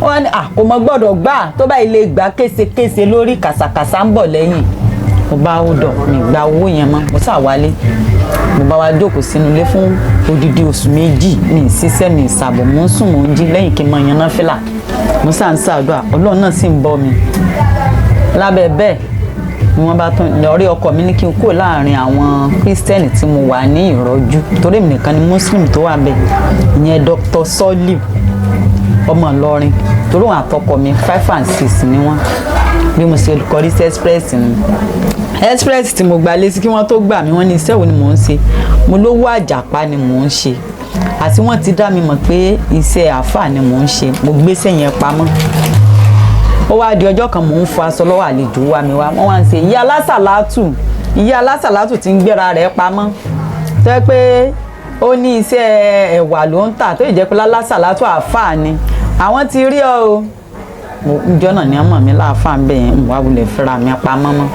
Wọ́n ní kò mọ gbọ́dọ̀ gbà, tó bá ilé gbà, késekése lórí kàsàkàsà ń bọ̀ lẹ́yìn. Mo bá ó dọ̀ mi gba owó yẹn mọ́. Mo sà wálé, mo bá wa jókòó sínú ilé fún odidi oṣù 2. Mi ì ṣiṣẹ́, mi ì ṣàbọ̀, mo ń sùn, mo ń jí lẹ́yìn kí n máa yan náfìlà. Mo sà ń ṣàdúrà, Ọlọ́run náà sì ń bọ́ mi lábẹ́ bẹ́ẹ̀. Ni wọ́n bá tún lọ́rí ọkọ mi ní kí n kúrò láàrin àwọn Kírísítẹ́nì tí mo wà ní ìrọ́jú, torí èmi nìkan ni Muslim tó wà bẹ́ẹ̀. Ìyẹn Dr. Soliu, ọmọ Ìlọrin, torí òun àtọkọ mi 5 and 6 ni wọ́n. Bí mo ṣe kọrí sí Express ni, Express tí mo gbà létí kí wọ́n tó gbà mí, wọ́n ní iṣẹ́ wo ni mò ń ṣe. Mo lówó àjàpá ni mò ń ṣe, àti wọ́n ti dá mi mọ̀ pé iṣẹ́ àáfàá ni mò ń ṣe. Mo gbéṣẹ́ yẹn pamọ́. Ó wá di ọjọ́ kan, mò ń fọ aṣọ lọ́wọ́, àlejò wá mi wá. Wọ́n wá ń ṣe ìyá alásàlátù, ìyá alásàlátù tí ń gbéra rẹ̀ pamọ́, tó yẹ pé ó ní iṣẹ́ ẹ̀wà ló ń tà, tó yẹ jẹ́ pé lálásàlátù àáfàá ni àwọn ti rí ọ o. Ìjọ náà ni ọmọ mi láàfáà ń bẹ̀ yẹn ń wá wulẹ̀ fẹ́ra mi pamọ́ mọ́.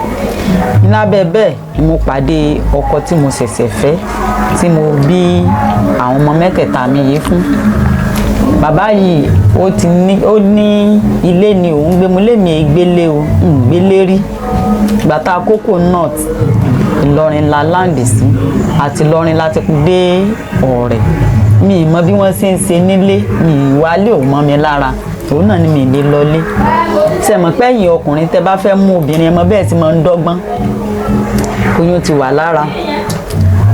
Lábẹ́ bẹ́ẹ̀ ni mo pàdé ọkọ tí mo ṣẹ̀ṣẹ̀ fẹ́, tí mo bí àwọn ọmọ mẹ́tẹ̀ẹ̀ta mi yìí fún. Bàbá yìí, ó ti ní, ó ní ilé ni òun gbé. Mo lémi ìgbélé o, ń gbélé rí. Gbàtà Kókó North, Ìlọrin la land sí, àti Ìlọrin láti dé Ọ̀rẹ́. Mi ì mọ bí wọ́n ṣe ń ṣe nílé mi, ìwálé ò mọ́ mi lára, òun náà ni mi lè lọlé. Ṣe mọ̀ pé ẹ̀yin ọkùnrin, tẹ́ bá fẹ́ mú obìnrin, ẹ mọ̀ bẹ́ẹ̀ tí mo ń dọ́gbọ́n. Oyún ti wà lára,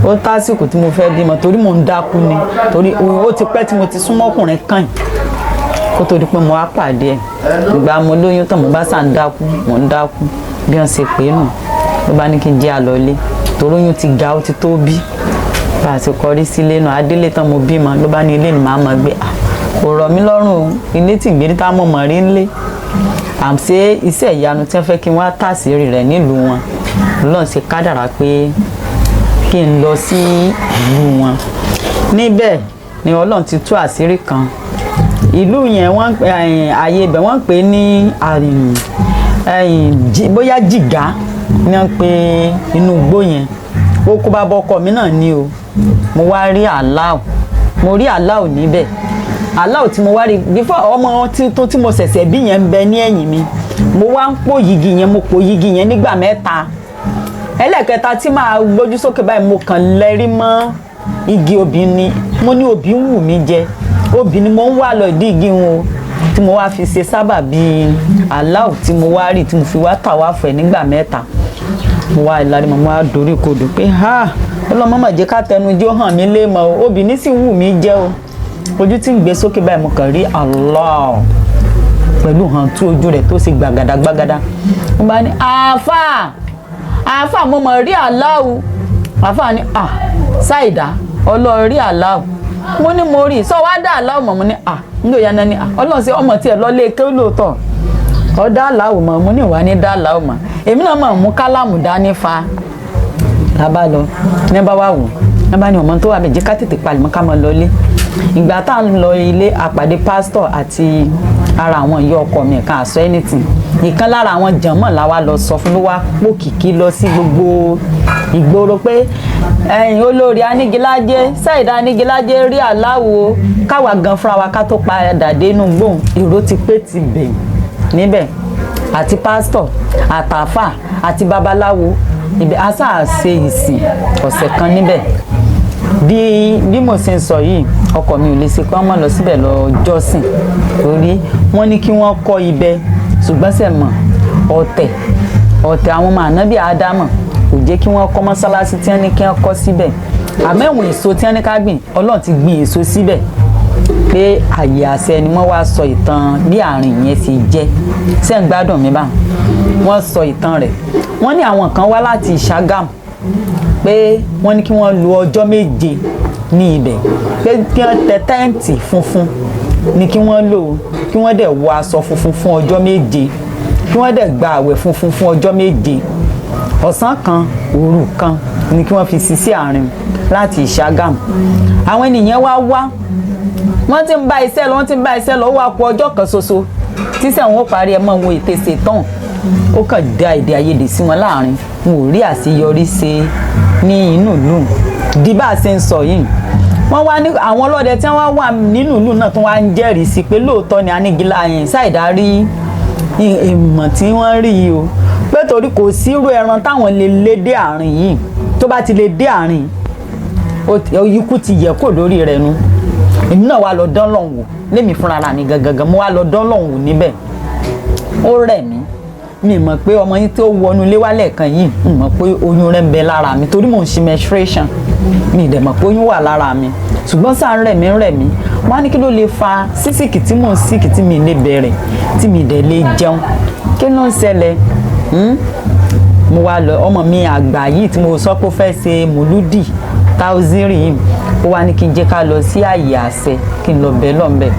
ó tásìkò tí mo fẹ́ bímọ, torí mò ń dákú ni, torí ó ti pẹ́ tí mo ti súnmọ́ ọkùnrin kàn kó tó di pé mo wá pàdé ẹ̀. Ìgbà mo lóyún tán, mo bá sà ń dákú, mò ń dákú. Bí wọ́n ṣe pè é nù, ló bá ní kí n jẹ́ àlọ́lé, torí oyún ti ga, ó ti tó bí. Bá a ti kọrí sílé náà, adélé tán, mo bímọ, ló bá ní ilé ni màá máa gbé. À, kò rọ̀ mí lọ́rùn o, ilé tí ìgbérí tá mọ̀ mọ̀ rí ńlé. Àmṣe iṣẹ́ ìyanu tí wọ́n fẹ́ kí n wá tàṣírí rẹ̀ nílùú wọn, lọ́n ṣe kádàrá pé kí n lọ sí ìlú wọn. Níbẹ̀ ni Ọlọ́run ti tú àṣírí kan. Ìlú yẹn, wọ́n ààyè ibẹ̀ wọ́n pè ní bóyá Jìgá ní wọ́n pè inú igbó yẹn. Ó kó bá bọ́kọ mi náà ní o. Mo wá rí Aláò, mo rí Aláò níbẹ̀. Aláò tí mo wá rí before, ọmọ tó tí mo ṣẹ̀ṣẹ̀ bí yẹn ń bẹ ní ẹ̀yìn mi. Mo wá ń pò yìgì yẹn, mo pò yìgì yẹn nígbà mẹ́ta. Ẹlẹ́ẹ̀kẹta tí màá gbójú sókè báyìí, mo kàn lẹ́rí mọ́ igi obì ni. Mo ní obì ń wù mí jẹ, obì ni mo ń wà lọ ìdí igi wọn o, tí mo wá fi ṣe sábà bíi Aláò tí mo wá rí, tí mo fi wá tà wá fẹ̀ nígbà mẹ́ta. Mo wá ìlànà, mo wá dorí kodò pé ha, ọlọ́mọ mà jẹ́ ká tẹnu jó hàn mí lé mọ́ o, obì ní sì wù mí jẹ o. Ojú tí ń gbé sókè báyìí, mo kàn rí Allah pẹ̀lú hàn tú ojú rẹ̀ tó ṣe gbàgàdà gbàgàdà. Mo bá ní, "Àáfàá, àáfàá, mo mọ̀ rí Aláwo." Àáfàá ní, "À, ṣáìdá ọlọ́ọ̀ rí Aláwo." Mo ní mo rí, sọ wá dá Aláwo mọ̀. Mo ní à nígbà yẹn ní à Ọlọ́run ṣe ọmọ tiẹ̀ lọ lé ké lóòótọ́, ọ dá Aláwo mọ̀. Mo ní ìwà ní dá Aláwo mọ̀, èmi náà mọ̀. Mú kálámù dání fa lábá lọ ní bá wà wò ní bá ní ọmọ tó wà bẹ̀ jẹ́ ká tètè palẹ̀mọ́ ká máa lọ ilé. Ìgbà tá à ń lọ ilé, àpàdé pásítọ̀ àti ara àwọn ìyá ọkọ mi kan àsọ anything. Ìkan lára àwọn jànmọ́ làwa lọ sọ fún, ló wá pòkìkí lọ sí gbogbo ìgboro pé ẹ̀yin olórí Anígilájé, Sáìdá Anígilájé rí Aláwo. Káwa gan fúnra wa, ká tó padà dénú gbóhùn, èrò ti pé ti bẹ̀ níbẹ̀, àti pásítọ̀, àtàfà, àti babaláwo ibẹ̀. A sáà ṣe ìsìn ọ̀sẹ̀ kan níbẹ̀. Bí mo ṣe ń sọ yìí, ọkọ mi ò lè ṣe kí wọ́n má lọ síbẹ̀ lọ jọ́sìn, torí wọ́n ní kí wọ́n kọ́ ibẹ̀, ṣùgbọ́n sẹ̀ mọ̀ ọ̀tẹ̀ ọ̀tẹ̀ àwọn ọmọ ànábì Ádámọ̀ kò jẹ́ kí wọ́n kọ́ mọ́sálásí tí wọ́n ní kí wọ́n kọ́ síbẹ̀. Àmọ́ ẹ̀wọ̀n èso tí wọ́n ní ká gbìn, Ọlọ́run ti gbìn èso síbẹ̀ pé àyè àṣẹ ni. Wọ́n wá sọ ìtàn bí àárín yẹn ṣe jẹ́. Ṣé ń gbádùn mi bá? Wọ́n sọ ìtàn rẹ̀. Wọ́n ní àwọn kan wá láti Ìṣàgámù pé wọ́n ní kí wọ́n lu ọjọ́ 7 ní ibẹ̀, pé kí wọ́n tẹ tent funfun ní kí wọ́n lò, kí wọ́n dẹ̀ wọ aṣọ funfun fún ọjọ́ 7, kí wọ́n dẹ̀ gba àwẹ̀ funfun fún ọjọ́ 7, ọ̀sán kan, òru kan ni kí wọ́n fi sí sí àárín láti Ìṣàgámù. Àwọn ènìyàn wá wá, wọ́n ti ń bá iṣẹ́ lọ, wọ́n ti ń bá iṣẹ́ lọ. Ó wá kù ọjọ́ kan ṣoṣo tíṣẹ́ wọn ó parí. Ẹ mọ́ ohun ètè ṣetán, ó kàn dá èdè àìyedè sí wọn láàrin, wọn ò rí àṣeyọrí ṣe ní inú ìlú. Di bá a ṣe ń sọ yìí, wọ́n wá ní àwọn ọlọ́dẹ tí wọ́n wà nínú ìlú náà tó wá ń jẹ́rìí sí pé lóòótọ́ ni Anígilá yẹn ṣàìdá rí ìmọ̀ tí wọ́n rí yìí o, pé torí kò sírú ẹran táwọn lè lé dé àárín yìí, tó bá ti lè dé àárín, ikú ti yẹ kó lórí rẹ̀ nu. Èmi náà wá lọ dán lọ́hùn wò lémi fúnra ra mi gangan. Mo wá lọ dán lọ́hùn wò níbẹ̀. Ó rẹ̀ mí. Mi mọ̀ pé ọmọ yín tó wọnú ilé wálẹ̀ kan yìí, mi mọ̀ pé oyún rẹ̀ ń bẹ lára mi, torí mò ń ṣe menstruation. Mi dẹ̀ mọ̀ pé oyún wà lára mi, ṣùgbọ́n sáà ń rẹ̀ mí, ń rẹ̀ mí. Wọ́n á ní kí ló lè fa sísìkì tí mò ń sick, tí mi lè bẹ̀rẹ̀, tí mi dẹ̀ lè jẹun? Kí ló ń ṣẹlẹ̀? Mo wá lọ, ọmọ mi àgbà yìí tí mo sọ pé ó fẹ́ ṣe mùlúdì táùsírì yìí, ó wá ní kí n jẹ́ ká lọ sí àyè àṣẹ, kí n lọ bẹ́ẹ̀ lọ́nbẹ̀.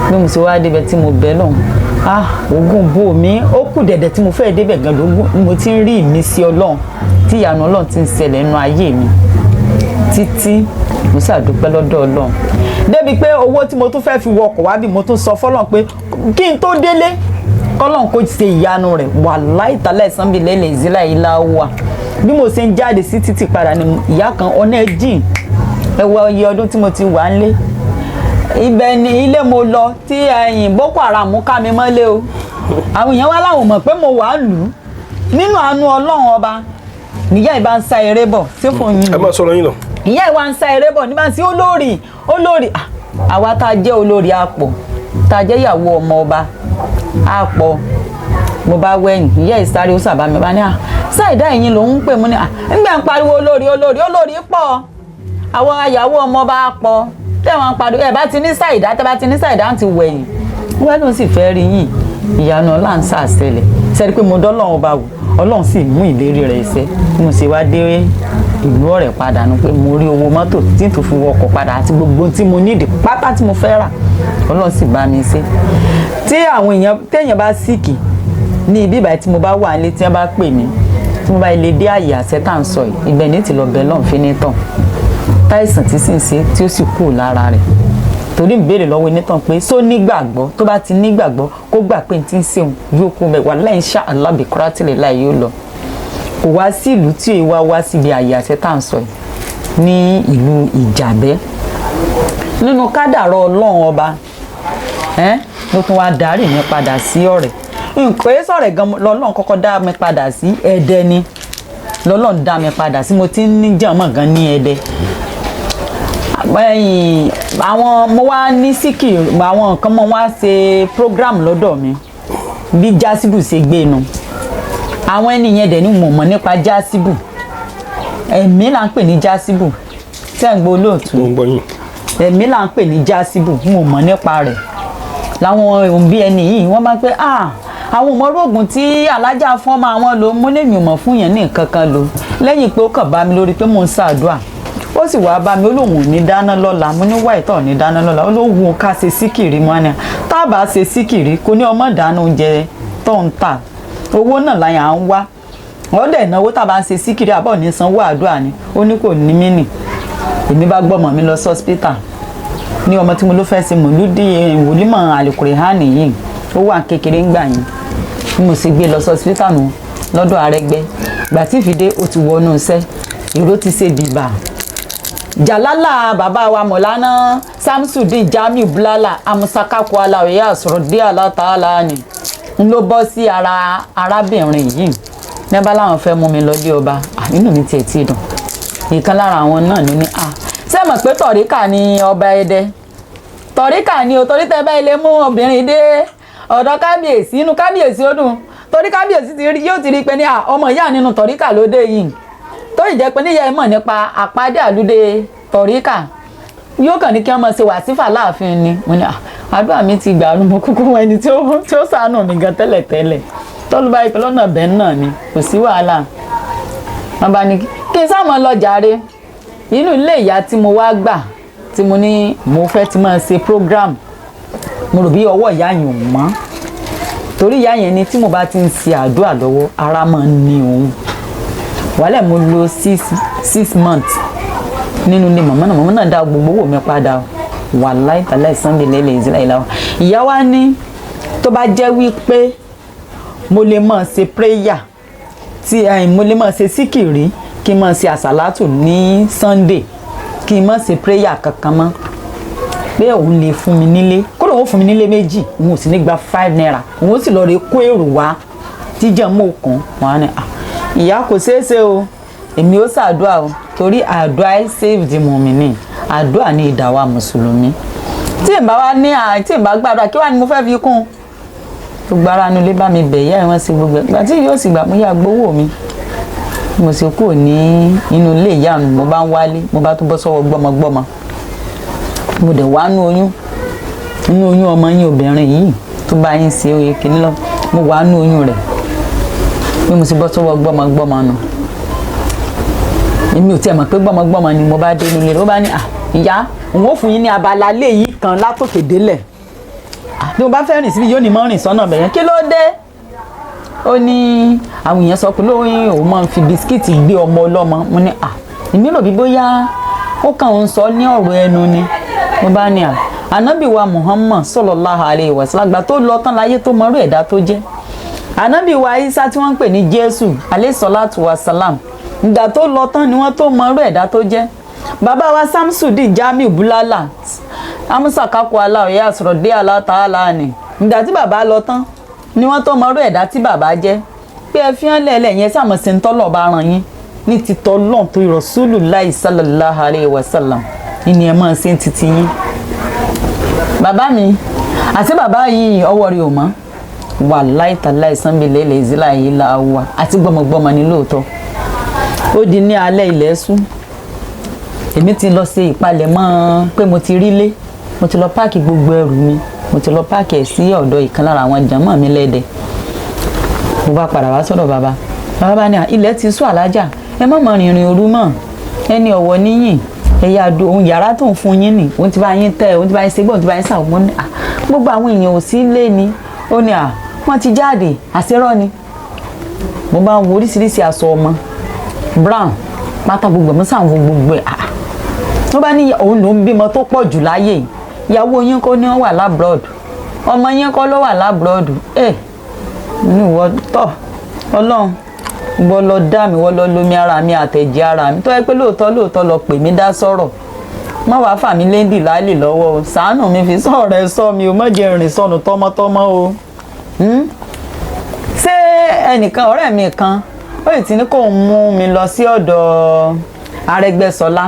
Bí mo ṣe wá débẹ̀ tí mo bẹ́ẹ̀ lọ́hùn, ah, ogun bò mí. Ó kù dẹ̀dẹ̀ tí mo fẹ́ débẹ̀ gan lógún mo ti ń rí ìmísí Ọlọ́run, tí ìyanu Ọlọ́run ti ń ṣẹlẹ̀ nínú ayé mi títí. Mo ṣàdúpẹ́ lọ́dọ̀ Ọlọ́run débi pé owó tí mo tún fẹ́ fi wọkọ̀ wá bí, mo tún sọ fọ́lọ́run pé kí n tó délé, kọ́lọ́run kó ṣe ìyanu rẹ̀. Wàláhì tàláhì sánbi lẹ́lẹ̀ ìzílà ìlà wà. Bí mo ṣe ń jáde sí títì padà ni ìyá kan, ọ̀nà ẹ̀ jìn. Ẹ wo iye ọdún tí mo ti wà ń lé ibẹ̀ ni ilé mo lọ tí ẹ̀yìn Boko Haram ká mi mọ́lé o. Àwọn èèyàn wá láwọn mọ̀ pé mo wà á lù ú. Nínú àánú Ọlọ́run Ọba, níyà ìbá ń sa eré bọ̀ sí fún yín. Ẹ máa sọ̀rọ̀ yín lọ. Ìyá ìwà ń sa eré bọ̀ nígbà tí olórí, olórí. Ah, àwa tá a jẹ́ olórí àpọ̀, tá a jẹ́ ìyàwó ọmọ ọba àpọ̀. Mo bá wẹ̀yìn, ìyá ìsáré, ó sàbá mi bá ní à ṣáìdá ẹ̀yìn lòún ń pè mú ní à ńgbà ń pariwo olórí, olórí, olórí pọ̀, àwọn ìyàwó ọmọ ọba pọ̀ tẹ̀wọ̀n pariwo. Ẹ̀ bá ti ní ṣáìdá, tẹ́ bá ti ní ṣáìdá, ń ti wẹ̀yìn wọ́n ló sì fẹ́ rí yìn. Ìyanu ọlá ń sàṣẹlẹ̀ sẹ́ni pé mo dọ́lọ́run ọba wò, Ọlọ́run sì mú ìlérí rẹ̀ ṣẹ. Bí mo ṣe wá dé ìlú Ọ̀rẹ́ padà nu pé mo rí owó mọ́tò tí n tó fi wọkọ̀ padà àti gbogbo ohun tí mo nídìí pátá tí mo fẹ́ rà, Ọlọ́run sì bá mi ṣe. Tí àwọn èèyàn téèyàn bá sick ní ibi ìbàyí, tí mo bá wà nílé, tí wọ́n bá pè mí, tí mo bá lè dé àyè àṣẹ tá à ń sọ yìí, ibẹ̀ ní ti lọ bẹ̀ lọ́n fi ní tàn táìsàn tí sì ń ṣe, tí ó sì kú lára rẹ̀, torí ń béèrè lọ́wọ́ onítàn pé só nígbàgbọ́. Tó bá ti nígbàgbọ́, kó gbà pé n ti ń ṣeun yóò kú mẹ́. Wà lẹ́yìn ṣá alábìkúrátìlẹ̀ láì yóò lọ. Kò wá sí ìlú tí èyí wá wá síbi àyè àṣẹ tá à ń sọ yìí ní ìlú Ìjàbẹ́. Nínú kádàrá Ọlọ́run Ọba ẹ́n ló tún wá darí mi padà sí Ọ̀rẹ́. Nǹkan ẹ sọ̀rẹ̀ gan lọ́lọ́run kọ́kọ́ dá mi padà sí Ẹdẹ ni lọ́lọ́run dá mi padà sí. Mo ti ń ní jàmọ̀ gan ní Ẹdẹ. Ẹ̀yìn àwọn mo wá ní síkì, àwọn nǹkan mo wá ṣe program lọ́dọ̀ mi. Bí jásíbù ṣe gbé nu àwọn ẹni yẹn dẹ̀ ni mo mọ̀ nípa jásíbù. Ẹ̀mí là ń pè ní jásíbù tẹ́ ń gbọ́, olóòtú. Mo ń gbọ́ yín. Ẹ̀mí là ń pè ní jásíbù, mo mọ̀ nípa rẹ̀. Làwọn òbí ẹni yìí wọ́n máa ń pẹ́, ah, àwọn òmòrú oògùn tí alájà fún ọmọ àwọn lò. Mo lèmi ò mọ̀ fún yẹn ní nǹkan kan lò, lẹ́yìn pé ó kàn bá mi lórí pé mò ń ṣàdúà. Ó sì wáá bá mi, ó lóun ò ní dáná lọ́la. Mo ní wáyé tó ò ní dáná lọ́la? Ó lóun wù ká ṣe síkìrì. Mọ́ ni tá a bá ṣe síkìrì, kò ní ọmọ dáná oúnjẹ tó ń tà. Owó náà láyà à ń wá, wọ́n dẹ̀ náwó. Tá a bá ń ṣe síkìrì, àbọ̀ ní sanwó àdúrà ni. Ó ní kò ní mí nì. Èmi bá gbọ́mọ mi lọ sí hospital ní ọmọ tí mo ló fẹ́ ṣe mọ̀lúdì wòlímọ̀ àlùkùránì yìí. Ó wà kékeré ńgbà yẹn. Bí mo ṣe gbé lọ sí hospital nù lọ́dọ̀ Arẹ́gbẹ́. Gbà tí ìfìdé, ó ti wọnú iṣẹ́, ìró ti ṣe bìbà jàlálà. Bàbá wa Mọ̀lánà Samsudeen Jamiu Bulala Amusakaku aláwẹ̀yà sọ̀rọ̀ dé alátaala ni n ló bọ́ sí ara arábìnrin yìí. Ní bá láwọn fẹ́ mú mi lọ lé ọba. Ah, inú mi tiẹ̀ ti dùn. Ìkan lára àwọn náà ló ní à ṣé mọ̀ pé tọ̀ríkà ni ọba Ẹdẹ, tọ̀ríkà ni o, torí tẹ́ bá ilé mú obìnrin dé ọ̀dọ̀ kábíyèsí, inú kábíyèsí ó dùn, torí kábíyèsí ti rí, yóò ti rí i pé ní à ọmọ ìyá nínú tọ̀ríkà ló dé yìí. Tó ì jẹ́ pé níyà ẹ̀ mọ̀ nípa àpáde àlùdé tọ̀ríkà, yóò kàn ní kí wọ́n máa ṣe wàsífà láàfin ni. Mo ní à àdúrà mi ti gbà. Mo kúkú wọn ẹni tí ó ṣàánú mi gan tẹ́lẹ̀tẹ́lẹ̀ tọ́lú báyìí pé lọ́nà bẹ́ẹ̀ náà ni, kò sí wàhálà. Wọ́n bá ní kí n sáà mọ́ lọ jàre. Inú ilé ìyá tí mo wá gbà, tí mo ní mo fẹ́ ti máa ṣe program, mo rò bí ọwọ́ ìyá yẹn ò mọ́, torí ìyá yẹn ni tí mo bá ti ń ṣe àdúrà lọ́wọ́, ara máa ń ní òun wàhálà. Mo lò 6 months nínú ilé màmá náà. Màmá náà dá gbogbo owó mi padà. Wàláì tàláì Sunday lẹ́lẹ̀ ìzílẹ̀ ìlà. Ìyá wa ní tó bá jẹ́ wípé mo lè máa ṣe prayer tí mo lè máa ṣe síkìrì, kí n máa ṣe àsàlátù ní Sunday, kí n máa ṣe prayer kankan mọ́, pé òun lè fún mi nílé. Kódà òun fún mi nílé méjì, òun ò sì ní gba 5 naira, òun ó sì lọ rè kó èrò wá jíjẹ́ mọ́ òkun wọn á ní. "Ah, ìyá, kò ṣeé ṣe o. Èmi ó ṣàdúrà o, torí àdúrà save the mùmíní, àdúrà ní ìdá wa mùsùlùmí. Tí n bá wá ní à tí n bá gbàdúrà, kí wàá ní mo fẹ́ fi kún?" Gbogbo ara inú ilé bá mi bẹ̀ ìyá ẹ̀, wọ́n ṣe gbogbo ẹ̀. Ìgbà tí yóò sì gbà, mo yà gbowó mi, mo sì kúrò ní inú ilé ìyá mi. Mo bá ń wálé, mo bá tún bọ́ sọ́wọ́ gbọ́mọgbọ́mọ. Mo dẹ̀ wá nú oyún, inú oyún ọmọ yín obìnrin yìí tó bá yín ṣe oyè kìíní lọ. Mo wà nú oyún rẹ̀ bí mo sì bọ́ sọ́wọ́ gbọ́mọgbọ́mọ nù. Èmi ò tiẹ̀ mọ̀ pé gbọ́mọgbọ́mọ ni. Mo bá dé nílé rẹ̀, ó bá ní, "À, ìyá, òun ó fún yín ní abala léyìí kan látòkè délẹ̀." Ah, bí mo bá fẹ́ rìn síbi, yóò ní mọ́ rìn sọ́nà bẹ̀yẹn. Kí ló dé? Ó ní àwọn èèyàn sọ pé lóyún òun máa ń fi bisikíìtì gbé ọmọ ọlọ́mọ. Mo ní, à, èmi rò bí bóyá ó kàn ń sọ ní ọ̀rọ̀ ẹnu ni. Mo bá ní, à, ànábì wa Muhammad sallallahu alayhi wa sallam, àgbà tó lọ tán láyé tó mọrú ẹ̀dá tó jẹ́. Ànábì wa Isa tí wọ́n ń pè ní Jésù alayhi salatu wa salam, ìgbà tó lọ tán ni wọ́n tó mọrú ẹ̀dá tó jẹ́. Bàbá wa Samsudeen Jamiu Bulala Amusa Kakọ aláwọ̀ yà sọ̀rọ̀ dé alátaálà ni, ìgbà tí bàbá lọ tán ni wọ́n tó mọrú ẹ̀dá tí bàbá jẹ́. Pé ẹ fi hàn lẹ́lẹ̀ yẹn sàmọ̀ sí ń tọ́lọ̀ bá ràn yín ní ti tọ́lọ̀ tó Rasulullahi sallallahu alayhi wa sallam ìní ẹ̀ máa ṣe ń titi yín. Bàbá mi àti bàbá yìí, ọwọ́ rẹ̀ ò mọ́, wàláì tàláì sánbìlẹ̀ ilẹ̀ ìzílà yìí là wà àti gbọmọgbọmọ ní lóòótọ́. Ó di ní alẹ́, ilẹ̀ ṣú. Èmi ti lọ ṣe ìpalẹ̀mọ́ pé mo ti rí lé, mo ti lọ pack gbogbo ẹrù mi, mo ti lọ pack ẹ̀ sí ọ̀dọ̀ ìkan lára àwọn jàmọ́ mi lẹ́dẹ̀. Mo bá padà wá sọ́dọ̀ bàbá. Bàbá bá ní, "À, ilẹ̀ ti sú, alájà, ẹ má mọ rìnrìn òru mọ́, ẹni ọ̀wọ́ níyìn, ẹ̀yà àdó òun yàrá tó ń fún yín nì, òun ti bá yín tẹ́, òun ti bá yín ṣe gbọ́, òun ti bá yín sàwọn." Mo ní, "À, gbogbo àwọn èèyàn ò sí lé ni." Ó ní, "À, wọ́n ti jáde." Àṣírọ́ ni. Mo bá ń wo oríṣiríṣi aṣọ ọmọ, brown pátá, gbogbo ẹ̀, mo sàn wo gbogbo ẹ̀. Ah, tó bá ní òun ló ń bímọ tó pọ̀ jù láyé yìí. Ìyàwó yín kọ́ ni wọ́n wà l'abroad, ọmọ yín kọ́ ló wà l'abroad. Ẹ̀ ní ìwọ tọ̀, Ọlọ́run wọ́n lọ dá mi, wọ́n lọ lómi ara mi àtẹ̀jẹ́ ara mi, tó yẹ pé lóòótọ́ lóòótọ́ lọ pè mí dá sọ̀rọ̀, má wàá fà mí léńdì láàlì lọ́wọ́ o. Ṣàánú mi, fi sọ̀rọ̀ ẹ sọ mi o, má jẹ́ rìn sọnù tọmọtọmọ o. Ṣé ẹnìkan, ọ̀rẹ́ mi kan, ó sì ti ní kóun mú mi lọ sí ọ̀dọ̀ Arẹ́gbẹ́ṣọlá,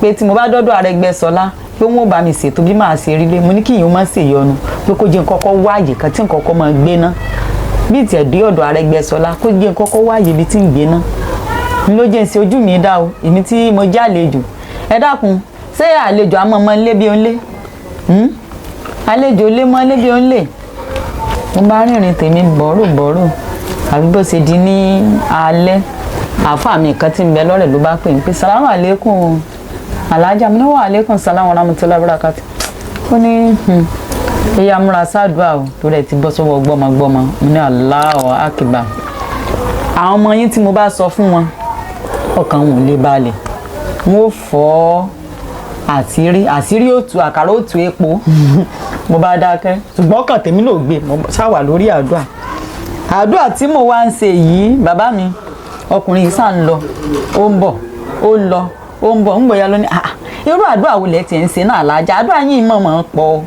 pé tí mo bá dọ́dọ̀ Arẹ́gbẹ́ṣọlá, pé wọ́n bá mi ṣètò bí màá ṣe rí lé. Mo ní kí ìyẹn má ṣèyọnu, pé kó jẹ́ n kọ́kọ́ wá àyè kan tí n kọ́kọ́ máa gbé ná, bí tiẹ̀ dé ọ̀dọ̀ Arẹ́gbẹ́ṣọlá, kó jẹ́ n kọ́kọ́ wá àyè ibi tí ń gbé ná. N ló jẹ́ ń ṣe ojú mi dá o. Èmi tí mo jẹ́ àlejò, ẹ dákun, ṣé àlejò àmọ́ ọmọ ilé bí ó ń lé? Àlejò lé mọ́ ilé bí ó ń lé. Mo bá rìnrìn tèmi bọ̀rọ̀bọ̀rọ̀, àbí bó ṣe di ní alẹ́, àáfàá mi kan tí ń bẹ lọ́rẹ̀ ló bá pè mí pé, "Salamu aleykum, alájà." Mi ní, "Wa aleykum salam wa rahmatullahi wa barakatuh." Ó ní, "Ẹ̀yà múra sáàdùà o, torí ẹ ti bọ́ sọ́wọ́ gbọ́mọgbọ́mọ." Mo ní, "Allahu akbar." Àwọn ọmọ yín tí mo bá sọ fún wọn, ọkàn wọn ò lè balẹ̀, wọn ò fọ́ àṣírí, àṣírí òtù àkàrà òtù epo. Mo bá dákẹ́, ṣùgbọ́n ọkàn tèmi náà gbé, mo ṣàwà lórí àdúrà. Àdúrà tí mo wá ń ṣe yìí, bàbá mi, ọkùnrin yìí sá ń lọ, ó ń bọ̀, ó ń lọ, ó ń bọ̀. Ń gbọ̀ya lónìí, ah, irú àdúrà wo lẹ ti ń ṣe náà, alájà? Àdúrà yìí mọ̀ mọ̀ ń pọ̀ o.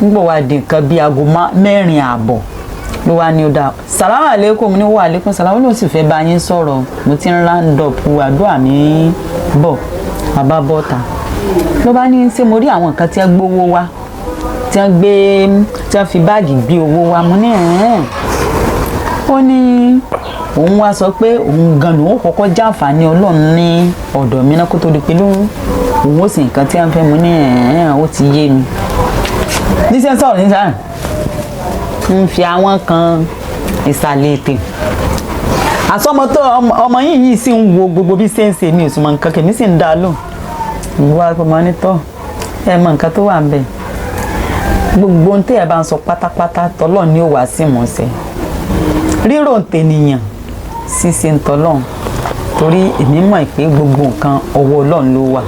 Ń gbọ̀ wá di nǹkan bíi aago 4:30, ló wá ní, "Ó dáa, sàlámù àlékún." Ní, "Wà àlékún sàlámù." Ló sì fẹ́ bá yín sọ̀rọ̀. Mo ti ń round up àdúrà mi bọ̀. Bàbá bọ́ta, ló bá ní, ṣé mo rí àwọn nǹkan tí wọ́n gbówó wá, tí wọ́n gbé, tí wọ́n fi báàgì gbé owó wá? Mo ní, "Ẹ̀ẹ́n." Ó ní òun wá sọ pé òun gan lòun kọ́kọ́ jàǹfààní Ọlọ́run ní ọ̀dọ̀ mi náà kó tó di pé lóhun òun ó sì nǹkan tí wọ́n fẹ́. Mo ní, "Ẹ̀ẹ́n, ó ti yé mi." Níṣẹ́ sọ̀rọ̀ níṣẹ́ ń fi àwọn kan ìsàlẹ̀ ètè àsọmọ tó ọmọ yìí yìí sì ń wo gbogbo bí ṣe ń ṣe mi, ò sì mọ nǹkan kèmí sì ń dá lóhùn. Ìwọ ọmọ nítọ́, ẹ mọ nǹkan tó wà ń bẹ̀. Gbogbo ohun tẹ́ ẹ bá ń sọ pátápátá, tọ́lọ́ ni ó wà sí ìmọ̀ọ́sẹ̀. Rírò ń tènìyàn, ṣíṣe ń tọ́lọ́run, torí èmi mọ̀ pé gbogbo nǹkan, ọwọ́ Ọlọ́run ló wà.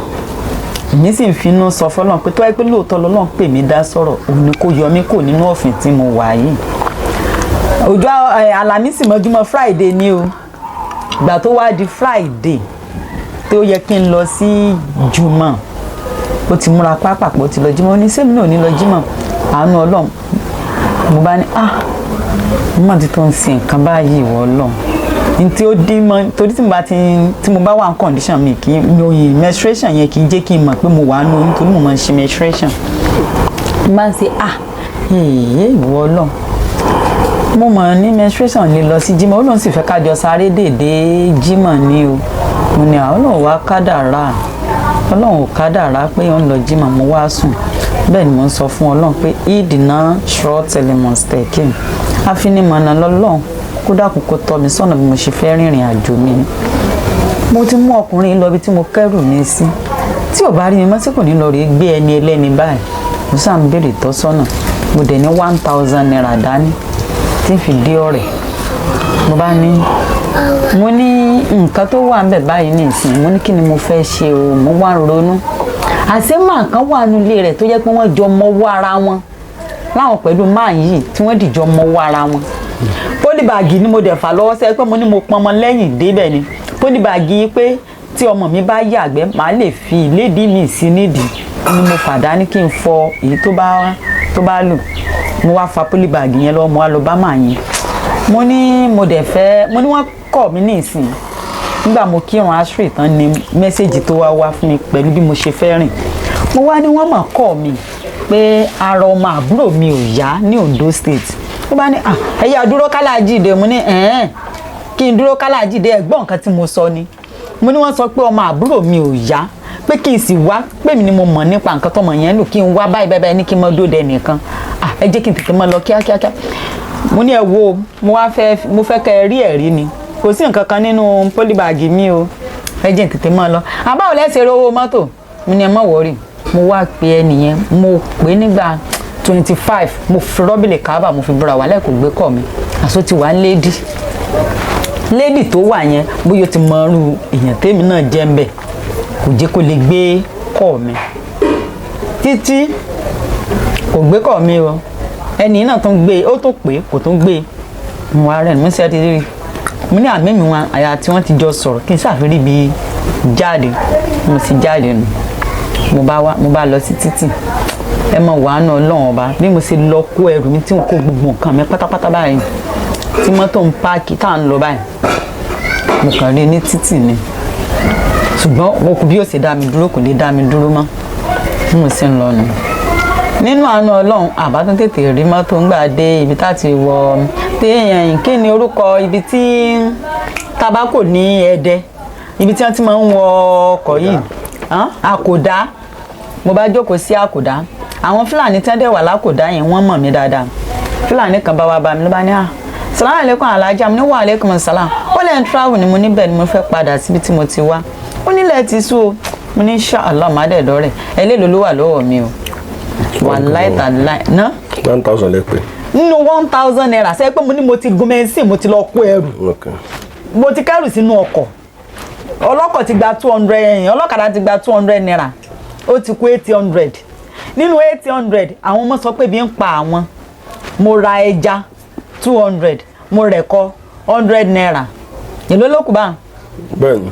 Èmi sì ń finú sọ fọlọ́run pé tó wáyé pé lóòótọ́ lọ́lọ́run pè mí dá sọ̀rọ̀, òun ni kó yọ mí kò nínú ọ̀fìn tí mo wà yìí. Ọjọ́ Àlàmísì mọ́júmọ́ Friday ni o. Ìgbà tó wá di Friday tó yẹ kí n lọ sí jùmọ̀, ó ti múra pápápọ̀, ó ti lọ jímọ̀. Ó ní sẹ́mi náà ò ní lọ jímọ̀, àánú Ọlọ́run. Mo bá ní, ah, mo mà ti tó ń sin nǹkan báyìí, ìwọ Ọlọ́run ní tí ó dín mọ́, torí tí mo bá wà ní condition mi, kì í mi ò menstruation yẹn kì í jẹ́ kí n mọ̀ pé mo wà nínú oyún, torí mo máa ń ṣe menstruation. Mo máa ń ṣe, ah, èyí, ìwọ Ọlọ́run. Mo mọ̀ ní menstruation lè lọ sí jímọ̀. Ó lóun sì fẹ́ kájọ sáré dèdè jímọ̀ ni o. Mo ní àwọn Ọlọ́run wá kádàrá, Ọlọ́run ò kádàrá pé ó ń lọ jímọ̀. Mo wá sùn, bẹ́ẹ̀ ni mo ń sọ fún Ọlọ́run pé ìdìnnà ṣọ́ọ̀tẹ̀lẹ̀mọ̀stẹ̀kìm àfinimọ̀nà lọ́lọ́run, kó dákun kó tọ́ mi sọ́nà bí mo ṣe fẹ́ rìnrìn àjò mi. Mo ti mú ọkùnrin lọ ibi tí mo kẹ́rù mi sí, tí ò bá rí mi mọ́, tí kò ní lọ rí gbé ẹni ẹlẹ́ni báyìí. Mo sáà ń béèrè ìtọ́sọ́nà. Mo dẹ̀ ní ₦1,000 dání tí n fi dé ọ̀rẹ́. Mo bá ní, mo ní nǹkan tó wà ńbẹ̀ báyìí nísìnyí. Mo ní kí ni mo fẹ́ ṣe o? Mo wá ń ronú, àṣé màá kan wà nílé rẹ̀ tó jẹ́ pé wọ́n jọ mọ́wọ́ ara wọn láwọn pẹ̀lú máà yìí tí wọ́n dìjọ mọ́wọ́ ara wọn. Polybag ni mo dẹ̀ fà lọ́wọ́ sẹ́ pé mo ní mo pọnmọ lẹ́yìn débẹ̀ ni polybag pé tí ọmọ mi bá yàgbẹ́, màá lè fi ìlédìí mi sí nídìí ni mo fà dání kí n fọ èyí tó bá lò. Mo wá fa polybag yẹn lọ́wọ́, mo wá lọ bá màá yẹn. Mo ní mo dẹ̀ fẹ́, mo ní wọ́n kọ̀ mí ní ìsìn. Nígbà mo kírun asri tán ni message tó wá wá fún mi pẹ̀lú bí mo ṣe fẹ́ rìn. Mo wá ní wọ́n mọ̀ kọ́ mi pé ara ọmọ àbúrò mi ò yá ní Ondo State. Ó bá ní, "Ah, ẹ̀yà dúró kálá jíde." Mo ní, "Ẹ̀ẹ́n, kí n dúró kálá jíde?" Ẹ̀gbọ́n nǹkan tí mo sọ ni, mo ní wọ́n sọ pé ọmọ àbúrò mi ò yá, pé kí n sì wá, pé mi ni mo mọ̀ nípa nǹkan tọmọ yẹn lò, kí n wá báyìí báyìí báyìí, ní kí n mọ dóde nìkan. Ah, ẹ jẹ́ kí n tètè mọ́ lọ kíákíákíá. Mo ní, ẹ wo, mo wá fẹ́, mo fẹ́ kẹ́ ẹ rí ẹ̀rí ni, kò sí nǹkan kan nínú polybag mi o. Ẹ jẹ́ n tètè mọ́ lọ. Àbáwò lẹ́sẹ̀ rówó mọ́tò? Mo ní ẹ má worry. Mo wá pe ẹnìyẹn, mo pè é nígbà 25. Mo fi rọ́bìlì kábà, mo fi búra wà lẹ́kọ̀ọ́ gbé kọ́ mi. Àṣọ ti wà ń lady lady tó wà yẹn, bóyá o ti mọ irú èèyàn tèmi náà jẹ́ ń bẹ̀, kò jẹ́ kó lè gbé kọ́ mi títí kò gbé kọ́ mi o. Ẹnì náà tún gbé, ó tún pè, kò tún gbé. Mo wá rẹ̀ ní mo ṣe ti rí. Mo ní àmì mi wọn àyà tí wọ́n ti jọ sọ̀rọ̀ kí n ṣàfihàn bí jáde. Mo sì jáde nù, mo bá wá, mo bá lọ sí títì. Ẹ mọ wàánu Ọlọ́run ọba, bí mo ṣe lọ kó ẹrù mi tí mo kó gbogbo nǹkan mi pátápátá báyìí, tí mọ́tò ń páàkì tá à ń lọ báyìí, mo kàn rí ní títì ni. Ṣùgbọ́n mo kù bí ó ṣe dá mi dúró, kò lè dá mi dúró mọ́ bí mo ṣe ń lọ nù. Nínú àánú Ọlọ́run, àbá tún tètè rí mọ́tò ń gbà dé ibi tá ti wọ téèyàn. Kí ni orúkọ ibi tí tabako ní Ẹdẹ, ibi tí wọ́n ti máa ń wọ ọkọ̀ yìí? Àkòdá. Mo bá jókòó sí Àkòdá. Àwọn Fúlàní tí wọ́n dẹ̀ wà lákòdá yẹn, wọ́n mọ̀ mí dáadáa. Fúlàní kan bá wa bá mi, ló bá ní, "À, salaam aleykum, alájà." Mo ní, "Wa aleykum salam." Ó lẹ́yìn travel ni. Mo níbẹ̀ ni, mo fẹ́ padà síbi tí mo ti wá. Ó nílẹ̀ ti sú o. Mo ní inshallah, má dẹ̀ dọ́rẹ̀ ẹ. Lélo ló wà lọ́wọ́ mi o? Wàláì tàláì ná. 1,000 lẹ pé. Nínú ₦1,000 ṣe pé mo ní mo ti gun mẹ́sìn, mo ti lọ kó ẹrù, mo ti kẹ́rù sínú ọkọ̀. Ọlọ́kọ̀ ti gba 200 ẹ̀yìn, ọlọ́kadà ti gba ₦200, ó ti kó 800. Nínú 800, àwọn ọmọ sọ pé ebi ń pa àwọn. Mo ra ẹja 200, mo rẹ̀kọ ₦100. Èló ló kù báà? Bẹ́ẹ̀ni,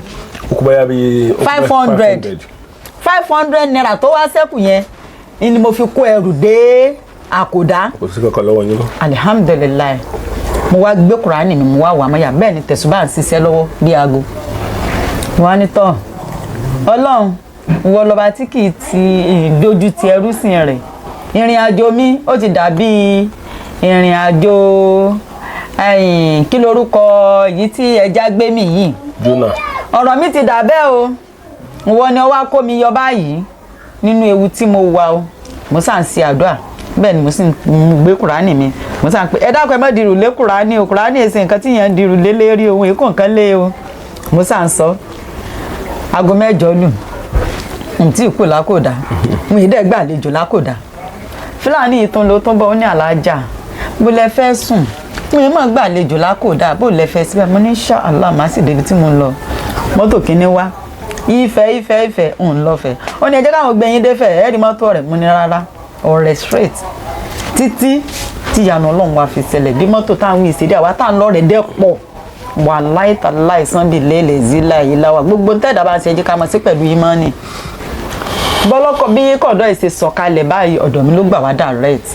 ó kú báyà bíi. 500. ₦500 tó wá ṣẹ́kù yẹn ni mo fi kó ẹrù dé Àkòdá. Kò sí kankan lọ́wọ́ yín mọ́. Alihamudulilayi. Mo wá gbé Kùránì mi, mo wá wà mọ́yà. Bẹ́ẹ̀ ni tẹ̀sùbá ń ṣiṣẹ́ lọ́wọ́ bí aago. Mo wá ní, tọ́ Ọlọ́run, ìwọ lọba tí kì í ti ìdójú ti ẹrú sìn rẹ̀. Ìrìn àjò mi ó ti dàbí ìrìn àjò ẹ̀yìn, kí lorúkọ yìí tí ẹja gbé mi yìí? Jónà. Ọ̀rọ̀ mi ti dà bẹ́ẹ̀ o. Ìwọ ni ọwá kó mi yọ báyìí nínú ewu tí mo wà o. Mo sà ń ṣe àdúrà, bẹ́ẹ̀ ni mo sì ń gbé Kùránì mi. Mo sà ń pè, ẹ dákun, ẹ má dirù lé Kùránì o. Kùránì èsì nǹkan tí yẹn ń dirù lé lérí ohun èkó nǹkan lé o. Mo sà ń sọ. Aago 8 lù, n tí kù lákòdá, mo yìí dẹ́ gbàlejò lákòdá. Fúlàní yìí tún ló tún bọ́. Ó ní, "Àlájà, bó lẹ fẹ́ sùn? Mo yìí mọ̀ gbàlejò lákòdá, bó lẹ fẹ́ síbẹ̀?" Mo ní inshallah, màá sì débi tí mo ń lọ. Mọ́tò kínní wá, Ifẹ̀, Ifẹ̀, Ifẹ̀ ń lọ́fẹ̀. Ó ní, "Ẹ jẹ́ káwọn gbé yín défẹ̀, ẹ rí mọ́tò rẹ̀." Mo ní rárá, ọ̀rẹ́ straight títí tí ìyanu Ọlọ́run wa fi ṣẹlẹ̀ bí mọ́tò táwọn ìṣèdí àwa tá à ń lọ rẹ̀ dẹ́ pọ̀. Wà láìtàláì Sunday lélẹ̀ zílà yìí láwà. Gbogbo ń tẹ̀dá bá ń ṣe, ẹjẹ́ ká mọ̀ sí pẹ̀lú ìmánì. Bọ́lọ́kọ̀ bí kọ̀dọ̀ ìṣe sọ̀kalẹ̀ báyìí, ọ̀dọ̀ mi ló gbà wá direct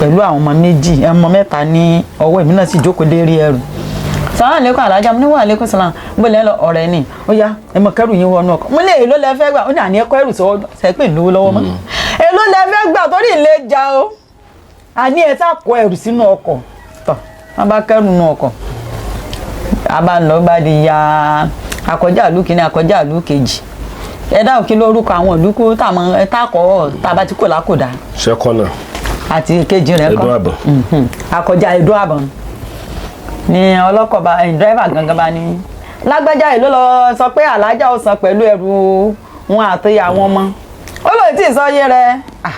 pẹ̀lú àwọn ọmọ méjì, ọmọ mẹ́ta ní ọwọ́. Èmi náà sì jókòó lérí ẹrù. "Sàlám aleykum, alájà." Mo ní, "Wà aleykum sàlám. Bó lẹ́ lọ?" "Ọ̀rẹ́ ni." "Ó yá, ẹ mọ kẹrù yín wọnú ọkọ̀." Mo lé, "Èló lẹ fẹ́ gbà?" Ó ní, "Àní ẹ kọ́ ẹrù sọ́wọ́ sẹ́pẹ̀ lówó lọ́wọ́ mọ́. Èló lẹ fẹ́ gbà torí ilé ja o? Àní ẹ sá kó ẹrù sínú ọkọ̀ tọ̀." Wọ́n bá kẹ́rù nù ọkọ̀, a bá ń lọ, bá di ya akọjá ìlú kìíní, akọjá ìlú kejì. Ẹ dáhùn, kí lórúkọ àwọn ìlú kó tá a mọ tá a kọ́ tá a bá ti kò lákòdá? Ṣẹ́kọ́nà. Àti kejì rẹ̀ kọ́. Ẹdún Àbọ̀n. Akọjá Ẹdún Àbọ̀n ni ọlọ́kọ̀ bá ẹ̀yìn dírẹ́fà gangan bá ní lágbájá yìí ló lọ sọ pé alájà ó san pẹ̀lú ẹrù wọn àti àwọn ọmọ, ó lòun tí ì sọ yé rẹ. Ah,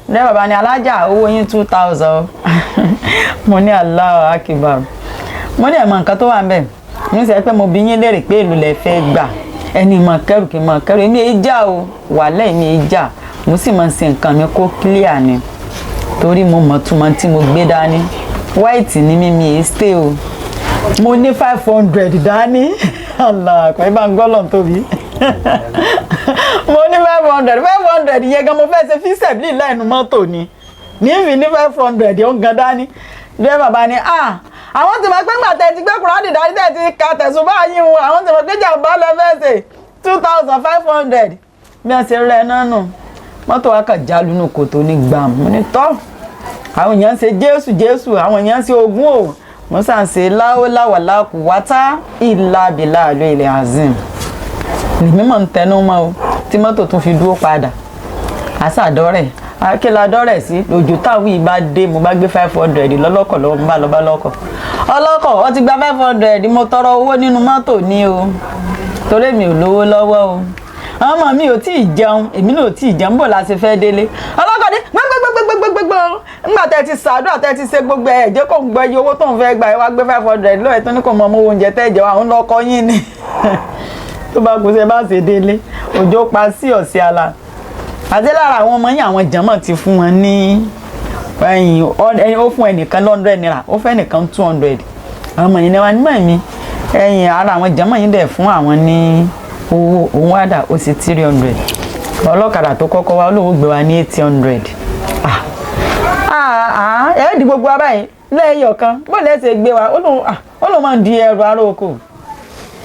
dírẹ́fà bá ní alájà, owó yín 2,000. Mo ní Allahu Akbar. Mo ní ẹ̀mọ nǹkan tó wà ń bẹ̀ mo ní sọ pé mo bi yín léèrè pé èlò lẹ fẹ́ gbà, ẹni mọ̀ kẹrù kì í mọ̀ kẹrù. Èmi èyí já o, wàhálà èmi èyí já. Mo sì máa ń ṣe nǹkan mi kó clear ni, torí mo mọ̀ túmọ̀ tí mo gbé dání. White ní mímí èyí stay o. Mo ní 500 dání. Allah kò bá ń gbọ́ lọ́n tóbi. Mo ní 500, 500 yẹn gan mo fẹ́ ṣe fíṣẹ̀bìlì lẹ́nu mọ́tò ni ní mi ní 500 ó ń gan dání. Dírẹ́bà bá ní ah, àwọn tí mo pé ńgbà tẹ́ ti gbé Kùránì dání, tẹ́ ti ka tẹ̀sùn báyìí o, àwọn tí mo gbé jàǹbá lọ fẹ́ ṣe 2,500. Bí wọ́n ṣe rẹ̀ náà nù, mọ́tò wa kàn já lónú kòtò ní gbàm. Mo ní tọ́, àwọn èèyàn ń ṣe Jésù Jésù, àwọn èèyàn ń ṣe ogún o. Mo sàn ṣe láwòláwàlá kù wátá ìlà bìlà àlọ ilẹ̀ azim lèmi mọ̀ ń tẹnu mọ́ o, tí mọ́tò tún fi dúró padà. Àṣàdọ́rẹ̀ akíladọ́rẹ̀ sí lójú táwọn yìí bá dé, mo bá gbé 500 lọ́lọ́kọ̀ lọ́wọ́, mo bá lọ bá lọ́kọ̀. Ọlọ́kọ̀, ó ti gba 500. Mo tọrọ owó nínú mọ́tò ní o, torí mi ò lówó lọ́wọ́ o, ọmọ mi ò tí ì jẹun, èmi náà ò tí ì jẹun, bò la ṣe fẹ́ délé? Ọlọ́kọ̀ ní gbẹgbẹgbẹgbẹgbẹgbẹ, ńgbà tẹ́ ti ṣàdúrà, tẹ́ ti ṣe gbogbo ẹ̀, jẹ́ kó ń gbọ́ iye owó tó ń fẹ́ gbà. Ẹ wá gbé 500 lọ́ọ̀, ẹ̀ tó ní kò mọ ọmọ oúnjẹ tẹ́ jẹ́ àwọn lọ́kọ yín ni tó bá kú sí ẹ bá ṣe délé. Òjò pa sí ọ̀sẹ̀ àlà àti lára àwọn ọmọ yín. Àwọn jàmọ̀ ti fún wọn ní ẹ̀yìn, ó fún ẹnìkan 100 naira, ó fẹ́ ẹnìkan 200. Àwọn ọmọ yìí ní wa nímọ̀ mi ẹ̀yìn ara àwọn jàmọ̀ yìí dẹ̀ fún àwọn ní owó. Òun wá dà, ó sì 300. Ọlọ́kadà tó kọ́kọ́ wá, olóhùn gbé wa ní 800. Ah ah, ẹ̀ di gbogbo wa báyìí lẹ́yìn ọ̀kan, bó lẹ́sẹ̀ gbé wa? Ó lóun máa ń di ẹrù ará oko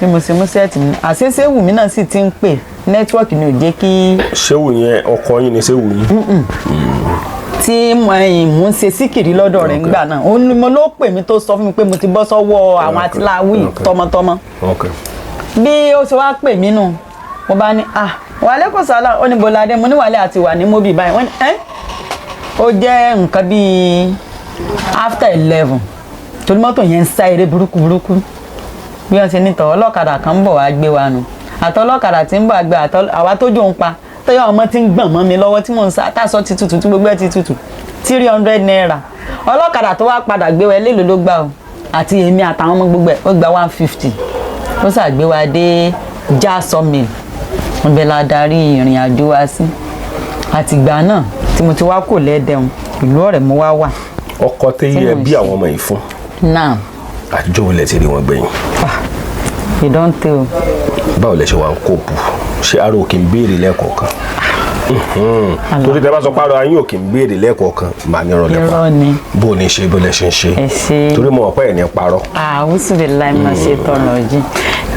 bí mo ṣe mú set mi. Àṣeṣe wù mí náà sì ti ń pè, network ni ò jẹ́ kí. Ṣéwù yẹn, ọkọ yín ni ṣéwù yín? Tí mo ẹ̀yìn mò ń ṣe síkìrì lọ́dọ̀ rẹ̀ ńgbà náà, òun ni mo ló pè mí tó sọ fún mi pé mo ti bọ́ sọ́wọ́ àwọn atiláwí tọmọtọmọ. Bí ó ṣe wá pè mí nù, mo bá ní ah, wàhálẹ́ kò sálà. Ó ní boládé. Mo ní wàhálẹ́ àti wà ní mobi báyìí. Wọ́n ní ẹ́ ó jẹ́ nǹkan bíi after 11, torí mọ́tò yẹn ń sá eré burúkú burúkú. Bí wọ́n ṣe ní tọ̀, ọlọ́kadà kan ń bọ̀ wá gbé wa nù. Àtọlọ́kadà tí ń bọ̀ àgbẹ̀ àtọ àwa tó jò ń pa tẹ́yọ̀, ọmọ tí ń gbọ̀n mọ́ mi lọ́wọ́ tí mò ń sá, tásọ ti tutù, tí gbogbo ẹ̀ ti tutù. 300 naira. Ọlọ́kadà tó wá padà gbé wa, lélo ló gbà o, àti èmi àtàwọn ọmọ gbogbo ẹ̀, ó gba 150. Ó ṣàgbé wa dé já sawmill, ibẹ̀ la darí ìrìn àjò wa sí. Àtìgbà náà tí mo ti wá kò lẹ́dẹ̀ẹ́hùn, ìlú Ọ̀rẹ́ mo wá wà. Ọkọ tẹ Tí yẹ mò ń bí ṣe. àwọn ọmọ yìí fún, Náà. àtijọ́ wo lẹ ti rí wọn gbẹ̀yìn? You don tey o. Báwo lẹ ṣe wà ń cope? Ṣé ara ò kì í béèrè lẹ́ẹ̀kọ̀ọ̀kan? Torí tẹ bá sọ pé ara yín ò kì í béèrè lẹ́ẹ̀kọ̀ọ̀kan, màá ní ọ̀rọ̀ lẹ́pa. Irọ́ ni. Bó o ní ṣe, bó lẹ ṣe ń ṣe? Ẹ ṣe. Torí mo mọ̀ pé ẹ̀ ní parọ́. Àwùsù lè láì máa ṣe tọrọ jí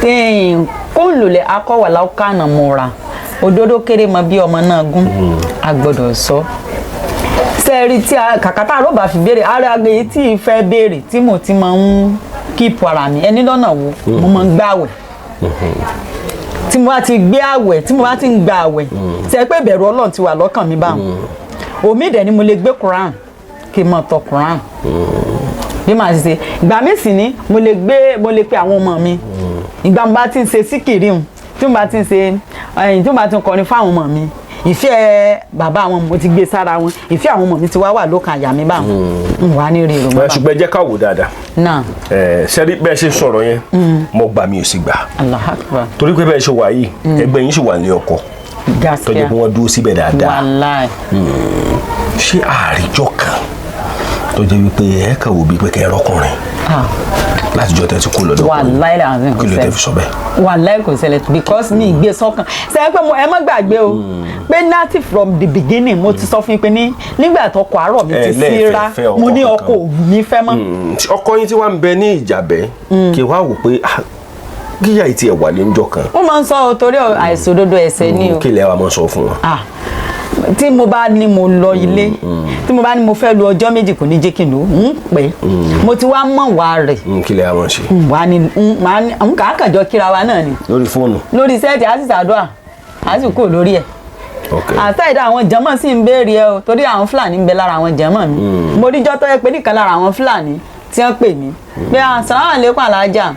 téèyàn kó lòlẹ̀ akọ́wàlá kànà mọ́ra òdodo kéré mọ bí ọmọ náà gún, a gbọ́dọ̀ sọ sẹ́ẹ̀rì tí kàkà tá a rò bá fi béèrè ara agbe yìí tí ì fẹ́ béèrè tí mo ti máa ń keep ara mi ẹni lọ́nà wo. Mo máa ń gbàwẹ̀. Tí mo bá ti gbé àwẹ̀, tí mo bá ti ń gba àwẹ̀, ṣe pé ìbẹ̀rù Ọlọ́run ti wà lọ́kàn mi báwọn. Omi dẹ̀ ni mo lè gbé Quran kí n máa tọ Quran bí màá ṣe ṣe. Ìgbà mi sì ni mo lè gbé, mo lè pe àwọn ọmọ mi. Ìgbà mo bá ti ń ṣe síkìrì hùn, tí mo bá ti ń ṣe ẹyìn, tí mo bá ti ń kọrin fáwọn ọmọ mi, ìfẹ́ bàbá wọn mo ti gbé sára wọn, ìfẹ́ àwọn ọmọ mi ti wá wà lókàn àyà mi báwọn, n wà ní rí irun Ẹ ṣùgbọ́n ẹ jẹ́ ká wò dáadáa. Náà. Ẹ sẹ́rí bẹ́ẹ̀ ṣe sọ̀rọ̀ yẹn, mo gbà, mi ò sì gbà. Allah akbar. Torí pé bẹ́ẹ̀ ṣe wà yìí, ẹgbẹ́ yín sì wà ní ọkọ tó jẹ́ Gaskiya. pé wọ́n dúró síbẹ̀ dáadáa. Wàláì. Ṣé àríjọ kan tó jẹ́ wípé ẹ kàn wò bíi pé kẹ́ ẹ rọ́kùnrin látijọ́ tẹ́ ti kú lọ́dọ̀ ọkùnrin? Wàláì làzim, kò Kí ló tẹ́ ṣẹlẹ̀. fi sọ bẹ́ẹ̀? Wàláì, kò ṣẹlẹ̀, because mi ìgbé sọ́kàn ṣe pé mo ẹ má gbàgbé o pé láti from the beginning mo ti sọ fún yín pé ní nígbà tó kọ àárọ̀ mi Ẹ ti lẹ́ẹ̀fẹ́ síra fẹ́ ọkọ mo ní kankan. ọkọ òwú mi fẹ́ mọ́. Ọkọ yín tí wàá ń bẹ ní Ìjàbẹ́, kí wàá wò pé ah, kíyà ìtì ẹ̀ wà ní ọjọ́ kan. Ó máa ń sọ o, torí àìsòdodo ẹ̀ṣẹ̀ ni o. Kí lẹ wàá mọ̀ sọ fún wọn? Ah, Tí mo bá ní mo lọ ilé, tí mo bá ní mo fẹ́ lu ọjọ́ 2 kò ní jẹ́ kí n lò ó ń pẹ́. Mo ti wá mọ̀ wá rẹ̀. Kí lè a máa ṣe? Wà ní màá ní n kà á kàjọ kíra wa náà ni. Lórí fóònù. Lórí set, á sì ṣàdúrà, á sì kúrò lórí ẹ̀. Àtàìdá àwọn jàmọ́ sì ń béèrè ẹ o, torí àwọn Fúlàní ń bẹ lára àwọn jàmọ́ mi. Mo ríjọ́ tó yẹ pé nìkan lára àwọn Fúlàní tí wọ́n pè mí pé assalamu alaikum alájà,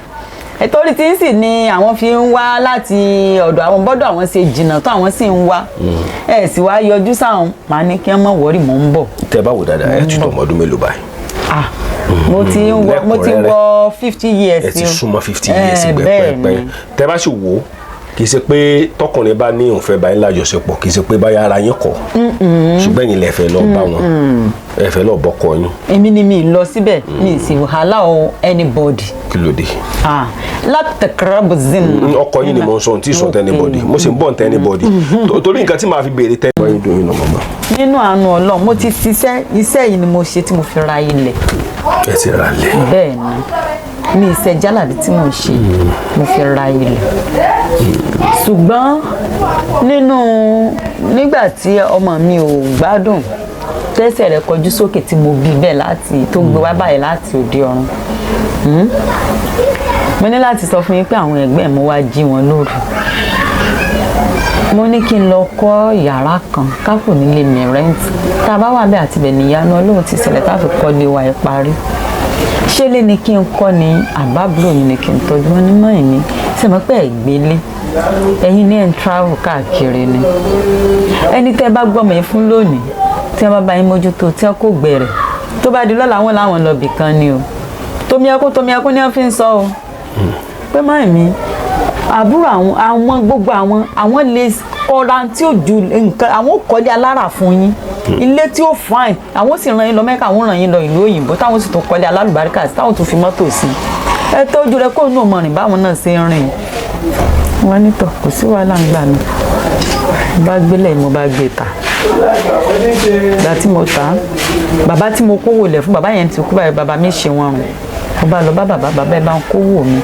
torí tí ń sì ni àwọn fi ń wá láti ọ̀dọ̀ àwọn bọ́dọ̀ àwọn ṣe jìnnà tó àwọn sì ń wá, ẹ sì wá yọjú sáwọn. Màá ní kí wọ́n mọ̀ wọ́rì, mò ń bọ̀. Tẹ bá wò dáadáa, ẹ ti tó ọmọ ọdún mélòó báyìí? Ah, mo ti wọ 50 years. Ẹ ti o. súnmọ́ 50 years. Eh, pẹ́pẹ́pẹ́. Bẹ́ẹ̀ ni. Tẹ bá sì wò ó, kì í ṣe pé tọkùnrin bá ní òun fẹ́ bá yín lájọṣepọ̀, kì í ṣe pé báyà ara yín kọ̀, ṣùgbọ́n ẹ̀yin lẹ fẹ́ lọ bá wọn, ẹ fẹ́ lọ bọ́kọ yín. Èmi ni mi lọ síbẹ̀, mi sì allow anybody. Kí ló dé? Ah, la taqrabu zina. Ọkọ yín ni mo ń sọ, tí ì sọ tẹ anybody, mo sì ń bọ̀ tẹ anybody, torí nǹkan tí màá fi béèrè tẹ. Ọkọ yín dùn yín nà, màmá. Nínú àánú Ọlọ́run, mo ti ṣiṣẹ́, iṣẹ́ yìí ni mo ṣe tí mo fi ra ilẹ̀. Ẹ ti ra lẹ̀? Bẹ́ẹ̀ ni, ní iṣẹ́ jálàbí tí mo ń ṣe, mo fi ra ilẹ̀. Ṣùgbọ́n nínú nígbà tí ọmọ mi ò gbádùn, tẹ́sẹ̀ rẹ̀ kọjú sókè tí mo bí bẹ́ẹ̀ láti tó gbé wá báyìí láti òde ọ̀run. Mo ní láti sọ fún yín pé àwọn ẹgbẹ́ mi wá jí wọn lóru. Mo ní kí n lọ kọ́ yàrá kan káfò nílé mi rent, tá a bá wà bẹ́ẹ̀ àti bẹ̀ níyanu Ọlọ́run ti ṣẹlẹ̀ tá a fi kọ́lé wa ẹ̀ parí. Ṣé lé ni kí n kọ́ ni àbábúrò mi ni kí n tọ́jú wọn ní mọ́ ìní ṣe mọ́ pé ẹ̀gbélé ẹ̀yin ní ẹ̀ ń travel káàkiri ni. Ẹni tẹ́ bá gbọ́mọ yín fún lónìí, tí wọ́n bá bá yín mójútó, tí wọ́n kò gbẹ̀rẹ̀, tó bá di lọ́la, wọn làwọn lọ bìkan ni o. Tómi ẹkún, tómi ẹkún ni wọ́n fi ń sọ o pé mọ́ mi àbúrò àwọn, àwọn gbogbo àwọn lè kọ́ra tí ò ju nǹkan, àwọn ò kọ́lé alára fún yín, ilé tí ó fine, àwọn sì ràn yín lọ Mẹ́kà, àwọn ràn yín lọ ìlú òyìnbó, táwọn sì tún kọ́lé alálùbáríkà sí, táwọn tún fi mọ́tò sí. Ẹ tọ́jú rẹ kó nù mọ̀rìn báwọn náà ṣe ń rìn. Wọn nítọ̀ kò sí wàhálà ń gbà mí. Mo bá gbélé, mo bá gbé ta. Ìgbà tí mo tà á, bàbá tí mo kówó lẹ̀ fún, bàbá yẹn ti kú báyìí. Bàbá mi ṣe wọn rùn. Mo bá lọ bá bàbá, bàbá ẹ bá ń kówó mi.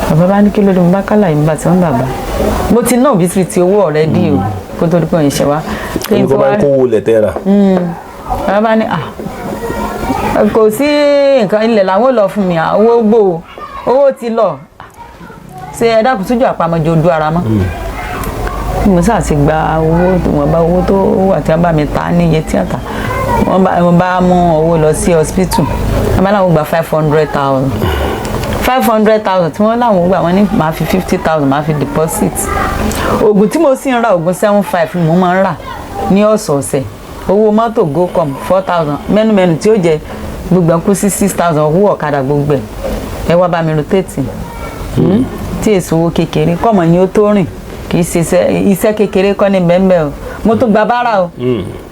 Bàbá bá ní kí ló dé? Mo bá kálà yìí, mo bá ti wọn bàbá mo ti ná òbí ti owó ọ̀rẹ́ dí o kó tó di pé òun ṣe wá. Kí n Olùkọ́ tó bá wá ń kówó lẹ̀ tẹ́ ra. Bàbá bá ní, "Ah, kò sí nǹkan, ilẹ̀ làwọn ò lọ fún mi, owó gbò ó, owó ti lọ." Ṣe ẹ dákun, sójú àpamọ́jọ ojú ara mọ́ mo sáà ti gba owó, wọn bá owó tó wà tí wọ́n bá mi ta níye tí wọ́n ta. Wọ́n bá mú owó lọ sí hospital, wọ́n bá láwọn gba 500,000. 500,000 tí wọ́n láwọn gbà, wọ́n ní màá fi 50,000, màá fi deposit. Oògùn tí mo sì ń ra, oògùn 7,500 ni mo máa ń rà ní ọ̀sọ̀ọ̀sẹ̀. Owó mọ́tò go come 4,000, mẹ́nu tí ó jẹ gbogbo ẹ̀ kú sí 6,000. Owó ọ̀kadà, gbogbo ẹ̀, ẹ wá bá mi rotate tí èso owó kékeré kọ́mọ ni ó tó rìn. Kì í ṣe iṣẹ́ kékeré kọ́ ní bẹ́ẹ̀ o. Mo tún gba bára o,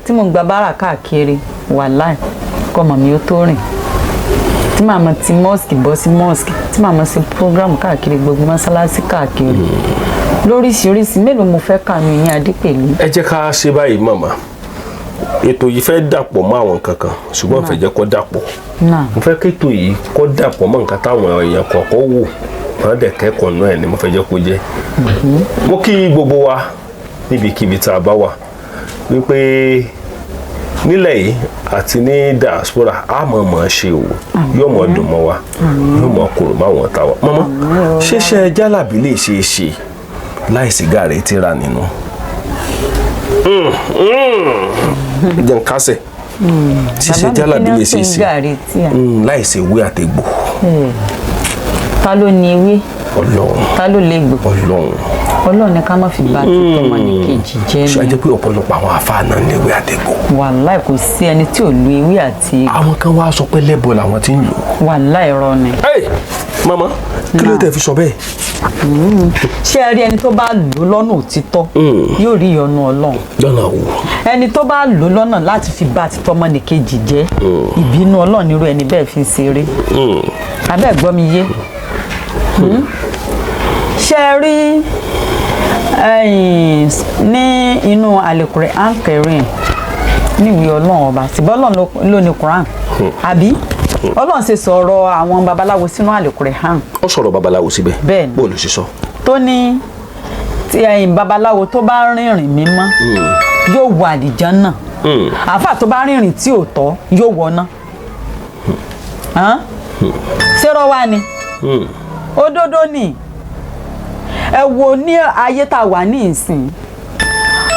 tí mo gba bára káàkiri, wàláì, kọ́mọ mi ó tó rìn, tí màá mọ ti mosque bọ́ sí mosque, tí màá mọ sí program káàkiri gbogbo mọ́sálásí káàkiri lóríṣiríṣi. Mélòó mo fẹ́ kà mí yín Adépèlú? Ẹ jẹ́ ká ṣe báyìí, màmá. Ètò yìí fẹ́ dàpọ̀ mọ́ àwọn nǹkan kan, ṣùgbọ́n fẹ́ jẹ́ kó dàpọ̀. Náà. Mo fẹ́ kétò yìí kó dàpọ̀ mọ́ nǹkan táwọn èèyàn kọ̀ọ̀kan wò, wọ́n dẹ̀ kẹ́kọ̀ọ́ náà ni mo fẹ́ jẹ́ kó jẹ́. Mo kí gbogbo wa níbikíbi tá a bá wà, wípé nílẹ̀ yìí àti ní diaspora, a mọ̀ mọ̀ ṣe o, yóò mọ̀ dùn mọ́ wa, yóò mọ̀ kúrò mọ́ àwọn táwa. Mọ́mọ́, ṣíṣe jálàbí lè ṣe é ṣe láìsí gàrí tíra nínú? Jẹ́ n kásẹ̀. Ṣíṣe jálàbí lè ṣe é ṣe gàrí tí a láìsí ewé àtegbò? Ta ló ní ewé? Ọlọ́run. Ta ló lè gbò? Ọlọ́run. Ọlọ́run ní ká má fi bá títọ́ ọmọ ní kejì jẹ́. Ṣé a ni jẹ́ pé ọ̀pọ̀lọpọ̀ àwọn àfáà náà ní ewé àtegbò? Wàláì, kò sí ẹni tí ò lu ewé àti Àwọn kan wá sọ pé lẹ́bọ̀ làwọn ti ń lò. Wàláì, irọ́ ni. Hey, mama, kí ló tẹ̀ fi sọ bẹ́ẹ̀? Ṣé ẹ rí, ẹni tó bá lò lọ́nà òtítọ́ yóò rí ìyọ́nú Ọlọ́run. Lọ́nà wo? Ẹni tó bá lò lọ́nà láti fi bá títọ́ ọmọ nìkejì jẹ́, ìbínú Ọlọ́run nírú ẹni bẹ́ẹ̀ fi ń ṣeré. Abẹ́ gbọ́ mi yé? Ṣé ẹ rí, ẹ̀yìn, ní inú Al-Qur'an Karim, níwèé Ọlọ́run Ọba, ṣùgbọ́n Ọlọ́run ló ní Quran, àbí Ọlọ́run ṣe sọ̀rọ̀ àwọn babaláwo sínú Al-Qur'an? Ó sọ̀rọ̀ babaláwo síbẹ̀? Bẹ́ẹ̀ ni. Bó ló ṣe sọ? Tó ní tí ẹ̀yin babaláwo tó bá rìnrìn mímọ́ yóò wọ àlìjánná. Àáfà tó bá rìnrìn tí ò tọ́ yóò wọná. Hàn? Ṣérọ́ wá ni, òdodo ni. Ẹ wo ní ayé tá a wà ní ìsìn,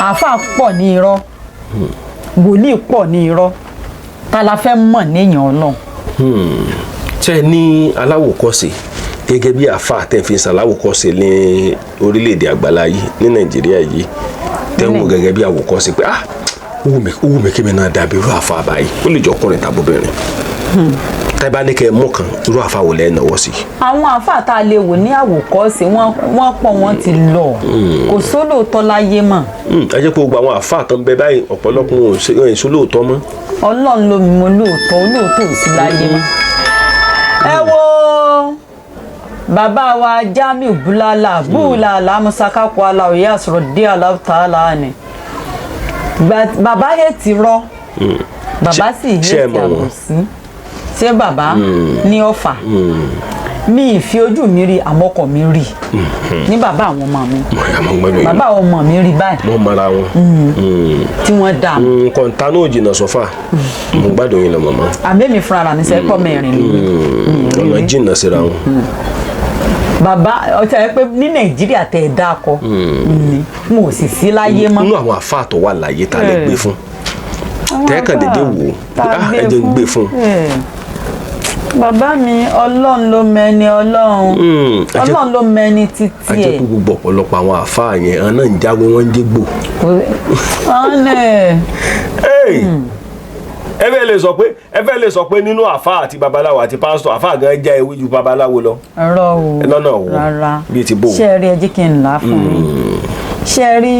àáfà pọ̀ ní irọ́, wòlíì pọ̀ ní irọ́. Ta la fẹ́ mọ̀ níyàn Ọlọ́run? Ṣé ẹ ní aláwòkọ́ṣe gẹ́gẹ́ bí àáfàá tẹ́ fi ń ṣaláwòkọ́ṣe ní orílẹ̀-èdè àgbáláyé, ní Nàìjíríà yìí, tẹ́ ń wò gẹ́gẹ́ bí àwòkọ́ṣe pé, ah, ó wù mí kí mi náà dàbí irú àáfàá báyìí? Ó lè jọ ọkùnrin tàbí obìnrin. Tẹ́ bá ní kẹ́ ẹ mú kan, irú àáfàá wo lẹ́ náwó sí? Àwọn àáfàá tá a lè wò ní àwòkọ́ṣe, wọ́n pọ̀, wọ́n ti lọ. Kò sólóòótọ́ láyé mọ́. Ẹ jẹ́ pé gbogbo àwọn àáfàá tó ń bẹ báyìí, ọ̀pọ̀lọpọ̀ wọn ò ṣe lóòótọ́ mọ́. Ọlọ́run ló mọ lóòótọ́, olóòótọ́ ò sí láyé mọ́. Ẹ wo bàbá wa Jamiu Bulala Bulala Musakako Aláwòye àsọ̀rọ̀ dé aláwòtálá ni. Bàbá hẹ́ẹ̀tì rọ, bàbá sì Ṣé ẹ hẹ́ẹ̀tì mọ̀ wọ́n? àbòsí. Ṣé bàbá ní Ọ̀fà mi ì fi ojú mi rí, àmọ́ ọkọ mi rí ní bàbá àwọn ọmọ mi. Àmọ́ ń gbẹ́nu yìí. Bàbá àwọn ọmọ mi rí báyìí Wọ́n mara wọn. tí wọ́n dà. Kọ̀ǹtà náà jìnnà sọ́fà. Mo gbádùn yín lọ, màmá. Àmẹ́mi fúnra mi sẹ́kọ̀ mẹ́rin lórí. Ọ̀nà jìnnà síra wọn. Bàbá ọtí ẹ pé ní Nàìjíríà tẹ ẹ dákọ ni mo ò sì sí láyé mọ́. Nínú àwọn àfáà tó wà láyé, tá a lè gbé fún, tẹ́ẹ̀kan dédé wò ó Tá a ah, ẹ jẹ́ ń gbé fún. Bàbá mi, Ọlọ́run ló mẹni Ọlọ́run. Ọlọ́run ló mẹni títí A jẹ́ ẹ̀. pé gbogbo ọ̀pọ̀lọpọ̀ àwọn àfáà yẹn, àwọn náà ń jáwé, wọ́n ń jégbò. Ọ̀nẹ́. Ẹ fẹ́ lè sọ pé nínú àfáà àti babaláwo àti pásítọ̀, àfáà gan já ewé ju babaláwo lọ? Ọ̀rọ̀ o. Lọ́nà wo? Rárá. Bíi ti bò? Ṣé ẹ rí, ẹ jẹ́ kí n là á fún yín. Ṣé ẹ rí,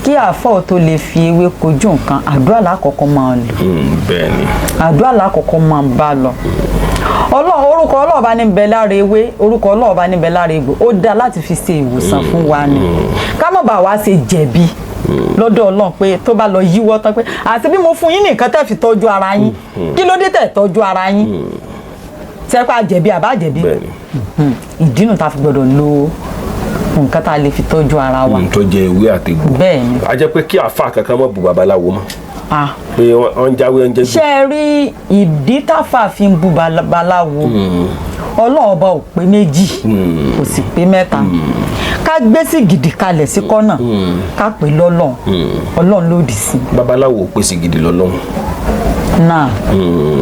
kí àfọ̀ tó lè fi ewé kojú nǹkan, àdúrà lákọ̀ọ́kọ́ máa lò. Bẹ́ẹ̀ ni. Àdúrà lákọ̀ọ́kọ́ máa bá lọ. Ọlọ́run, orúkọ Ọlọ́run bá ní bẹ lára ewé, orúkọ Ọlọ́run bá ní bẹ lára egbò, ó dáa láti fi ṣe ìwòsàn fún wa ni, ká má bàa wá ṣe jẹ̀bi lọ́dọ̀ Ọlọ́run pé tó bá lọ yíwọ́ tán pé àti bí mo fún yín nìkan tẹ́ fi tọ́jú ara yín, kí ló dé tẹ́ tọ́jú ara yín? Sẹ́pà jẹ̀bi àbá jẹ̀bi. Bẹ́ẹ̀ ni. Ìdí nu tá a fi gbọ́dọ̀ lo nǹkan tá a lè fi tọ́jú ara wa. Tó jẹ ewé àtegbò. Bẹ́ẹ̀ ni. A jẹ́ pé kí àfáà kankan má bu babaláwo mọ́ Ah. pé wọ́n ń jáwé, wọ́n ń jẹ́ Ṣé ẹ rí ìdí táfà fi ń bu babaláwo? Ọlọ́run ọba ò pé méjì, kò sì pé mẹ́ta. Ká gbé sí gidi kalẹ̀ sí kọ́nà, ká pè lọ́lọ́run, Ọlọ́run lòdì sí. Babaláwo ò pèsè gidi lọ́lọ́run. Náà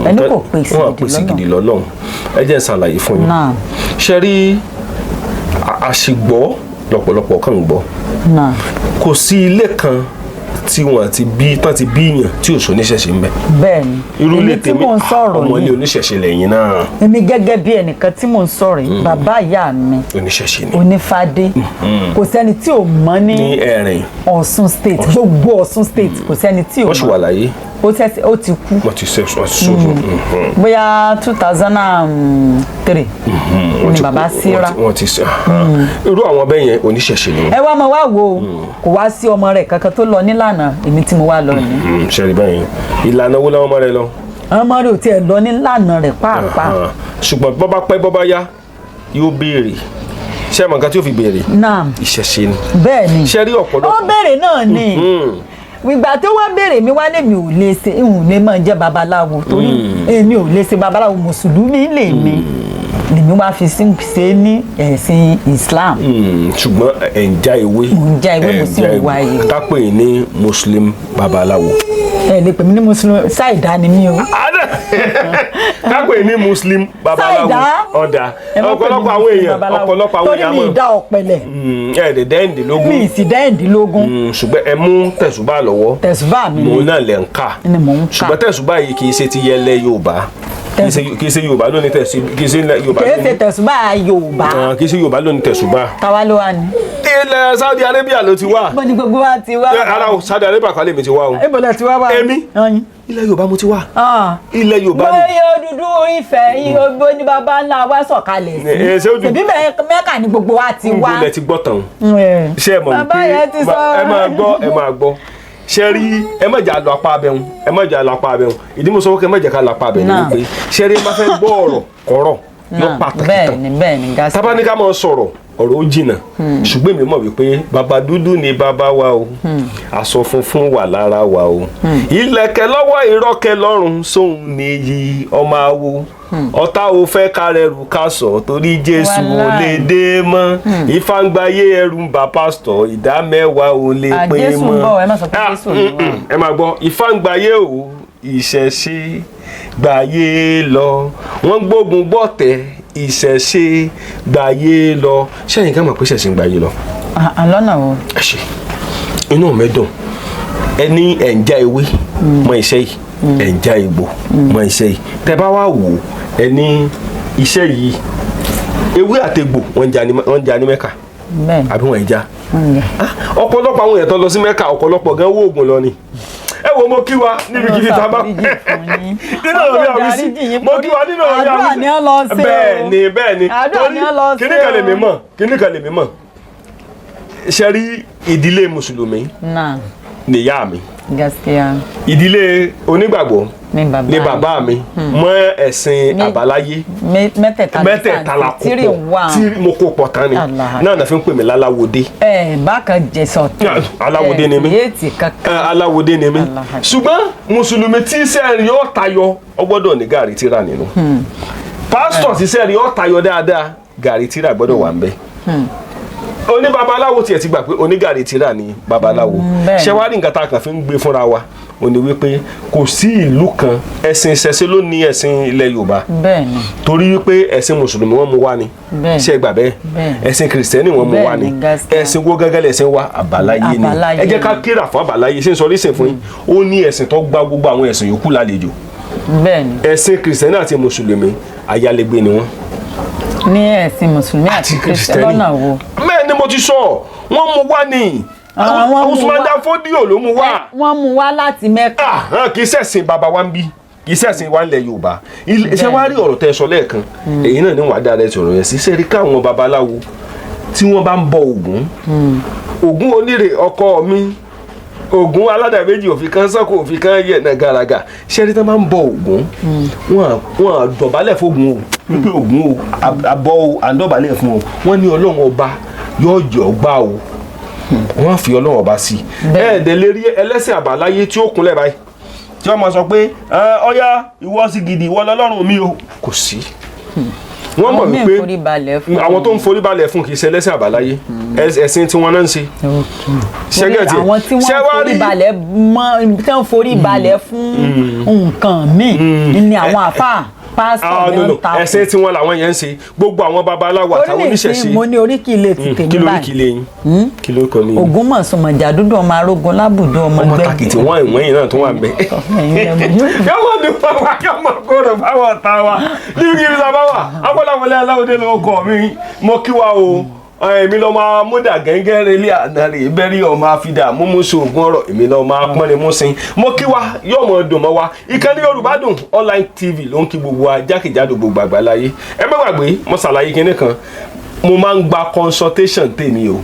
ẹni kò pè sí Wọn gidi pèsè gidi lọ́lọ́run. lọ́lọ́run. Ẹ jẹ́ n ṣàlàyé fún yín. Náà. Ṣe rí, àṣìgbọ́ lọ́pọ̀lọpọ̀ kàn ń gbọ́. Náà. Kò sí ilé kan tí wọ́n ti bí tán ti bí yàn tí ò sóníṣẹ̀ṣe ń bẹ. Bẹ́ẹ̀ ni. Irú ilé Èmi tí tèmi, mò ń sọ̀rọ̀ ọmọ ilé yìí, oníṣẹ̀ṣe lẹ́yìn náà. Èmi gẹ́gẹ́ bí ẹnìkan tí mò ń sọ̀rọ̀ yìí, bàbá ìyá mi Oníṣẹ̀ṣe ni. onífádé, kò sẹ́ni tí ò mọ̀ ní Ní Ẹ̀rìn. Ọ̀ṣun State, gbogbo Ọ̀ṣun State, kò sẹ́ni tí ò Wọ́n sì wà mọ̀. láyé? Ó tẹ̀sí, ó ti kú. Wọ́n ti ṣe, wọ́n ti ṣòfò. Bóyá 2003 ni bàbá síra. Wọ́n ti ṣe irú àwọn bẹ́ẹ̀ yẹn, oníṣẹ̀ṣe ni wọ́n. Ẹ wá mọ wá wo, kò wá sí ọmọ rẹ̀ kankan tó lọ nílànà èmi tí mo wá lọ ní. Ṣe rí bẹ́ẹ̀ yẹn, ìlànà wo làwọn ọmọ rẹ lọ? Ọmọ rẹ̀ ò tiẹ̀ lọ nílànà rẹ̀ pàápàá. Ṣùgbọ́n bọ́ bá pẹ́, bọ́ bá yá, yóò béèrè. Ṣé ẹ mọ̀ nǹkan tí yóò fi béèrè? Náà. Ìṣẹ̀ṣe ni. Bẹ́ẹ̀ ni. Ṣe rí ọ̀pọ̀lọpọ̀. Ó béèrè náà ni. Ìgbà tó wá béèrè mi wá lèmi ò lè ṣe, ìhùn lè máa jẹ́ babaláwo torí èmi ò lè ṣe babaláwo, mùsùlùmí lèmi. Lèmi wá fi sí ṣe ní ẹ̀sìn Islam. Ṣùgbọ́n ẹ̀ ń já ewé. Mò ń já ewé, Ẹ̀ mo ń sì já ń ewé. wá ewé. Ká pè é ní Muslim babaláwo. Ẹ lè pè mí ní mùsùlùmí, ṣáìdá ni mí o. Ká pè é ní Muslim babaláwo. Ṣáìdá. Ọ̀dà Ẹ má pè mí ọ̀pọ̀lọpọ̀ àwọn ní èèyàn babaláwo. ọ̀pọ̀lọpọ̀ àwọn Torí èèyàn mi mọ̀ ìdá ọ̀pẹ̀lẹ̀. Ẹ̀ẹ́dẹ̀ẹ́dẹ́ndínlógún. Mi ì sì dẹ́ẹ̀dínlógún. Ṣùgbọ́n ẹ mú tẹ̀sùbá lọ́wọ́. Tẹ̀sùbá mi Mò ni. náà lẹ̀ ń kà. Ni mò ń kà. Ṣùgbọ́n tẹ̀sùbá yìí kì í ṣe ti yẹlẹ Yorùbá, kì í ṣe Yorùbá lónìí tẹ̀sí, kì í ṣe ilẹ̀ Yorùbá Kìí ṣe lónìí. tẹ̀sùbá Yorùbá. Ah, kì í ṣe Yorùbá lónìí tẹ̀sùbá. Táwa ló wà ní? Ilẹ̀ Saudi Arabia ló ti wá. Bó ni gbogbo wa ti wá? Ara o, Saudi Arabia kọ́ lèmi ti wá o. Ibo lẹ ti wá wá? Èmi? Ọyìn. Ilẹ̀ Yorùbá mo ti wá. Ah. Ilẹ̀ Yorùbá ni. Bóyá Odùduwà Ifẹ̀ ibo ni baba ńlá wa sọ̀kalẹ̀ sí? Ẹ, ṣé Ṣèbí Mẹ́kà ni gbogbo wa ti wá. Níbo lẹ ti gbọ́ tán? Ẹ. Ṣé ẹ mọ̀ Bàbá wípé yẹn ti sọ. Ẹ máa gbọ́, ẹ máa gbọ́. Ṣé rí, ẹ má jà lọ apá abẹ́hùn, ẹ má jà lọ apá abẹ́hùn. Ìdí mo sọ wípé ẹ má jẹ́ ká lọ apá abẹ́ ni Náà. wípé, ṣé rí, ẹ má fẹ́ gbọ́ ọ̀rọ̀ kọ́rọ̀. Yóò pàtàkì Bẹ́ẹ̀ tán. ni, bẹ́ẹ̀ ni, gas. Tábà ní ká máa sọ̀rọ̀, ọ̀rọ̀ ó jìnnà, ṣùgbọ́n èmi mọ̀ wípé bàbá dúdú ni bàbá wa o, aṣọ funfun wà lára wa o, ìlẹ̀kẹ̀ lọ́wọ́, ìrọ́kẹ̀ lọ́rùn, sóun níyì ọmọ awo. Ọ̀tá ò fẹ́ kárẹ̀rù ká sọ torí Jésù ò lè Wàláì. dé mọ́. Ìfàǹgbáyé ẹrù ń bà pásítọ̀, ìdá mẹ́wàá ò lè Ah, pé Jésù ń mọ́. bọ̀, ẹ má sọ pé Ah, Jésù ò ní wá. ẹ máa gbọ́ ìfàǹgbáyé o, ìṣẹ̀ṣe gbàyé lọ, wọ́n gbógun gbọ́tẹ̀, ìṣẹ̀ṣe gbàyé lọ. Ṣẹ́yìn ká mọ̀ pé ṣẹ̀ṣẹ̀ ń gbàyé lọ. Ah, lọ́nà wo? Ẹ ṣe, inú mi dùn. Ẹ ní ẹ̀ ń já ewé mọ́ iṣẹ́ yìí, ẹ̀ ń já egbò mọ́ iṣẹ́ yìí. Tẹ́ bá wá wò ó, ẹ ní iṣẹ́ yìí, ewé àtegbò, wọ́n ń já ní Mẹ́kà. Bẹ́ẹ̀ ni. Àbí wọ́n ń já? Wọ́n ń jà. Ah, ọ̀pọ̀lọpọ̀ àwọn èèyàn tó lọ sí Mẹ́kà, ọ̀pọ̀lọpọ̀ gan wó oògùn lọ ni. Ẹ wo, mo kí wa níbikíbi tá a bá Ọlọ́run ṣàforíjì fún yín. nínú ọ̀rọ̀ mi Ọlọ́run àwísí dáríjì yín. mo kí wa nínú ọ̀rọ̀ mi Àdúrà àwísí. ni ó lọ ṣe o. Bẹ́ẹ̀ ni, bẹ́ẹ̀ ni. Àdúrà ni ó lọ ṣe Kíní kan lèmi o. mọ̀, kíní kan lèmi mọ̀. Ṣe rí, ìdílé mùsùlùmí Náà. nìyá mi. Gaskiya. Ìdílé onígbàgbọ́ Ní bàbá. ni bàbá mi mọ́ ẹ̀sìn àbáláyé. Mẹ́tẹ̀ẹ̀ta. Mẹ́tẹ̀ẹ̀ta la kó Tírì pọ̀ wà. tí mo kó pọ̀ tán ni. Allah. Náà fi ń pè mí láláwòdé. Ẹ bákan jẹsọ. Aláwòdé ni mí. Yéètì kankan. Aláwòdé ni mí. Allah. Ṣùgbọ́n mùsùlùmí tí iṣẹ́ rẹ̀ yóò tayọ, ó gbọ́dọ̀ ní gàrí tíra nínú. Pásítọ̀ tí iṣẹ́ rẹ̀ yóò tayọ dáadáa, gàrí tíra gbọ́dọ̀ wà ń bẹ̀. Oní babaláwo tiẹ̀ ti gbà pé onígàrí tíra ni babaláwo. Bẹ́ẹ̀ ni. Ṣé wàá rí nǹkan tá a kàn fi ń gbé fúnra wa ó ní wípé kò sí ìlú kan, ẹ̀sìn ìṣẹ̀ṣe ló ní ẹ̀sìn ilẹ̀ Yorùbá, Bẹ́ẹ̀ ni. torí wípé ẹ̀sìn mùsùlùmí wọ́n mú wá ni. Bẹ́ẹ̀. Ṣé ẹ gbà bẹ́ẹ̀? Bẹ́ẹ̀. Ẹ̀sìn kìrìsìtẹ́nì wọ́n mú wá Bẹ́ẹ̀ ni. ni, gaskiya. Ẹ̀sìn wo gẹ́gẹ́ lẹ̀sìn wa? Àbáláyé ni. Àbáláyé Ẹ jẹ́ ká ni. kíra fún àbáláyé. Ṣé n sọ rísìn fún yín? Ó ní ẹ̀sìn tó gba gbogbo àwọn ẹ̀sìn yòókù lálejò. Bẹ́ẹ̀ ni. Ẹ̀sìn kìrìsìtẹ́nì àti mùsùlùmí, ayálégbé ni wọ́n. Ní ẹ̀sìn mùsùlùmí àti kìrìsìtẹ́nì, lọ́nà wo? Bẹ́ẹ̀ ni mo ti sọ, wọ́n mú wá ni. Ah, wọ́n mú Usman wá. Dan Fodio ló mú wá. Wọ́n mú wá láti Mẹ́kà. Ah, kì í ṣẹ̀sìn bàbá wa ń bí, kì í ṣẹ̀sìn wa ń lẹ̀ Yorùbá. Ṣé wàá rí ọ̀rọ̀ tẹ́ ẹ sọ lẹ́ẹ̀kan, èyí náà ni wàá dára ẹ sọ̀rọ̀ yẹn sí. Ṣé rí káwọn babaláwo tí wọ́n bá ń bọ Ògún, Ògún onírè ọkọ mi, Ògún aládàméjì, òfin kan sọ́kò, òfin kan yẹ̀ náà gàràgà, ṣé rí tí wọ́n bá ń bọ Ògún, wọ́n á dọ̀bálẹ̀ fógun o, wípé Ògún o, abọ́ o, à ń dọ̀bálẹ̀ fún o. Wọ́n ní Ọlọ́run ọba yóò jọ gbá o, wọ́n fi Ọlọ́run ọba sí i. Ẹ̀ẹ́dẹ̀ lè rí ẹlẹ́sìn àbáláyé tí ó kúnlẹ̀ báyìí tí wọ́n máa sọ pé, "Ẹ, ọ̀yá ìwọ sì gidi, ìwọ lọ́lọ́run mi o." Kò sí. Wọ́n mọ̀ Àwọn míì wípé forí balẹ̀ fún. àwọn tó ń forí balẹ̀ fún kì í ṣe ẹlẹ́sìn àbáláyé, ẹ̀sìn tí wọ́n náà ń ṣe. Ṣẹ́gẹ̀tì Àwọn tí ṣé wọ́n wá forí rí balẹ̀ mọ́, tí wọ́n forí balẹ̀ fún nǹkan míì ni àwọn àfáà, pásítọ̀ Ah, ni no, wọ́n no. ń ta. Ẹ̀sìn tí wọ́n làwọn yẹn ń ṣe, gbogbo àwọn babaláwo àtàwọn Orí oníṣẹ̀ṣe. mi, mo ní oríkì ilé ti tèmi Kí lóríkì báyìí. lé yín? Kí ló kọ ní yín? Ògúnmọ̀sùnmọ̀jà dúdú, ọmọ arógun lábùdó, ọmọ Ọmọ gbẹ́gbẹ́. tàkìtì wọ́n ìwọ̀n yìí náà tó wà ń bẹ. Yọmọ dùn fáwa, yọmọ kóró fáwọn ọ̀tá wa níbi kí n sábà wà. Akọ́láwọlé Aláwọ̀dé ló kọ́ mi. Mo kí wa o. Èmi lọ́ máa múdà gẹ́gẹ́ relé àná rè bẹ́rí ọmọ àfidà múmú sóògùn ọ̀rọ̀, èmi lọ́ máa pọ́nrin mú sin. Mo kí wa, yọmọ dùn mọ́ wa. Ìkànnì Yorùbá Dùn Online TV ló ń kí gbogbo wa jákèjádò gbogbo àgbáláyé. Ẹ má gbàgbé, mo ṣàlàyé kinní kan, mo máa ń gba consultation tèmi o.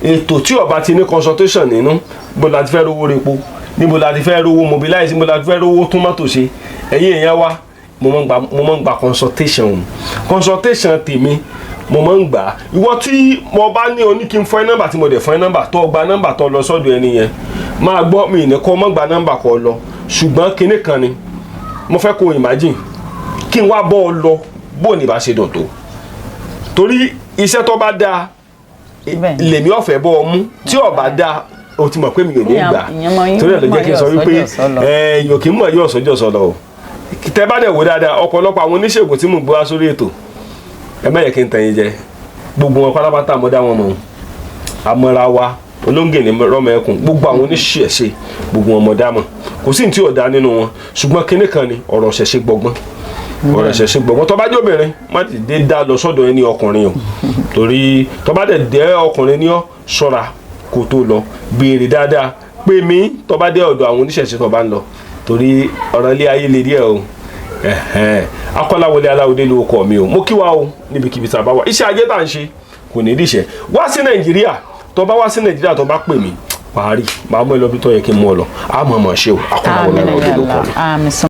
Ètò tí ó bá ti ní consultation nínú, bó la ti fẹ́ rówó repo, níbo la ti fẹ́ rówó mobilize, níbo la ti fẹ́ rówó tomato ṣe? Ẹ̀yin èèyàn wa, mo máa ń gba consultation o. Consultation tèmi, mo máa ń gbà á. Ìwọ tí mo bá ní oní kí n fún ẹ nọ́mbà, tí mo dẹ̀ fún ẹ nọ́mbà, tó gba nọ́mbà, tó lọ sọ́dọ̀ ẹni yẹn, máa gbọ́ mi ní kó mọ́ gba nọ́mbà kó lọ. Ṣùgbọ́n kinní kan ni mo fẹ́ kó imagine, kí n wá bọ́ ọ lọ, bó ní bá ṣe dùn tó, torí iṣẹ́ tó bá dáa Bẹ́ẹ̀ ni. lèmi ọ̀fẹ́ bọ́ ọ mú. Tí ó bá dáa, o ti mọ̀ pé mi ò ní gbà. Ìyẹn mọ yín Torí ẹ̀ ló jẹ́ kí n sọ mọ̀ wípé yóò sọ́jọ́ sọ lọ. ẹ yòókì kí n mọ̀ yóò sọ́jọ́ sọ lọ o. Tẹ bá dẹ̀ wò dáadáa, ọ̀pọ̀lọpọ̀ àwọn oníṣègùn tí mò ń gbé wá sórí ètò, ẹ má yẹ kí n tẹ̀yìn jẹ, gbogbo wọn pátápátá mo dá wọn mọ̀, amọ̀ra wa olóńgè ní rọmọ ẹkùn. Gbogbo àwọn oníṣẹ̀ṣe, gbogbo wọn mọ̀ dá mọ̀, kò sí ní tí ò dá nínú wọn. Ṣùgbọ́n kinní kan ni, ọ̀rọ̀ ṣẹ̀ṣẹ̀ gbọgbọ́n, ọ̀rọ̀ ṣẹ̀ṣẹ̀ gbọgbọ́n. Tó bá jẹ́ obìnrin, má ti dé dá lọ sọ́dọ̀ ẹni ọkùnrin o, torí tó bá dẹ̀ dẹ́ ọkùnrin ní ọ́, ṣọ́ra kó tó lọ, béèrè dáadáa, pè mí tó bá dé ọ̀dọ̀ àwọn oníṣẹ̀ṣe tó bá ń lọ, torí ọ̀rọ̀ ilé ayé le díẹ̀ o. Ẹ̀hẹ́n. Akọ́láwọlé Aláwọdé ló kọ́ mi o. Mo kí wa o níbikíbi tá a bá wà. Iṣẹ́ ajé tá à ń ṣe kò ní díṣẹ́. Wá sí Nàìjíríà, tó bá wá sí Nàìjíríà, tó bá pè mí, wàá rí màá mú ẹ lọ bí tó yẹ kí n mú ọ lọ. Àmọ́ mọ̀ ṣe o. Akọ́láwọlé Aláwọdé ló kọ́ mi. Àmín.